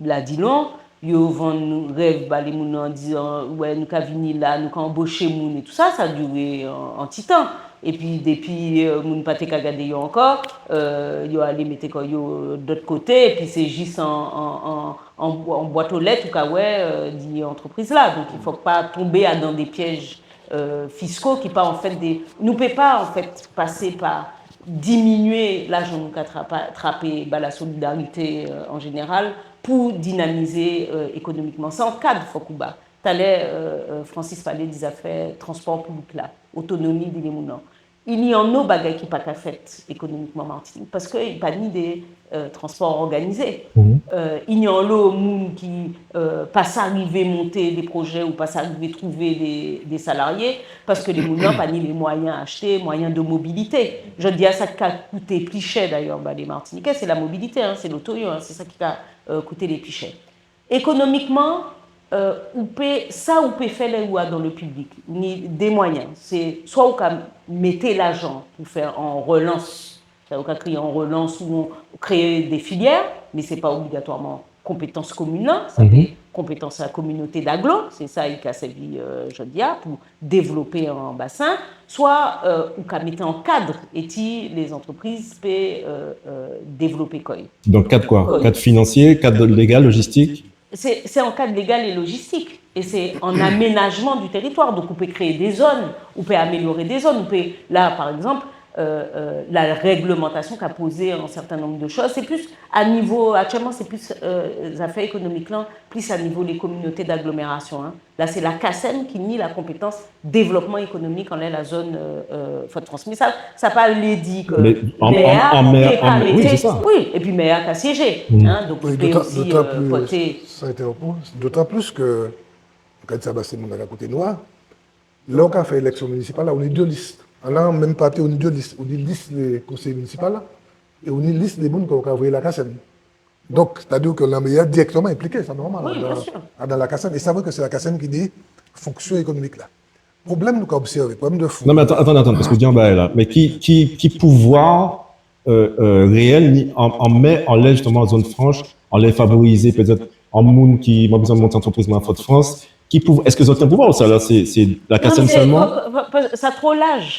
Ladilon, yo vann rev ba lé moun an dizan, wè, nou ka vini la, nou ka anboché moun é tousa, sa diré an, an ti tan. Épi, dépi, euh, moun pa té ka gadé yo ankò, euh, yo alé mété kò yo dot koté, épi sé jis an, an, an, an bwa-, an bwat o let ou ka wè, euh, di antrepriz-la. Donk, i fok pa tonbé adan dé piej euh, fiskò ki pa, an fet, dé, nou pé pa, an fet, pasé pa diminié lajan nou ka trapa-, trapé ba la solidarité, euh, an jénéral pou dinamizé, euh, ékonomikman. Sé an kad fok ou ba. Talè, euh, euh, Francis palé di zafè transpò piblik la, otonomi di lé moun-lan. I ni anlo bagay ki pa ka fet ékonomikman Matinik, paske i pa ni dé, euh, transpò òganizé. Mhm. Euh, i ni anlo moun ki, euh, pa sa rivé monté dé projé ou pa sa rivé trouvé dé, dé salarié, paske lé moun-lan pa ni lé mwayen achté, mwayen de mobilité. Jòdi-a, sa ki ka kouté pli chè, dayè, ba lé Matinitjé, sé la mobilité, hen, sé loto yo, hen, sé sa ki ka, euh, kouté lé pli chè. Ékonomikman, euh, ou pé, sa ou pé fè lè ou adan le piblik, ni dé mwayen. Sé swa ou ka mété lajan pou fè an rilans, sa ou ka kriyé an rilans ou kréyé dé filiè, mé sé pa obligatwaman konpétans komin-lan, sa pé konpétans la kominoté d'aglo, sé sa i ka sèvi, euh, jòdi-a pou dévlopé an basen, swa, euh, ou ka mété an kad éti lé zantrepriz pé, euh, euh, dévlopé kò'y. Donk kad kwa ? Kad finansié, kad légal, lojistik ? Sé, sé an kad légal é lojistik. É sé an aménajman di téritwa. Donk, ou pé kréyé dé zòn, ou pé amélioré dé zòn, ou pé, la, pa ègzanp, euh, euh, la réglemantasion ka pozé an sèten nonb de choz. Sé plis a nivo, aktièlman, sé plis, euh, zafè ékonomik-la, plis a nivo lé kominoté d'aglomérasion, hen. La, sé la CACEM ki ni la konpétans dévlopman ékonomik anlè la zòn, euh, euh, Fodfrans. Mé sa, sa pa lé di ke mè-a pé pa mété, wi, épi mè-a ka siéjé, hen, donk i pé osi, euh, pòté. Sa a été an pwen. Dotan plis ke, kan sa, ba, sé moun-lan ka kouté nou a, lè ou ka fè éleksion minisipal la, ou ni dé lis. Adan menm pati, ou ni dé lis. Ou ni lis lé konséyé minisipal la, é ou ni lis dé moun ke ou ka voyé la CACEM. Donk, sétadi ke lanméya dirèkteman enpliké, sa nòmal, adan, adan la CACEM. É sa vré ke sé la CACEM ki ni fonksion ékonomik la. Pwoblèm nou ka obsèvé, pwoblèm de fon. Non, mé atann, atann, atann, paske ou di an bagay la. Mé ki, ki, ki pouvwa, euh, euh, réyèl ni an, an mè, anlè, jistèman, zòn franch, anlè défavorizé, pétet, an moun ki, mwen, bizwen monté antrepriz mwen Fodfrans, ki pouvwa, es zot ni an pouvwa ou sa la, sé, sé la CACEM selman ? Non, mé sé, pa, pa, pa, sa two laj.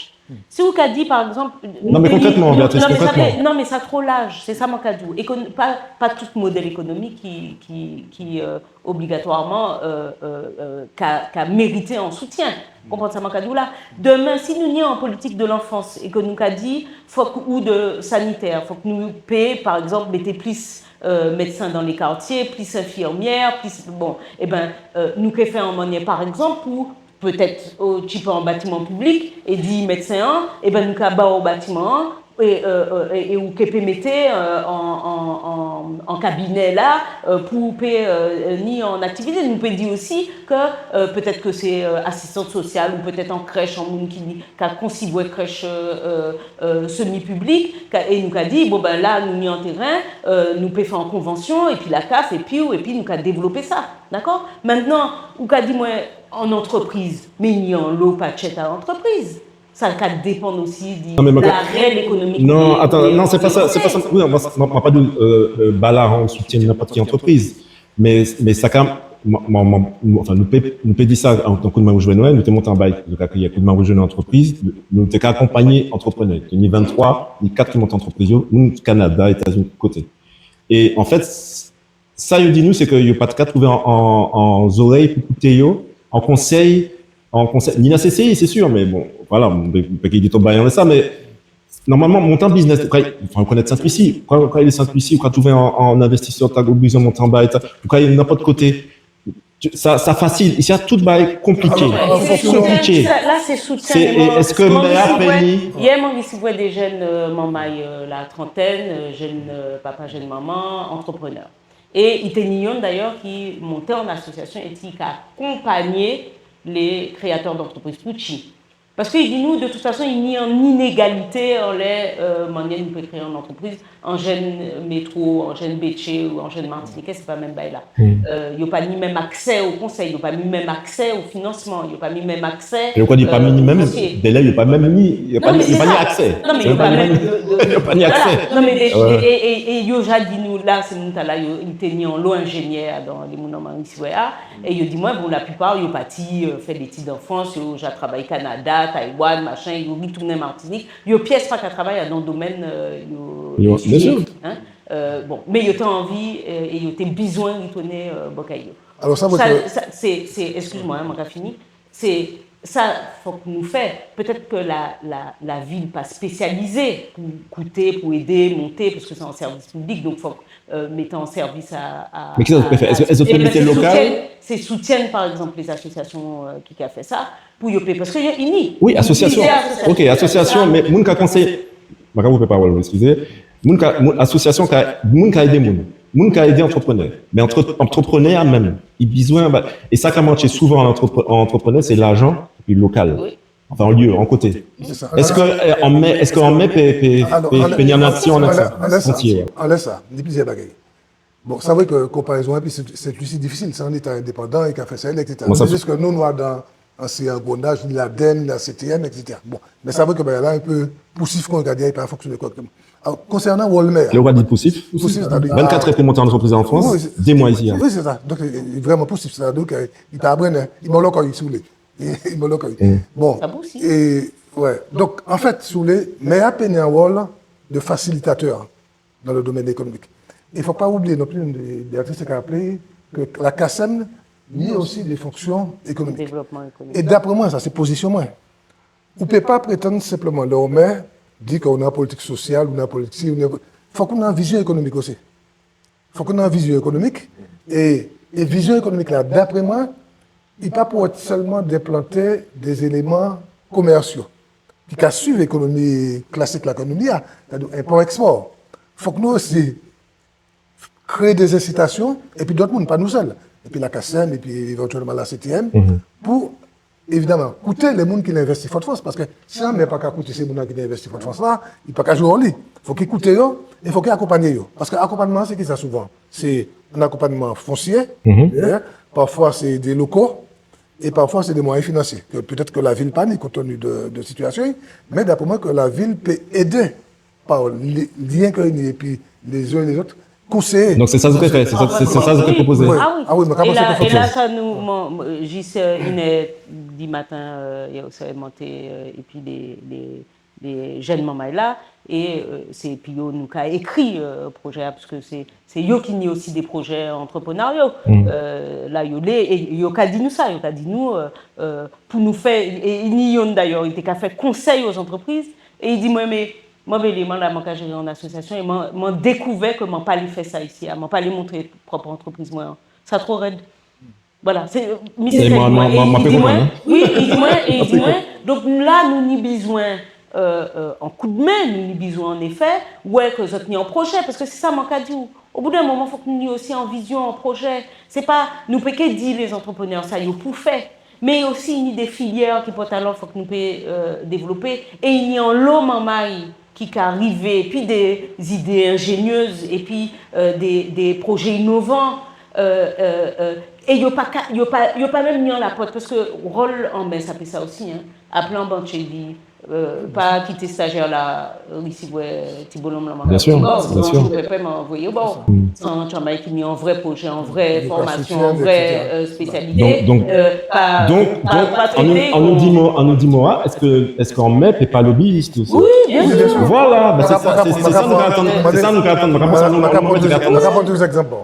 Si ou ka di, pa ègzanp, non, mé konkrètman, Béatrice, non, mé sa, konkrètman. Non, mé sa two laj, sé sa mwen ka di'w. É ke pa, pa tout modèl ékonomik ki, ki, ki, euh, obligatwaman, euh, euh, euh, ka, ka mérité an soutien. Ou konprann sa mwen ka di'w la ? Dèmen, si nou ni an politik de lanfans é ke nou ka di, fok, ou de sanitè, fok nou pé, pa ègzanp, mété plis, euh, médsen dan lé katié, plis enfimiè, plis, bon, ében, euh, nou ké fè an manniè, pa ègzanp, pou pétet, euh, tjipé an batiman piblik, é di médsen-an, ében, nou ka ba'w batiman-an, é, euh, euh, é, é ou ké pé mété, euh, an, an, an, an kabiné la, euh, pou pé, euh, ni an aktivité. Nou pé di osi ke, euh, pétet ke sé, euh, asistan sosial ou pétet an krèch, an moun ki ka konsivwè krèch, euh, euh, euh, semi-piblik, ka, é nou ka di, bon, ben, la, nou ni an téren, euh, nou pé fè an konvansion, épi la CAF, épi, épi nou ka dévlopé sa, dakò ? Mentnan, ou ka di mwen, an antrepriz, mé ni anlo patjé a antrepriz. Sa ka dépann osi di la réyèl ékonomik. Non, mé, mé, atann, non, sé pa sa, sé pa sa. Wi, mwen, mwen, mwen pa di, euh, euh, ba lajan, soutien nenpot ki antrepriz. Mé, mé sa ka, mwen, mwen, mwen, anfen, nou pé, nou pé di sa, an, an Koudmen Wouj Vè Nwè, nou té monté an bay, nou té ka kriyé Koudmen Wouj Vè Nwè antrepriz, nou té ka akonpanyé antreprenè. Ni venntwa, ni kat ki monté antrepriz yo, moun Kanada, Étazini, koté. É an fet, sa yo di nou, sé ke yo pa té ka trouvé an, an, an zorèy pou kouté yo, an konsey, an konsey, ni la C C I, sé sir, mé bon, vwala, mwen pé, mwen pé ké di tro bagay anlè sa, mé nòmalman, monté an biznis, ou ka, anfen, ou konnet Sent-Lisi, ou ka, ou ka alé Sent-Lisi, ou ka trouvé an, an envestisè, ou ka bizwen monté an bay, ou ka alé nenpot koté. Sa, sa fasil. Isi-a, tout bagay konpliké. Alò, an fonksion, konpliké. Sa, la, sé soutien. Sé, es mè-a pé ni ? Yè, mwen risivwè dé jenn, euh, manmay, euh, la trantèn, euh, jenn, euh, papa, jenn manman, antreprenè. É i té ni yonn, dayè, ki monté an asosiasion é ki ka akonpanyé lé kréyatè d'antrepriz piti. Paske i di nou, de tout fason, i ni an inégalité anlè, euh, manniè nou pé kréyé an antrepriz, an jenn Métro, an jenn Bétjé ou an jenn Matinikè, sé pa menm bagay-la. Euh, yo pa ni menm aksè o konsey, yo pa ni menm aksè o finansman, yo pa ni menm aksè, euh, o foncié. Yo pa ni menm, délè, yo pa menm ni, yo pa ni aksè. Non, mé sé sa. Non, mé yo pa ni menm, yo pa ni aksè. Voilà. Non, mé dé, é, é, é yo ja di nou, la, sé moun-tala, yo, i té ni anlo enjéniè, adan, lé moun an Maris, wè, a. É yo di mwen, bon, laplipa, yo pati, euh, fè létid an Frans, yo ja travay Kanada, Taiwan, machin, yo ritounen Matinik. Yo pies pa ka travay adan domèn, euh, yo, yo étidié, hein. Euh, bon, mé yo té anvi, euh, é yo té bizwen ritounen, euh, bò kay yo. Alò, sa, sa, sé, sé, eskiz mwen, hein, mwen ka fini. Sé Sa, fok nou fè. Pétet ke la, la, lavil pa spésializé pou kouté, pou édé, monté, paske sé an sèvis piblik, donk fok, euh, mété an sèvis a, a... Mé kisa zot pé fè ? Es, es zot pé mété lokal ? Sé soutienn, pa egzanp, lé asosiasion, euh, ki ka fè sa, pou yo pé, paske yo ini. Wi, asosiasion. Pliziè asosiasion. OK, asosiasion, mé moun ka konsé, man ka koupé pawol, eskizé. Moun ka, moun, asosiasion ka, moun ka édé moun. Moun ka édé antreprenè. Mé antre-, antreprenè menm, i bizwen, ba, é sa ka mantjé souvan an antrepre-, an antreprenè, sé lajan, épi lokal. Wi. Anfen, an lié, an koté. Sé sa. Es, euh, an mè, es an mè pé, pé, pé, pé ni an aksion, an aksion, anlè sa, ni pliziè bagay. Bon, sa vré ke konparezon, épi sé, sé toujou difisil, sé an Léta endépandan, i ka fè sa, et cetera. Mé jis ke nou, nou adan an, sé an angrenaj, ni l'ADEME, ni la CTM, et cetera. Bon, mé sa vré ke bagay-la, i pé pousif, kon i ka di, i pa fonksioné kòrèkteman. Alò, konsènan wol mè-a. Lè ou ka di pousif, pousif, sétadi, vennkat è pou monté an antrepriz an Frans, dé mwa isi-a. Wi, sé sa. Donk, i, i vréman pousif, sétadi ke i pa brennen, i mò lòkòy, si ou lé. I mò lòkòy. Bon, é, wè. Donk, anfet, si ou lé, mè-a pé ni an wol de fasilitatè dan le domèn ékonomik. É fok pa oubliyé non pli, Béatrice té ka rapélé ke la CACEM ni osi dé fonksion ékonomik. Dévlopman ékonomik. É dapré mwen, sa sé pozision mwen, ou pé pa prétann senpleman, lè ou mè, di ke ou ni an politik sosial, ou ni an politik si, ou ni an, fok ou ni an vizion ékonomik osi. Fok ou ni an vizion ékonomik. É, é vizion ékonomik-la, dapré mwen, i pa pou et selman d'enplanté dé éléman komèsial ki ka suiv ékonomi klasik-la ke nou ni a, sétadi enpò, ekspò. Fok nou osi kréyé dé ensitasion, épi dot moun, pa nou sel. Épi la CACEM, épi évantielman la CTM, pou, évidaman, kouté lé moun ki envesti Fodfrans, paske si an mè pa ka kouté sé moun-lan ki envesti Fodfrans la, i pa ka jwé wol li. Fok i kouté yo, é fok i akonpanyé yo. Paske akonpanyman, sé kisa souvan ? Sé an akonpanyman fonsié, en, pafwa sé dé loko, é pafwa sé dé mwayen finansié, ke pétet ke lavil pa ni, kont tini de, de sitiasion, mé dapré mwen ke lavil pé édé pa li-, lien ke ni épi lé zin é lé zot, konséyé. Donk sé sa zot pé fè, sé sa, sé, sé sa zot pé pwopozé. Wi. A wi. A wi, mé é la, é la, sa nou, mwen, mwen, jis, euh, inè di maten, euh, yè, sa monté, euh, épi lé, lé, lé jenn manmay-la, é, euh, sé épi yo nou ka ékri, euh, pwojé-a, paske sé, sé yo ki ni osi dé pwojé antreprenaryo, euh, la yo lé, é yo ka di nou sa, yo ka di nou, euh, euh, pou nou fè, é, é ni yonn dayè, i té ka fè konsey o zantrepriz, é i di mwen, mé mwen, bel é mwen la, mwen ka jéré an asosiasion, é mwen, mwen dékouvè ke mwen pa lé fè sa isi-a, mwen pa lé monté pwop antrepriz mwen an. Sa two red. Vwala, sé, misié, é mwen, mwen, mwen, mwen pé konprann, en. Wi, i di mwen, é i di mwen, donk la, nou ni bizwen, euh, euh, an koudmen, nou ni bizwen, an éfè, wè ke zot ni an pwojé, paske sé sa mwen ka di'w. O bout d'an moman, fok nou ni osi an vizion, an pwojé. Sé pa, nou pé ké di lé zantreprenè sa yo pou fè, mé osi ni dé filiè ki pòtalan fok nou pé, euh, dévlopé. É ni anlo manmay ki ka rivé, épi dé zidé enjénié, épi, euh, dé, dé pwojé inovan, euh, euh, euh, é yo pa ka, yo pa, yo pa menm ni an lapot, paske wol an mè, sa pé sa osi, en. Apré an bantjé di, euh, pa kité stajè-la, euh, risivwè ti bolonm-lan, bien sûr, bien sûr, pèpè, mé anvoyé'y bò. Sé an djamay ki ni an vré pwojé, an vré fòmasion, an vré, euh, spésialité. Donk, donk, euh, pa, donk, pa, donk, pa an nou, an nou di mo, an nou di mo, en, es, es an mè pé pa lobiyis osi ? Wi, bien sûr. Vwala, ben sé sa, sé, sé sa nou ka atann, sé sa nou ka atann, nou ka atann. Mwen ka pran dé egzanp.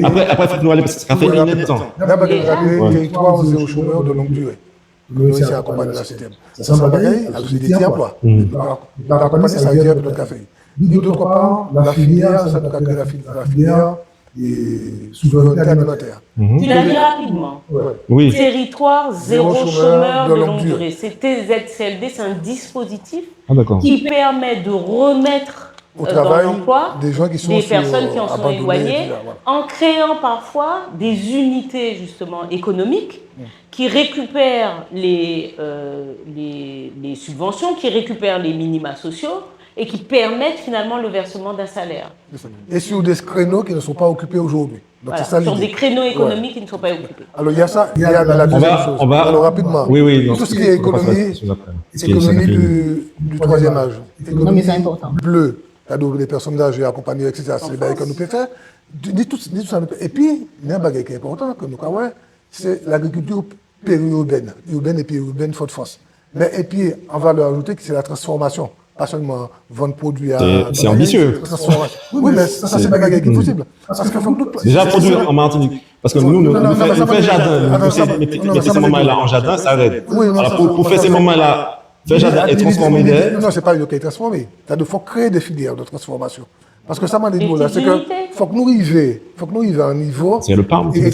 Apré, apré, fok nou alé, paske sa fè inèdtan. Tèritwa zéro chômeur de longue durée. Nou isi akonpanyé la CTM. Sa sé an bagay, alò, sé dé ti anplwa. Mé pa, pa akonpanyé, sa vé di ke nou ka fè. Ni dot pa, la filiè, sa nou ka kriyé la fi-, la filiè, é souveraineté alimentaire. Tu l'as dit rapidement. Wi. Territoire zéro chômeur de longue durée. C'est T Z C L D, c'est un dispositif qui permet de remettre au travail des gens qui sont, euh, abandonnés, et cetera. Voilà. En créant parfois des unités, justement, économiques qui récupèrent les, euh, les, les subventions, qui récupèrent les minima sociaux et qui permettent finalement le versement d'un salaire. C'est ça. Et sur des créneaux qui ne sont pas occupés aujourd'hui. Donc, voilà, c'est ça l'idée. Sur des créneaux économiques qui ne sont pas occupés. Alors, il y a ça, il y a la deuxième chose. On va, on va, alors, rapidement, oui, oui, tout ce qui est économie, économie du, du troisième âge, économie bleue, c'est-à-dire les personnes âgées accompagnées, et cetera. C'est des bails que nous pouvons faire. Ni tout, ni tout ça, nous pouvons. Et puis, il y a un bagage qui est important, que nous, ouais, c'est l'agriculture périurbaine, urbaine et périurbaine Fodfrans. Mé épi, an valè ajouté, ki sé la transfòmasion. pa selman vann prodwi a... Sé, sé anbisié. Transfòmasion. Wi, mé sa, sa sé pa bagay ki posib. Paske fok nou... Déja prodwi an Matinik. Paske nou, nou, nou fè, nou fè jaden, nou fè, mété, mété sé manmay-la an jaden, sa red. Alò, pou, pou fè sé manmay-la fè jaden é transfòmé dèyè. Non, sé pa yo ki transfòmé. Sétadi fok kréyé dé filiè de transfòmasion. Paske sa man di nou la, sé ke fok nou rivé, fok nou rivé a an nivo. Sé le PAM. É,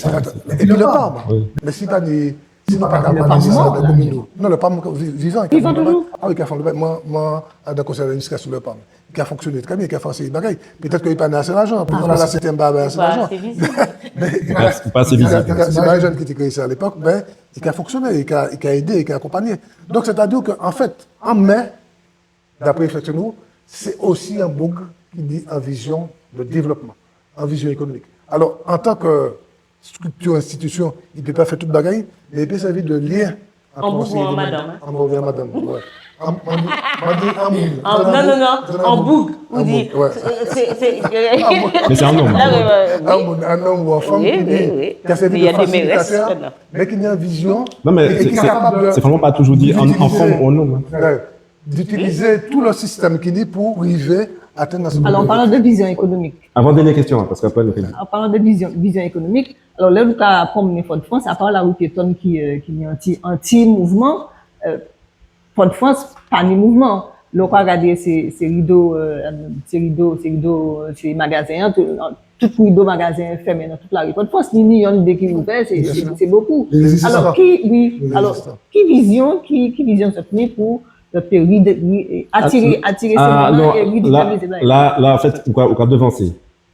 épi le PAM. Wi. Mé si pa di, si nou pa ka... Le PAM mò. Non, le PAM vi-, vivan. Vivan toujou. A wi, ki ka fon le PAM. Mwen, mwen, dan konsey d'administrasion le PAM. Ki ka fonksioné trè bien, ki ka fè an séri bagay. Pétet ke li pa ni asé lajan, pétet ke la sé an bagay asé lajan. Pa asé vizib. Mé pa asé vizib. Sé pa jenn ki té kréyé sa a lépok, mé li ka fonksioné, li ka, li ka édé, li ka akonpagné. Donk sétadi ke an fet, an mè, dapré réfleksion nou, sé osi an boug ki ni an vizion de dévlopman, an vizion ékonomik. Alò, antan ke striktir, enstitision, i pé pa fè tout bagay, mé i pé sèvi de lien ant... An boug ou an madanm, en ? An boug ou an madanm, wè. An, an, an, an moun. An, non, non, non, an boug, ou di, sé, sé, sé... Mé sé an nonm. An moun, an nonm ou an fanm ki ni, ki ka sèvi de fasilitatè, mé ki ni an vizion, é ki kapab de... Non, mé sé, sé, sé franchman pa toujou di an, an fanm ou an nonm, en. Wè. D'utilizé tout le sistem ki ni pou rivé atenn... Alò, an palan de vizion ékonomik. Avan dènié kestion, en, paske apré nou fini. An palan de vizion, vizion ékonomik, alò, lè nou ka pwonmennen Fodfrans, apa lari piétòn ki, euh, ki ni an ti, an ti mouvman, euh, Fodfrans pa ni mouvman. Lè ou ka gadé sé, sé rido, euh, sé rido, sé rido, euh, sé magazen, tout, tout rido magazen fèmen dan tout lari Fodfrans, ni, ni yonn, dé ki ouvè, sé, sé, sé bokou. Alò, ki, wi, alò, ki vizion, ki, ki vizion zot ni pou le péyi, de, ri-, atiré, atiré sé moun-lan é ridinamizé bagay-la. La, la, an fet, ou ka, ou ka dévansé.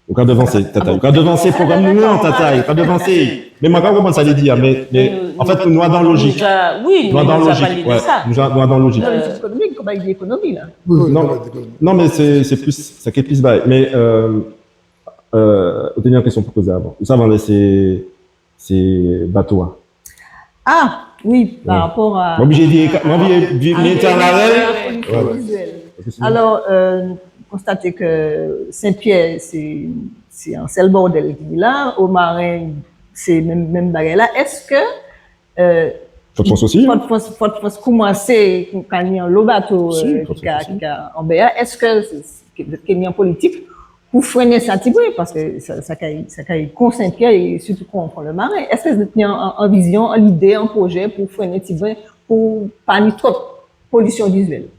Ou ka dévansé, Tatay. Ou ka dévansé pwogram nou an, Tatay. Ou ka dévansé. Mé mwen ka konprann sa li di a, mé, mé an fet, nou adan lojik. Nou ja, wi, nou ja palé de sa. Nou ja, nou adan lojik. Non, mé sé ékonomik, konba i di ékonomi, la. Non, non, mé sé, sé plis, sa ki plis bay. Mé, euh, euh, ou té ni an kestion pou pozé avan. Ou sav, anlè sé, sé bato-a. Ah, wi, pa rapò a... Mwen oblijé di, mwen oblijé di, mé... Alò, euh, konstaté ke Senpiè, sé, sé an sel bòdel ki la, Omaren, sé menm, menm bagay-la. Es, euh, Fodfrans osi, en. Fodfrans, Fodfrans koumansé, ka ni anlo bato, euh, ki ka, ki ka anbè-a. Es sé, sé, ké, ké ni an politik pou fréné sa tibren, paske sa, sa kay, sa kay kon Senpiè é sirtou kon, kon Lemaren. Es zot ni an, an, an vizion, an lidé, an pwojé pou fréné tibren, pou pa ni twop polision viziel ?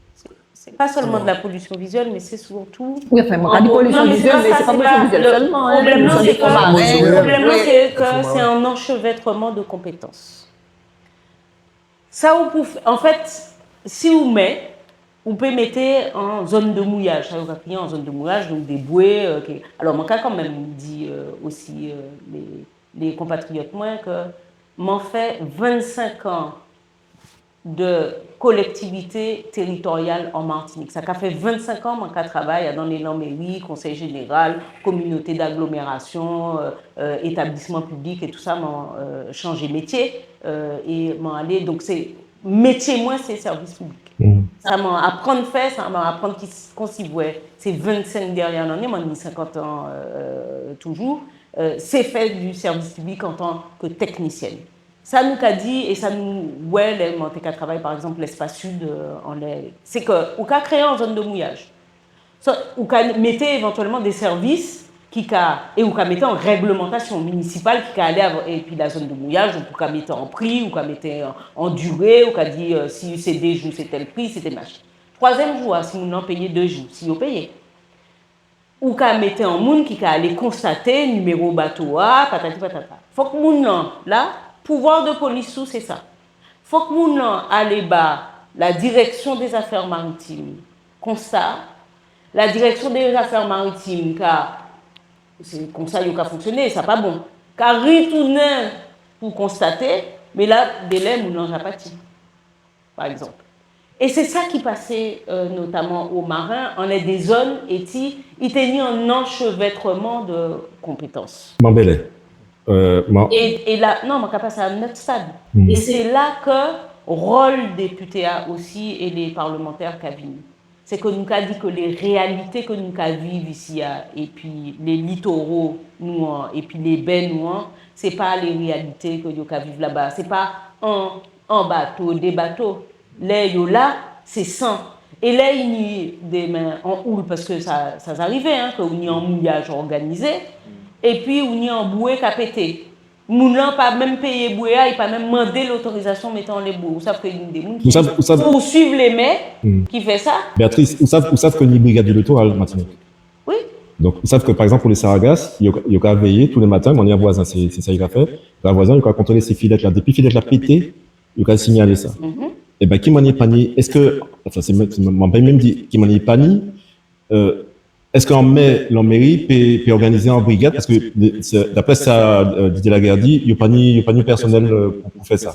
Sé pa selman de la pollution visuelle, mé sé sirtou... Wi, anfen, mwen ka di polision viziel, mé sé pa polision viziel selman, en, pwoblem-lan, sé ke, pwoblem-lan, sé ke sé an enchevêtrement de compétences. Sa ou pou fè, an fet, si ou mè, ou pé mété an zone de mouillage, sa yo ka kriyé an zone de mouillage, donk dé bwé, euh, ki, alò, mwen ka kanmenm di, euh, osi, euh, lé, lé konpatriyot mwen ke mwen fè vennsenk an de collectivité territoriale en Martinique. Sa ka fè vennsenk an mwen ka travay adan lé lanméri, konsey jénéral, communauté d'agglomération, euh, euh, établissement public é tousa, mwen, euh, chanjé métié, euh, é mwen alé, donk sé métié mwen, sé sèvis piblik. Sa mwen aprann fè, sa mwen aprann ki s-, konsivwè sé vennsenk dènié lanné, mwen ni senkant an, euh, toujou, euh, sé fè di sèvis piblik antan ke teknisièn. Sa nou ka di, é sa nou wè, lè mwen té ka travay, pa egzanp, Lespas Sid, euh, anlè, sé ke ou ka kréyé an zone de mouillage. Sa, ou ka mété évantièlman dé sèvis ki ka, é ou ka mété an réglemantasion minisipal ki ka alé avè, épi la zone de mouillage, ou ka mété an pri, ou ka mété an, an diré, ou ka di, euh, si sé dé jou, sé tel pri, sé tel machin. Twazièm jou-a, si moun-lan péyé dé jou, si yo péyé. Ou ka mété an moun ki ka alé konstaté niméwo bato-a, patati patata. Fok moun-lan, la, pouvwa de polis ou, sé sa. Fok moun-lan alé ba la direction des affaires maritimes konsta, la direction des affaires maritimes ka, sé konsa yo ka fonksioné, sa pa bon. Ka ritounen pou konstaté, mé la, délè moun-lan ja pati. Pa egzanp. É sé sa ki pasé, euh, notaman o Maren, anlè dé zòn, éti, i té ni an enchevêtrement de compétences. Manbèlè. Euh, man- É, é la, non, man ka pasé a an lot stad. Hmm. É sé la ke wol dépité-a osi é lé parlemantè ka vini. Sé ke nou ka di ke lé réalité ke nou ka viv isi-a, épi lé litoro nou an, épi lé bè nou an, sé pa lé réalité ke yo ka viv laba. Sé pa an an bato, dé bato. Lè yo la, sé san. É lè i ni dé men an houle, paske sa, sa, sa rivé, hen, ke ou ni an mouyaj òganizé, épi ou ni an bouwé ka pété. Moun-lan pa menm péyé bouwé-a, i pa menm mandé lotorizasion mété anlè bouwé. Ou sav ke ni dé moun ki pousuiv lé mè ki fè sa. Béatrice, ou sav, ou sav ke ni brigad di litoral Matinik. Wi. Donk, ou sav ke, pa ekzanp, pou lé sargas, yo, yo ka véyé tou lé maten, mwen ni an vwazen, sé, sé sa i ka fè. An vwazen, yo ka kontrolé sé filet-la. Dépi filet-la pété, yo ka signalé sa. Ében, ki manniè pa ni, eske, anfen, sé menm, sé menm, man pé menm di ki manniè pa ni, euh, eske an mè, lanméri pé, pé òganizé an brigad, paske, sé, dapré sa, euh, Didier Laguerre di, yo pa ni, yo pa ni pèsonel, euh, pou, pou fè sa.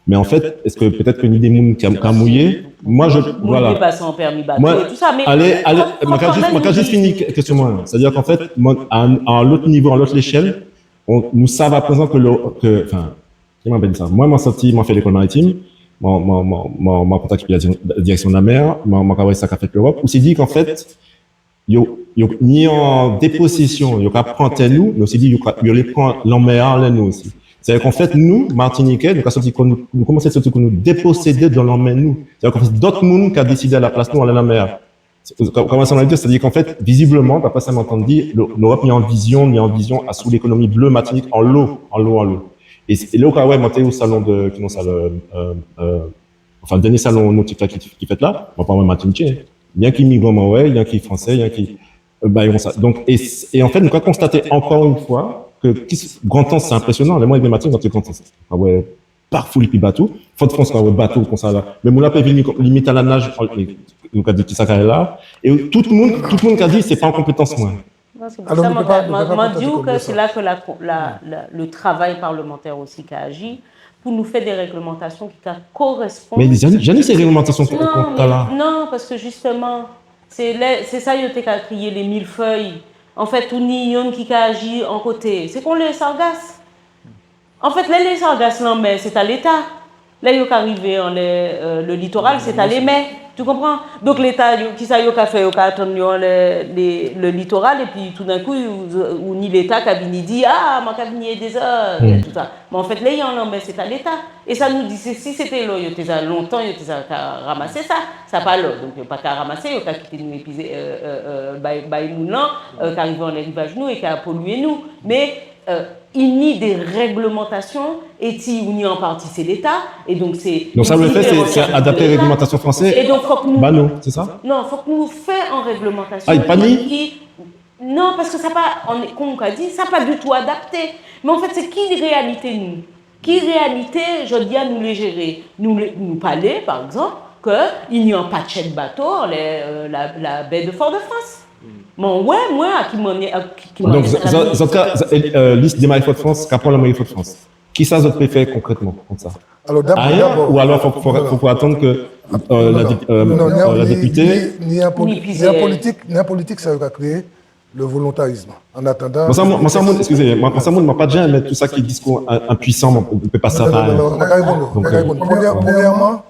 Mé an fet, eske pétet ke ni dé moun ki ka, ka mouyé ? Mwen, je, vwala. Moun ki pasé an pèmi bato é tou sa, mé alé, alé, fo, fo man ka jis, man ka jis fini kestion-mwen. Sétadi ke an fet, mwen, a, a an lot nivo, a an lot léchel, on, nou sav aprézan ke le, ke, anfen, Ki man pé di sa ? Mwen, man sòti, man fè lékol maritim, man, man, man, man, man kontak épi la di-, direksion de la mè, man, man ka wè sa ka fet Lewop. Ou sé di ke an fet, yo, yo ni an déposésion, yo ka pran tè nou, mé ou sé di yo ka, yo lé pran lanmè-a anlè nou osi. Sétadi ke an fet, nou, Matinitjé, nou ka sòti kò nou, nou koumansé sòti kò nou déposédé di lanmè nou. Sétadi ke an fet, dot moun ka désidé a la plas nou anlè lanmè-a. Sé, kò-, kouman sa man di, sétadi ke an fet, vizibleman, dapré sa man tann di, Lo-, Lewop ni an vizion, ni an vizion asou lékonomi blé Matinik anlo, anlo, anlo. É, é la ou ka wè, mwen té o salon de, ki non sa, le, euh, euh, anfen, dènié salon notik la ki, ki fet la, mwen pa wè Matinitjé. Yenki migran man wè, yenki fransé, yenki, euh, bagay kon sa. Donk, é, é an fet, nou ka konstaté ankò an fwa ke ki s-, Grand'Anse, sé enprésionan. Lè mwen rivé Matinik, mwen té Grand'Anse. Ah wè, pa foul épi bato. Fodfrans, kan ou wè bato kon sa la. Mé moun-lan pé vini kon, limit a la naj, nou ka di kisa ka la. É tout moun, tout moun ka di, sé pa an konpétans mwen. Non, sé pou sa, mwen, mwen, mwen di'w ke sé la ke la, la, la, le travay parlemantè osi ka aji, pou nou fè dé réglemantasion ki ka korespon. Mé jan, jan ni sé réglemantasion kon, kon, ka la. Non, paske jisteman, sé lè, sé sa yo té ka kriyé lé milfey. An fet, ou ni yonn ki ka aji an koté. Sé kon lé sargas. An fet, lè lé sargas lanmè, sé ta Léta. Lè yo ka rivé anlè, euh, le litoral, sé ta lé mè. Tu comprends ? Donk Léta, yo, kisa yo ka fè ? Yo ka atann yo anlè lé, le litoral, épi toudenkou, ou, ou ni Léta ka vini di, ah, mwen ka vini édé zot, tout sa. Mé an fet, lè i an lanmè, sé ta Léta. É sa nou di, sé, si sété lò, yo té ja lontan, yo té ja ka ramasé sa. Sa pa lò. Donk yo pa ka ramasé, yo ka kité nou épi, euh, euh, euh, bay, bay moun-lan, euh, ka rivé anlè rivaj nou é ka polié nou. Mé euh, i ni dé réglemantasion, é ti ou ni an pati sé Léta, é donk sé... Donk sa ou lé fè, sé, sé adapté réglemantasion fransé ba nou, sé sa ? Non, fok nou fè an réglemantasion ki, non, paske sa pa, an, kon ou ka di, sa pa ditou adapté. Mé an fet, sé ki réalité nou ? Ki réalité, jòdi-a, nou lé jéré ? Nou lé, nou palé, pa ekzanp, ke i ni an patjek bato, lé, euh, la, la baie de Fort-de-France. Mé wè, mwen, a ki manniè, a ki, ki manniè... Donk, zot, zot ka, euh, lis dé mè Fodfrans, ka pran lanmè Fodfrans. Kisa zot pé fè konkrètman kon sa ? Alò, dabò, ayen, dabò, ou alò fok, fok, fok atann ke, euh, la dép-, euh, la dépité... Non, non, ni, ni, ni an poli-, ni an politik, ni an politik, sa yo ka kriyé le volontarisme. An atandan... Mwen sa, mwen, mwen sa, mwen, eskizé, mwen, mwen sa, mwen, mwen pa janmen tout sa ki diskou in-, inpuisan, mwen, ou pé pa sa... Non, non, non, non, mwen ka réponn, mwen ka réponn. Prèmié-, prèmièman,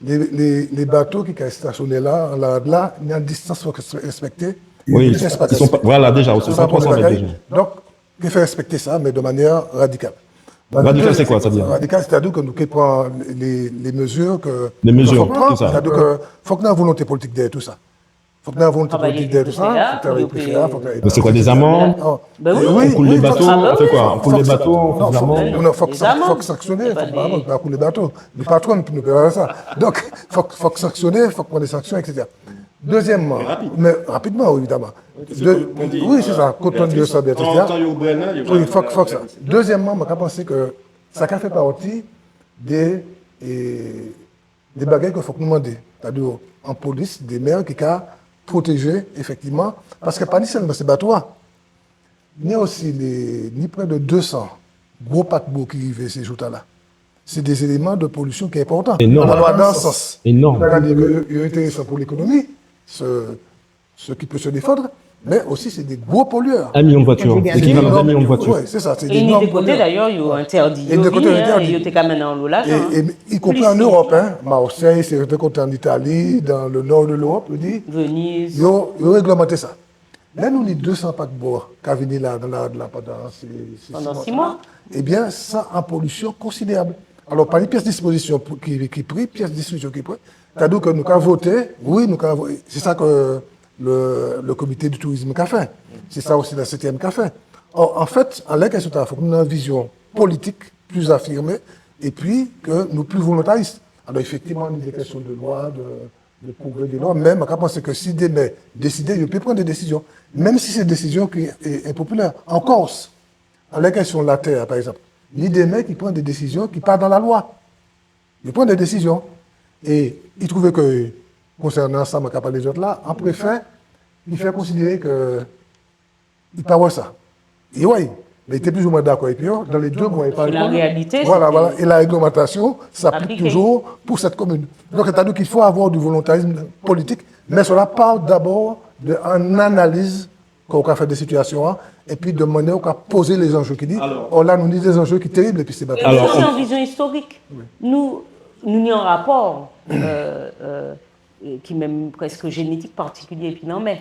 lé, lé, lé bato ki ka estasioné la, an larad-la, ni an distans fok respekté. Wi, i son pa, vwala, déja, i son pa twa san mèt déja. Donk, i fo respekté sa, mé de manniè radikal. Radikal, sé kwa, sa vé di ? Radikal, sétadi ke nou ké pran lé, lé mezi ke... Lé mezi, sé sa. Sétadi ke fok ni an volonté politik dèyè tout sa. Fok ni an volonté politik dèyè tout sa, fok travay épi préfé-a, fok travay... Mé sé kwa, dé zamann ? Ben wi, wi, wi, fok sa. On coule les bateaux, on fait quoi ? On coule les bateaux, on fait des amendes ? Non, non, fok, fok sanksioné, fok pa, pa coule bato. Nou pa tro, nou pé pa fè sa. Donk, fok, fok sanksioné, fok pran dé sanksion, et cetera. Dézièmman, mé rapidman, wi, évidaman. Wi, sé sa, kont pran dé sanksion, et cetera. Wi, fok, fok sa. Dézièmman, mwen ka pansé ke sa ka fè pati dé, é, dé bagay ke fok nou mandé, sétadi an polis, dé mè ki ka pwotéjé, éfektivman, paske pa ni selman sé bato-a, ni osi lé, ni pré de dé san gwo pakbo ki rivé sé jou-tala. Sé dé éléman de polision ki enpòtan. Énòm. Alò, dan an sans, énòm. Sétadi ke yo, yo entérésan pou lékonomi, sé, sé ki pé sé défann, mé osi sé dé gwo poliè. Un million de voitures. Ékivalan dé milion de voiture. Wi, sé sa, sé dé... É ni dé koté, dayè, yo entèdi, yo vini, hen, yo té ka mennen anlo lajan. É, é, i konpri an Ewop, hen, Marseille, sé dé koté an Itali, dan le nò de Lewop, yo di, Venise, yo, yo réglemanté sa. Lè nou ni dé san pakbo ka vini la, dan la, la, pandan sé, sé sis mwa, ében, sa an polision konsidérab. Alò, pa ni pies dispozision pou, ki, ki pri, pies dispozision ki pri. Sétadi ke nou ka voté, wi, nou ka vo-, sé sa ke le, le comité du tourisme ka fè. Sé sa osi la C T M ka fè. Or, an fet, anlè kestion-tala, fok nou ni an vizion politik pli afirmé, épi ke nou pli volontaris. Alò, éfektivman, ni dé kestion de lwa, de, de progrès de lwa, mé man ka pansé ke si dé mè désidé, yo pé pran dé désizion. Menm si sé désizion ki é enpopilè. An Kors, anlè kestion latè, pa ekzanp, ni dé mè ki pran dé désizion ki pa dan lalwa. Yo pran dé désizion. É i trouvé ke, konsènan sa man ka palé zot la, an préfé, i fè konsidéré ke i pa wè sa. I wè, mé i té pli ou mwen dakò épi yo, dan lé dé mwa, i pa réponn. Sé la réalité, voilà, voilà. É la réglemantation s'applique toujours pour cette commune. Donc, c'est-à-dire qu'il faut avoir du volontarisme politique, mais cela part d'abord d'une analyse ke ou ka fè de sitiasion-an, épi de manniè ou ka pozé lé anjé ki ni. Or la, nou ni dé anjé ki térib, épi sé pa... Alò, sé an vizion istorik. Nou, nou ni an rapò, euh, euh, ki menm preske jénétik, partikilié épi lanmè.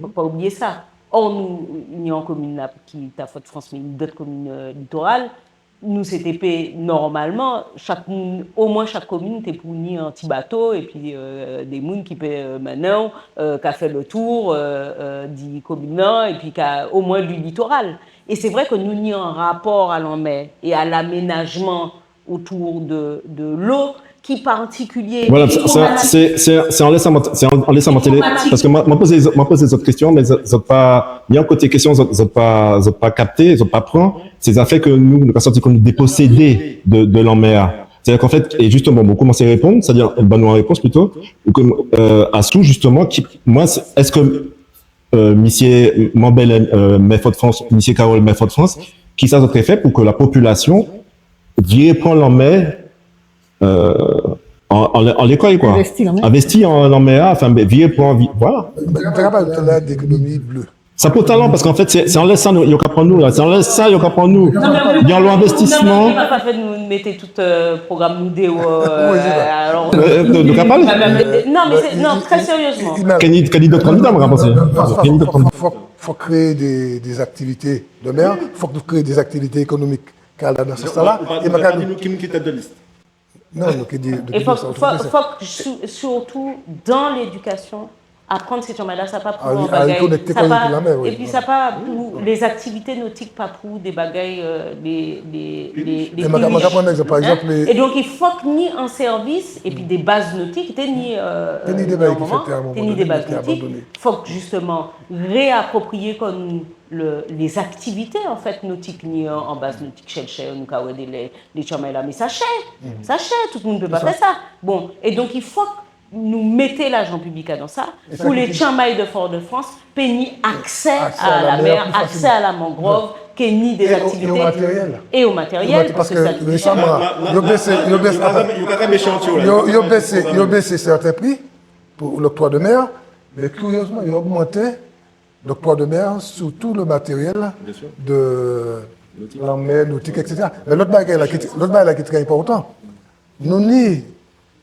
Fok pa oubliyé sa. Or, nou, ni an komin la, ki ta Fodfrans, mé ni dot komin, euh, litoral, nou sé té pé, nòmalman, chak moun, omwen chak komin té pou ni an ti bato, épi, euh, dé moun ki pé, euh, menné'w, euh, ka fè le tour, euh, euh, di komin-lan, épi ka, omwen di litoral. É sé vré ke nou ni an rapò a lanmè é a laménajman otou de, de lo ki partikilié. Voilà, sa, sa, sé, sé, sé anlè sa man, sé an, anlè sa man té lé, paske man, man pozé, man pozé zot kestion, mé zot, zot pa, ni an koté kestion, zot, zot pa, zot pa kapté, zot pa pran. Sé zafè ke nou, nou ka santi ke nou déposédé de, de lanmè-a. Sétadi ke an fet, é jisteman, bon, koumansé réponn, sétadi, ban nou an répons plito, ou ke, euh, asou, jisteman, ki, mwen, sé, es, euh, misié Mambèl, euh, mè Fodfrans, misié Carole, mè Fodfrans, kisa zot ké fè pou ke lapopilasion viré pran lanmè, euh, an, an, an lékol, kwa. Envesti lanmè. Envesti an lanmè-a, anfen, ben, viré pran, vi-, voilà. Mwen té ka palé talè-a d'ékonomi blé. Sa enpòtan, paske an fet, sé, sé anlè sa nou, yo ka pran nou la, sé anlè sa yo ka pran nou. Non, mé, ni anlo envestisman. Non, mé pa fè nou mété tout, euh, pwogram nou déwò, euh, alò. Euh, euh, nou ka palé. Non, mé sé, non, trè sériezman. Ké ni, ké ni dot kandida, mwen ka pansé. Ké ni dot kandida. Fok, fok kréyé dé, dé zaktivité de mè, fok nou kréyé dé zaktivité ékonomik ki alé dan sans-la. É mwen ka di nou ki, ki tèt de lis. Non, nou ké di, nou ké di sa, fok, fok, sirtou dan lédikasion, aprann sé timanmay-la, sa pa pou an bagay, sa pa, épi sa pa pou lé zaktivité notik, pa pou dé bagay, euh, dé, dé, dé, dé riche. É donk, i fok ni an sèvis, épi dé baz notik, té ni, euh, té ni dé bagay ki fet, té ni dé baz notik. Fok jisteman réapropriyé kò-nou le, lé zaktivité, an fet, notik, ni an, an baz notik, chèlchè, nou ka wè dé lè, lé timanmay-la, mé sa chè, sa chè, tout moun pé pa fè sa. Bon, é donk, i fok nou mété lajan piblik adan sa, pou lé timanmay de Fodfrans pé ni aksè a la mè, aksè a la mangrov, ké ni dé zaktivité, é o matériel, paske sa, résaman, yo bésé, yo bésé, yo, yo bésé, yo bésé sèten pri pou loktwa de mè, mé kiriezman, yo ogmanté loktwa de mè sirtou le matériel de lanmè, notik, et cetera. Mé lot bagay-la ki, lot bagay-la ki trè enpòtan, nou ni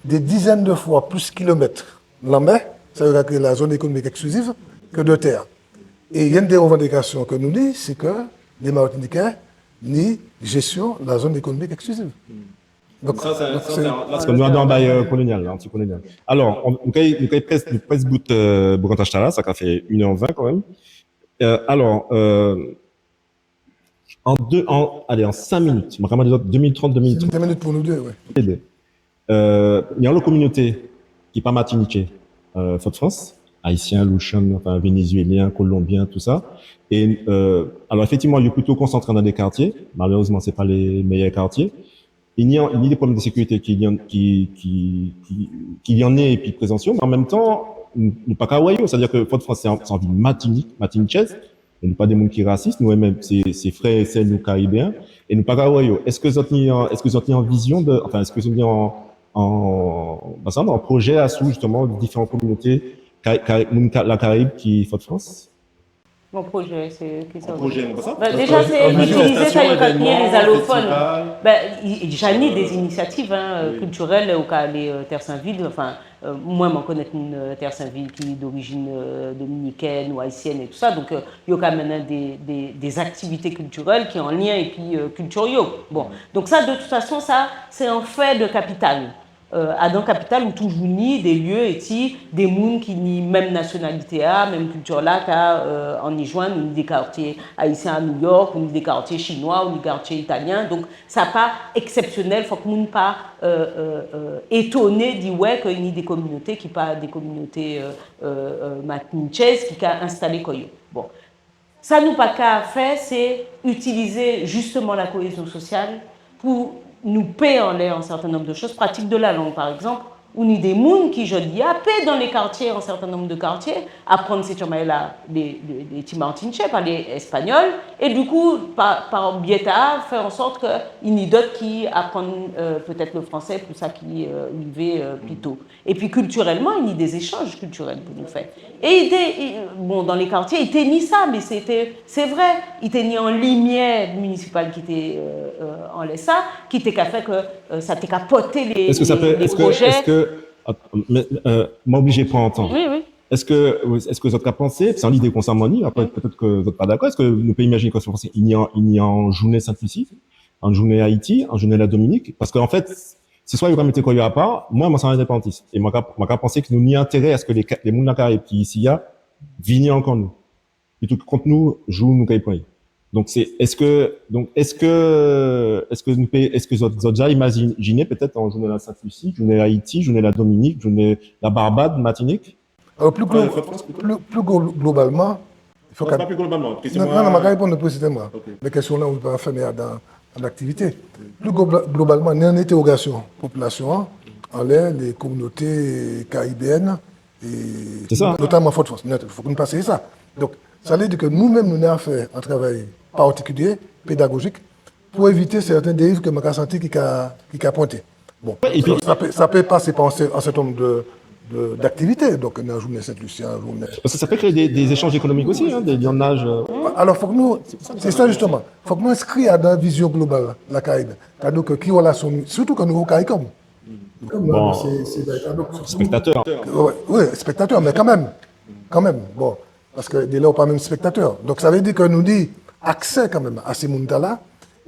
dé dizèn de fwa plis kilomet lanmè, sa yo ka kriyé la zone économique exclusive, ke de tè. É yonn dé révandikasion ke nou ni, sé ke lé Matinitjé ni jestion la zone économique exclusive. Donk, sa, sa, donk sa, sé, sa, paske nou adan bagay, euh, kolonial, la, antikolonial. Alò, nou, nou kay, nou kay près, nou près bout, euh, bokantaj-tala, sa ka fè inè ven kanmenm. Euh, alò, euh, an dé, an, alé, an senk minit, man ka mandé zot dé minit trant, dé minit trant. Dé minit pou nou dé, wi. Lé dé. Euh, ni anlo kominoté ki pa matinitjé, euh, Fodfrans, ayisien, louchann, anfen, vénézuélien, kolonbien, tousa. É, euh, alò, éfektivman, yo plito konsantré dan dé katié. Malérezman, sé pa lé méyè katié. I ni, i ni dé pwoblem de sékirité ki, ki, ki, ki, ki ni épi prézans yo, mé an menm tan, nou, nou pa ka wè yo. Sétadi ke Fodfrans, sé an, sé an vil Matinik, matinitjez. É nou pa dé moun ki rasis, nou menm, sé, sé frè é sè nou karibéyen. É nou pa ka wè yo. Es zot ni, es zot ni an vizion de, anfen, es zot ni an, an, pa sa, an projé asou, jisteman, diféran kominoté ka-, ka-, moun ka-, la Karayib ki Fodfrans ? Mon projet, c'est que ça. Projet, non, pas ça. Bah, déjà, c'est utiliser ça, il y a des allophones. Bah, il y a déjà des initiatives, hein, culturelles, au cas les, euh, Terre Saint-Ville, enfin, euh, moi, je connais une, euh, Terre Saint-Ville qui est d'origine, euh, dominicaine ou haïtienne et tout ça, donc, euh, il y a quand même des, des, des activités culturelles qui sont en lien et puis, euh, culturelles. Bon, donc ça, de toute façon, ça, c'est un fait de capital. Euh, adan kapital ou toujou ni dé lieu éti dé moun ki ni menm nasionalité-a, menm kilti-a, ka, euh, anni jwenn, ou ni dé katié ayisien a New York, ou ni dé katié chinwa, ou ni katié italien. Donk, sa pa eksepsionel, fok moun pa, euh, euh, euh, étoné di wè ke ni dé kominoté ki pa dé kominoté, euh, euh, euh, matinitjez ki ka enstalé kò yo. Bon. Sa nou pa ka fè, sé itilizé jisteman la koézion sosial pou nou pé anlè an sèten nonb de choz. Pratik de la lang, pa ekzanp, ou ni dé moun ki, jòdi-a, pé dan lé katié, an sèten nonb de katié, aprann sé tjanmay-la, lé, lé, lé ti Matinitjé, palé espanyol, é di kou, pa, pa bié-tala, fè an sòt ke ni dot ki aprann, euh, pétet le fransé pou sa ki, euh, rivé, euh, pli to. Épi kiltirelman, i ni dé zéchanj kiltirel pou nou fè. É i té, i, bon, dan lé katié, i té ni sa, mé sé té, sé vré, i té ni an limiè minisipal ki té, euh, euh, anlè sa, ki té ka fè ke, euh, sa té ka pòté lé, lé projé. Eske sa pé, eske, eske, at-, mé, euh, man oblijé pran an tan. Wi, wi. Eske, eske zot ka pansé, sé an lidé kon sa man ni, apré pétet ke zot pa dakò, eske nou pé imajiné ke sé fransé, i ni an, i ni an jouné Sent-Lisi, an jouné Ayiti, an jouné Ladominik, paske an fet, sé swa yo ka mété kò yo apa, mwen, mwen sé an endépandantis. É mwen ka, mwen ka pansé ke nou ni entéré a ske lé, lé moun Lakarayib ki isi-a vini an kan nou. Plito ke kont nou, jou nou kay pran. Donk sé, eske, donk eske, eske nou pé, eske zot, zot ja imajiné pétet an jouné la Sent-Lisi, jouné Ayiti, jouné Ladominik, jouné Labarbad, Matinik, Alò, pli glo-, pli, pli glo-, globalman, fo ka... Non, non, man ka réponn présizeman. Mé kestion-la, ou pa fèmen adan, an aktivité. Pli glo-, globalman, ni an entèwogasion popilasion-an anlè lé kominoté karibéyèn, é notaman Fodfrans. Fok nou pa siyé sa. Donk, sa lé di ke nou menm, nou ni a fè an travay partikilié, pédagojik, pou évité sèten dériv ke man ka santi ki ka, ki ka pwenté. Bon, sa pé, sa pé pasé pa an sè-, an sèten nonb de, de, d'aktivité. Donk, ni an jouné Sent-Lisi, an jouné... Paske sa pé kréyé dé, dé zéchanj ékonomik osi, hein, dé liannaj, euh. Alò, fok nou, sé sa jisteman, fok nou enskri adan vizion global Lakarayib. Sétadi ke ki rélasion, sirtou kan nou wè CARICOM. Bon, sé, sé, donk, spektatè. Wi, wi, spektatè, mé kanmenm, kanmenm, bon. Paske délè ou pa menm spektatè. Donk, sa vé di ke nou ni aksè kanmenm a sé moun-tala,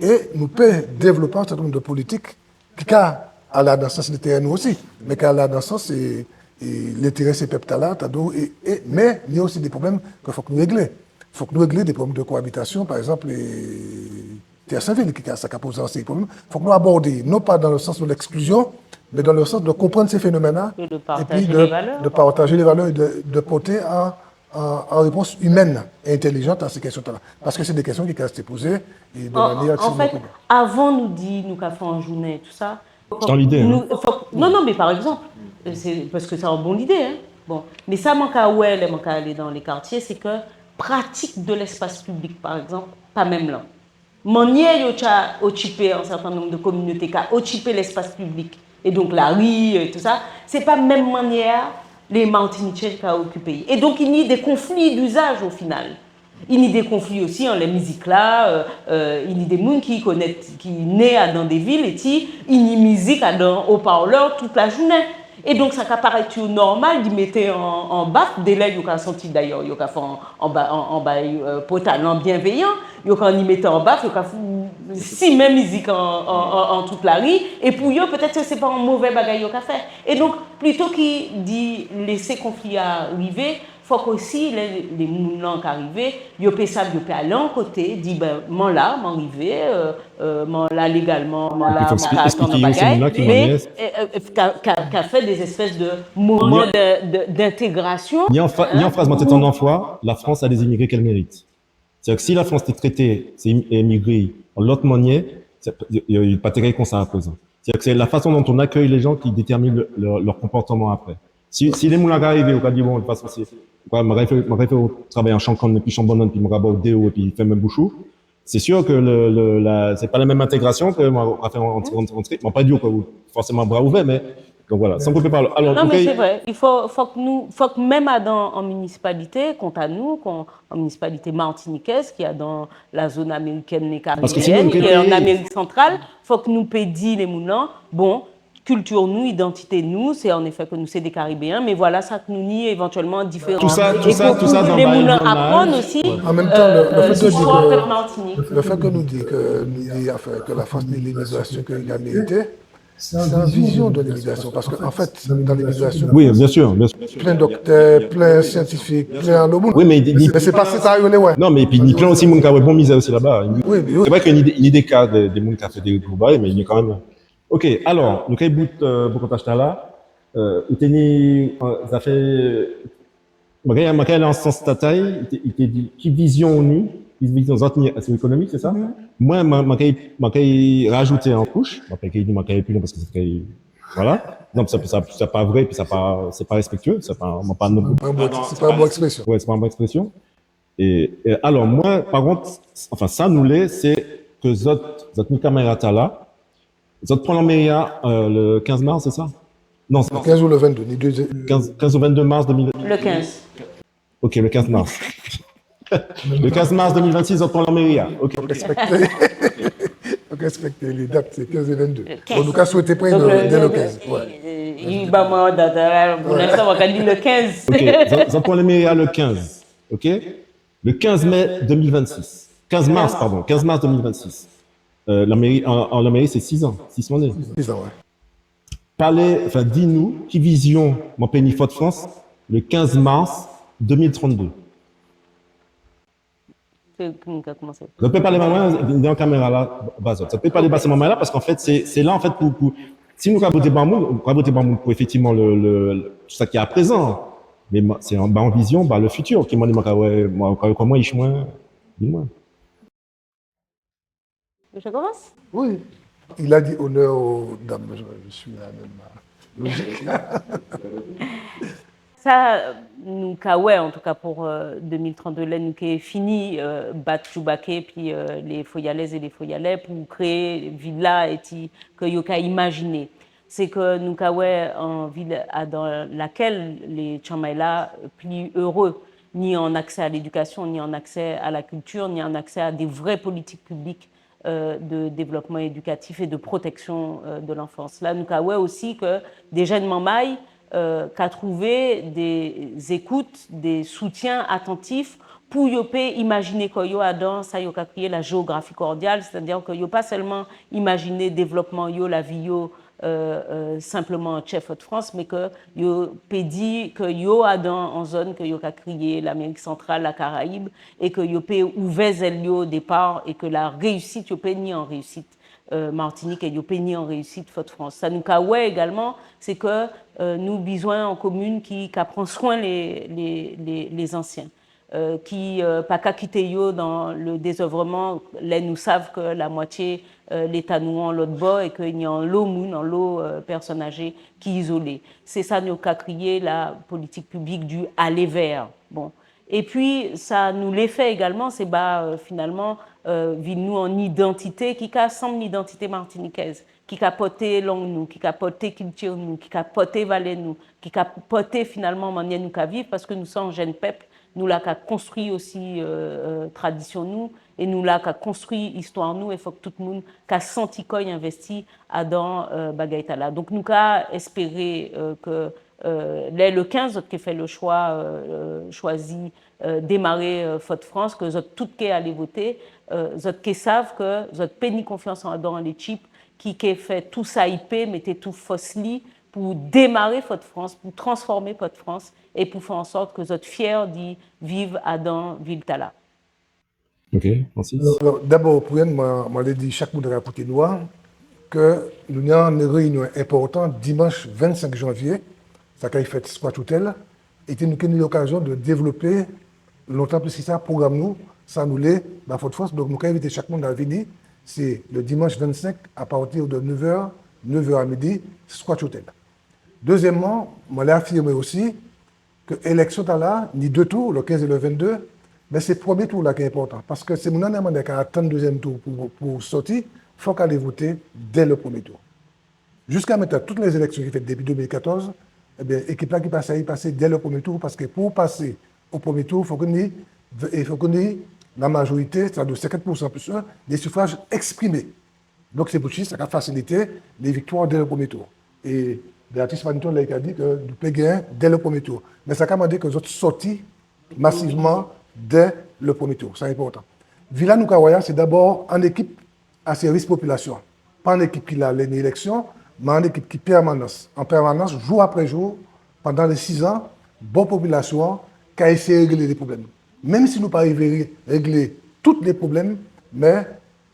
é nou pé dévlopé an sèten nonb de politik ki ka alé dan sans lentéré nou osi, mé ki ka alé dan sans, é, é lentéré sé pep-tala, tadi, é, é, mé ni osi dé pwoblem ke fok nou réglé. Fok nou réglé dé pwoblem de koabitasion, pa ekzanp, é, Tè Senvil, ki ka, sa ka pozé an séri pwoblem. Fok nou abòdé, non pa dan le sans de leksklizyon, mé dan le sans de konprann sé fénomèn-la, épi de, de partajé lé valè é de, de pòté an, an, an répons imèn é entèlijan a sé kestion-tala. Paske sé dé kestion ki ka rété pozé é de manniè... An fet, avan nou di nou ka fè an jounen é tou sa, fok nou, fok, non, non, mé pa ekzanp, sé paske sé an bon lidé, hein. Bon, mé sa mwen ka wè, lè mwen ka alé dan lé katié, sé ke pratik de lespas piblik, pa ekzanp, pa menm lan. Manniè yo ka okipé an sèten nonb de kominoté, ka okipé lespas piblik, é donk lari, é tou sa, sé pa menm manniè-a lé Matinitjé ka okipé'y. É donk, i ni dé konfli dizaj o final. I ni dé konfli osi anlè mizik-la, euh, euh, i ni dé moun ki konnet, ki né adan dé vil, éti i ni mizik adan oparlè tout lajounen. É donk, sa ka paret yo nòmal di mété an, an baf, délè yo ka santi, dayè, yo ka fè an, anba, an, anba, euh, pòtalan bienvéyan, yo ka anni mété an baf, yo ka fou-, simen mizik an, an, an, an tout lari, é pou yo, pétet sé pa an mové bagay yo ka fè. É donk, plito ki di lésé konfli-a rivé, fok osi lé, lé moun-lan ka rivé, yo pé sav, yo pé alé an koté, di, ben, mwen la, mwen rivé, euh, euh, mwen la légalman, mwen la, mwen ka atann an bagay, mé, euh, euh, ka, ka, ka fè dé espes de moman de, de, d'entégrasyon. Ni an fra-, ni an fraz mwen té tann an fwa, la France a des immigrés qu'elle mérite. Sétadi ke si la France té trété sé im-, émigré an lot manniè, sé, yo, yo, yo pa té ké kon sa aprézan. Sétadi ke sé la fason dont on accueille les gens qui détermine le, le, leur comportement après. Si, si lé moun-lan ka rivé, ou ka di, bon, de tout fason, sé, ou ka, man ka fè, man ka fè travay an chankann, épi chanbannann, épi man ka ba'w dé'w, épi fèmen bouch-ou, sé sir ke le, le, la, sé pa la menm entégrasyon ke man ka fè an, an, an, an, man pa di'w ke ou, fòséman bra ouvè, mé Donk voilà, san koupé pawol. Alò, non, mé sé vré. I fo, fok nou, fok menm adan an minisipalité, kon a nou, kon an minisipalité matinikez, ki adan la zone américaine et caribéenne, ki an Amérique centrale, fok nou pé di lé moun-lan, bon, kilti nou, idantité nou, sé an éfé ke nou sé dé Karibéyen, mé voilà sa ke nou ni évantièlman diféran. Tousa, tousa, tousa, lé moun-lan aprann osi, an menm tan, le, le fait de dire que, le fait que nous dit que, nous dit, enfin, que la France ni limigrasion ke li mérité, c'est une vision de l'immigration, parce que, en fait, dans l'immigration, oui, bien sûr, bien sûr, plen doktè, plen siantifik, plen anlo moun. Oui, mé, mé sé pa sa yo lé wè. Non, mé épi ni plen osi moun ki ka wè bon mizè osi laba. Oui, oui. Sé vré ke ni dé, ni dé ka de, de moun ki ka fè dé gwo bagay, mé ni kanmenm. OK, alò, nou kay bout, euh, bokantaj-tala. Euh, ou té ni, euh, zafè, man kay, man kay alé an sans tatay, i té, i té di, ki vizion ou ni, ki vizion zot ni asou lékonomi, sé sa ? Mwen, man, man kay, man kay rajouté an kouch, man pa kay di, man kay pli lwen paske sé trè, voilà. Non, sa, sa, sa pa vré, épi sa pa, sé pa respektié, sa pa, man pa non pli. Sé pa an bon, sé pa an bon ekspresion. Wè, sé pa an bon ekspresion. É, é alò, mwen, pa kont, anfen, sa nou lé, sé ke zot, zot ni kaméra-tala, zot pran lanméri-a, euh, le kenz mas, sé sa ? Non, sé... Le kenz ou le venndé, ni dé... Kenz, kenz ou venndé mas dé mil. Le kenz. OK, le kenz mas. Le kenz mas dé mil vennsis, zot pran lanméri-a. OK. Fok respekté. Fok respekté lé dat, sé kenz é venndé. Le kenz. Bon, nou ka swété pran dé le kenz. Wè. I ba mwen dat-la, pou lenstan, man ka di le kenz. OK, zot, zot pran lanméri-a le kenz. OK ? Le kenz mé dé mil vennsis. Kenz mas, padon, kenz mas dé mil vennsis. Euh, lanméri, an, an lanméri, sé sizan, sis lanné. Sizan, wè. Palé, anfen, di nou, ki vizion man pé ni Fodfrans le kenz mas dé mil tranndé. Sé ki moun ki ka koumansé ? Zot pé palé ba mwen, ni an kaméra-la, ba zot. Zot pé palé ba sé manmay-la, paske an fet, sé, sé la, an fet, pou, pou, si nou ka voté ba moun, nou ka voté ba moun pou éfektivman le, le, le, tout sa ki a prézan. Mé mwen, sé an, ba an vizion, ba le fitir, ki mwen, mwen ka wè, mwen, ka wè koman ich mwen, di mwen. Je commence ? Oui. Il a dit honneur aux dames. Je, je suis la même, euh, logique. Sa, nou ka wè, antouka, pou, euh, dé mil tranndé, lè nou ké fini, euh, bat djoubaké, épi, euh, lé Foyalèz é lé Foyalè pou kréyé vil-la, éti ke yo ka imajiné. Sé ke nou ka wè an vil adan lakèl lé timanmay-la pli éré, ni an aksè a lédikasion, ni an aksè a la kilti, ni an aksè a dé vré politik piblik, euh, de développement éducatif et de protection, euh, de l'enfance. La, nou ka wè osi ke dé jenn manmay, euh, ka trouvé dé zékout, dé soutien atantif pou yo pé imajiné kò yo adan sa yo ka kriyé la géographie cordiale, sétadi ke yo pa selman imajiné dévlopman yo, lavi yo, euh, euh, senpleman tjè Fodfrans, mé ke yo pé di ke yo adan an zòn ke yo ka kriyé Lamérik Santral, la Karayib, é ke yo pé ouvè zel yo o dépa, é ke la réyisit, yo pé ni an réyisit, euh, Matinik, é yo pé ni an réyisit Fodfrans. Sa nou ka wè égalman, sé ke, euh, nou bizwen an komin ki ka pran swen lé, lé, lé, lé zansien. Euh, ki, euh, pa ka kité yo dan le désœuvrement, lè nou sav ke lamwatié, euh, Léta nou an lot bò é ke ni anlo moun, anlo, euh, pèsonn ajé ki izolé. Sé sa nou ka kriyé la politik piblik du aller vers. Bon. Épi, sa nou lé fè égalman, sé ba, euh, finalman, euh, vil nou an idantité ki ka sanm lidantité matinikez, ki ka pòté lang nou, ki ka pòté kilti nou, ki ka pòté valè nou, ki ka pòté finalman manniè nou ka viv, paske nou sé an jenn pep, nou la ka konstwi osi, euh, euh, tradision nou, é nou la ka konstwi istwa nou, é fok tout moun ka santi kò'y envesti adan, euh, bagay-tala. Donk nou ka espéré, euh, ke, euh, lè le kenz, zot ké fè le chwa, euh, chwazi, euh, démaré, euh, Fodfrans, ke zot tout ké alé voté, euh, zot ké sav ke zot pé ni konfians adan lékip ki ké fè tou sa i pé, mété tout fos li, pou démaré Fodfrans, pou transfòmé Fodfrans, é pou fè an sòt ke zot fiè di viv adan vil-tala. OK, mèsi. Alò, alò, dabò, pou mwen, mwen, mwen lé di chak moun ka kouté nou a, ke nou ni an réinion enpòtan dimanch vennsenk janvié, sa kay fet Squash Hotel, éti nou ké ni lokazion de dévlopé lontan plis ki sa, pwogram nou, sa nou lé ba Fodfrans. Donk nou ka envité chak moun a vini, sé le dimanch vennsenk, a pati de nèv è, nèv è a midi, Squash Hotel. Dézièmman, mwen lé afirmé osi ke éleksion-tala, ni dé tou, le kenz é le venndé, mé sé prèmié tou-la ki enpòtan, paske sé moun-lan, manniè ka atann dézièm tou pou, pou sòti, fok alé voté dè le prèmié tou. Jiska mentnan, tout lé zéleksion ki fet dépi dé mil katòz, ében, ékip-la ki pasé, i pasé dè le prèmié tou, paske pou pasé o prèmié tou, fok ou ni, fok ou ni la majorité, sétadi senkant pousan plis en, dé sifraj eksprimé. Donk, sé pou sa ki ka fasilité lé viktwa dè le prèmié tou. É Béatrice Manitou, la, i ka di ke nou pé genyen dè le prèmié tou. Mé sa ka mandé ke zot sòti masivman dè le prèmié tou. Sa enpòtan. Vil-la nou ka wè a, sé dabò an ékip a sèvis popilasion. Pa an ékip ki la lè ni éleksion, mé an ékip ki pèmanans, an pèmanans, jou apré jou, pandan lé sizan, bò popilasion-an, ka éséyé réglé lé pwoblem. Menm si nou pa rivé ré-, réglé tout lé pwoblem, mé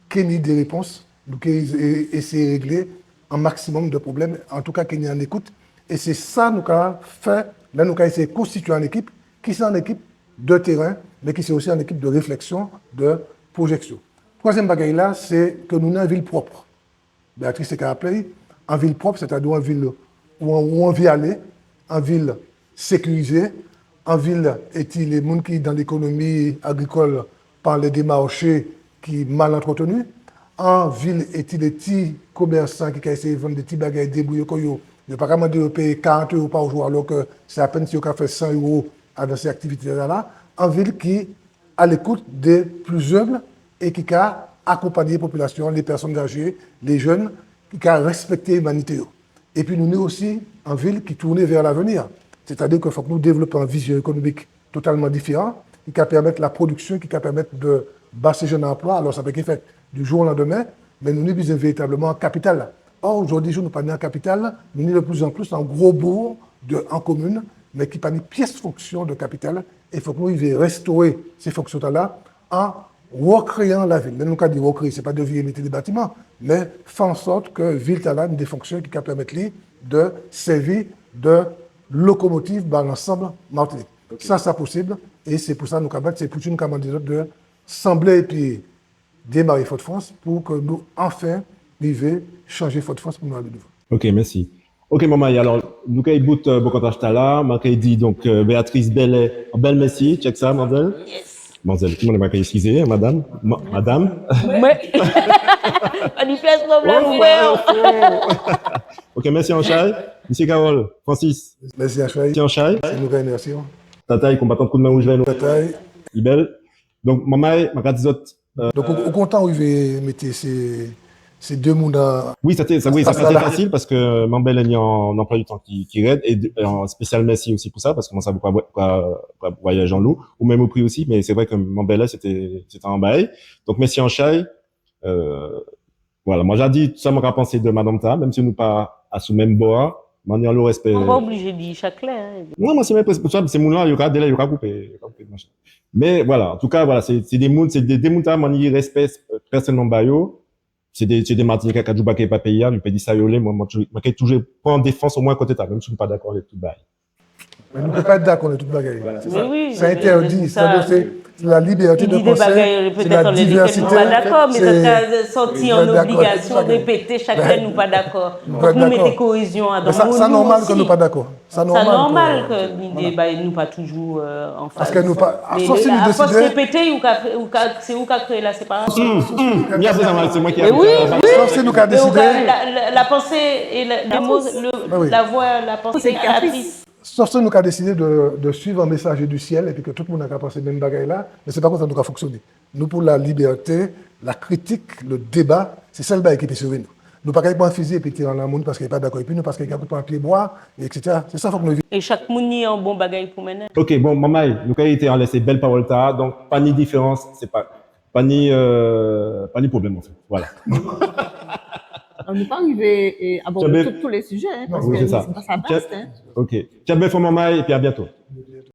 ké ni dé répons, nou ké é-, éséyé réglé an maksimòm dè pwoblem, antouka ké ni an ékout. É sé sa nou ka fè, la nou ka éséyé konstitié an ékip, ki sé an ékip dè téren, mé ki sé osi an ékip dè réfleksion, dè pwojeksion. Twazièm bagay-la, sé ke nou ni an vil pwòp. Béatrice té ka raplé'y, an vil pwòp, sétadi an vil ou, ou anvi alé, an vil sékirizé, an vil éti lé moun ki dan lékonomi agrikol pa lé dé maché ki mal antréteni, an vil éti lé ti komèsan ki ka éséyé vann dé ti bagay, débouyé kò-yo, yo pa ka mandé yo péyé karant éwo pa jou, alò ke sé apenn si yo ka fè san éwo adan sé aktivité-la, an vil ki a lékout dé pli zèb é ki ka akonpanyé popilasion, lé pèsonn ajé, lé jenn, ki ka respekté imanité-yo. Épi nou ni osi an vil ki tounen vè lavenir. Sétadi ke fok nou dévlopé an vizion ékonomik totalman diféran, ki ka pèmet la pwodiksion, ki ka pèmet dè ba sé jenn-lan anplwa. Alò, sa pé ké fet di jou o landèmen, mé nou ni bizwen véritableman an kapital. Or, jòdi jou, nou pa ni an kapital, nou ni dè pli an pli an gwo boug dè, an komin, mé ki pa ni pies fonksion dè kapital, é fok nou rivé rèstoré sé fonksion-tala an rèkréyan lavil. Lè nou ka di rèkréyé, sé pa dè viré mété dé batiman, mé fè an sòt ke vil-tala ni dé fonksion ki ka pèmet li dè sèvi dè lokomotiv ba lansanm Matinik. Sa, sa posib, é sé pou sa nou ka bat, sé pou sa nou ka mandé zot dè sanblé épi démaré Fodfrans pou ke nou anfen rivé chanjé Fodfrans pou nou alé douvan. Ok, mèsi. Ok, manmay, alò, nou kay bout, euh, bokantaj-tala, man kay di, donk, euh, Béatrice Bellay, bel mèsi, tchek sa, manzel. Yes. Manzel, kouman man kay, eskizé, madam ? Ma-, madam ? Mwen. Pa ni pies pwoblem, frè. Ok, mèsi anchay. Misié Carole, Francis. Mèsi anchay. Mèsi anchay. Sé nou kay mèsi, wi. Tatay, konbatan Koudmen Wouj Vè Nwè. Tatay. Li bel. Donk, manmay, man ka di zot, Donk, ou, ou kontan ou rivé mété sé, sé dé moun-lan ? Wi, sa té, sa, wi, sa pa té fasil paske, euh, man bel ni an anplwa di tan ki, ki red, é dé, euh, spésial mèsi osi pou sa, paske man sav ou ka vwa-, ka, ka vwayajé anlou, ou menm ou pri osi, mé sé vré ke man bel sé té, sé té an bay. Donk, mèsi anchay. Euh, vwala, man ja di sa man ka pansé dè madanm-tala, menm si nou pa asou menm bò-a, man ni anlo respé. Ou pa oblijé di chak lè, en. Non, mwen sé menm pou sa, sé moun-lan, yo ka, délè, yo ka koupé, yo ka koupé, machin. Mé vwala, antouka, vwala, sé, sé dé moun, sé dé, dé moun-tala, man ni respé, euh, pèsonelman ba yo. Sé dé, sé dé Matinikè ka djoubaté pa péyi-a, yo pé di sa yo lé, mwen, mwen toujou, mwen ké toujou pran défans omwen koté-tala, menm si nou pa dakò avek tout bagay. Mé nou pé pa et dakò avek tout bagay. Vwala, sé sa. Mé wi, sé entèdi, sa, sé la liberté de pensée, sé la diversité. Li di dé bagay, pétet anlè lékel nou pa dakò, mé sa ka sòti an obligasion répété chak lè nou pa dakò. Fok nou mété koézion adan nou osi. Sa nòmal ke nou pa dakò. Sa nòmal ke ni dé bagay nou pa toujou, euh, an faz. Paske nou pa, mé a fos répété, ou ka, ou ka, sé ou ka kréyé la séparasyon. Hum, hum. Mé apré sa, sé mwen ki... Mé wi, wi. Sof si nou ka désidé. Mé ou ka, la, la, la pansé é la, lé mo, le, la vwa, la pansé, sé kapris. Sof si nou ka désidé dè, dè suiv an mésajé di siel épi ke tout moun ka pansé menm bagay-la, mé sé pa kon sa nou ka fonksioné. Nou pou la libèté, la kritik, le déba, sé sel bagay ki pé sové nou. Nou pa kay pran fizi épi tiré anlè moun paske i pa dakò épi nou, paske i ka koupé an pié bwa, etsétéra. Sé sa fok nou évité. É chak moun ni an bon bagay pou mennen. Ok, bon, manmay, nou kay rété anlè sé bel pawol-tala, donk pa ni diférans, sé pa, pa ni, euh, pa ni pwoblem, anfet. Vwala. Nou pa rivé, euh, abòdé tout, tout lé sijé, en, paske sa vaste, en. Ok. Tjenbé fò, manmay, épi a bientôt.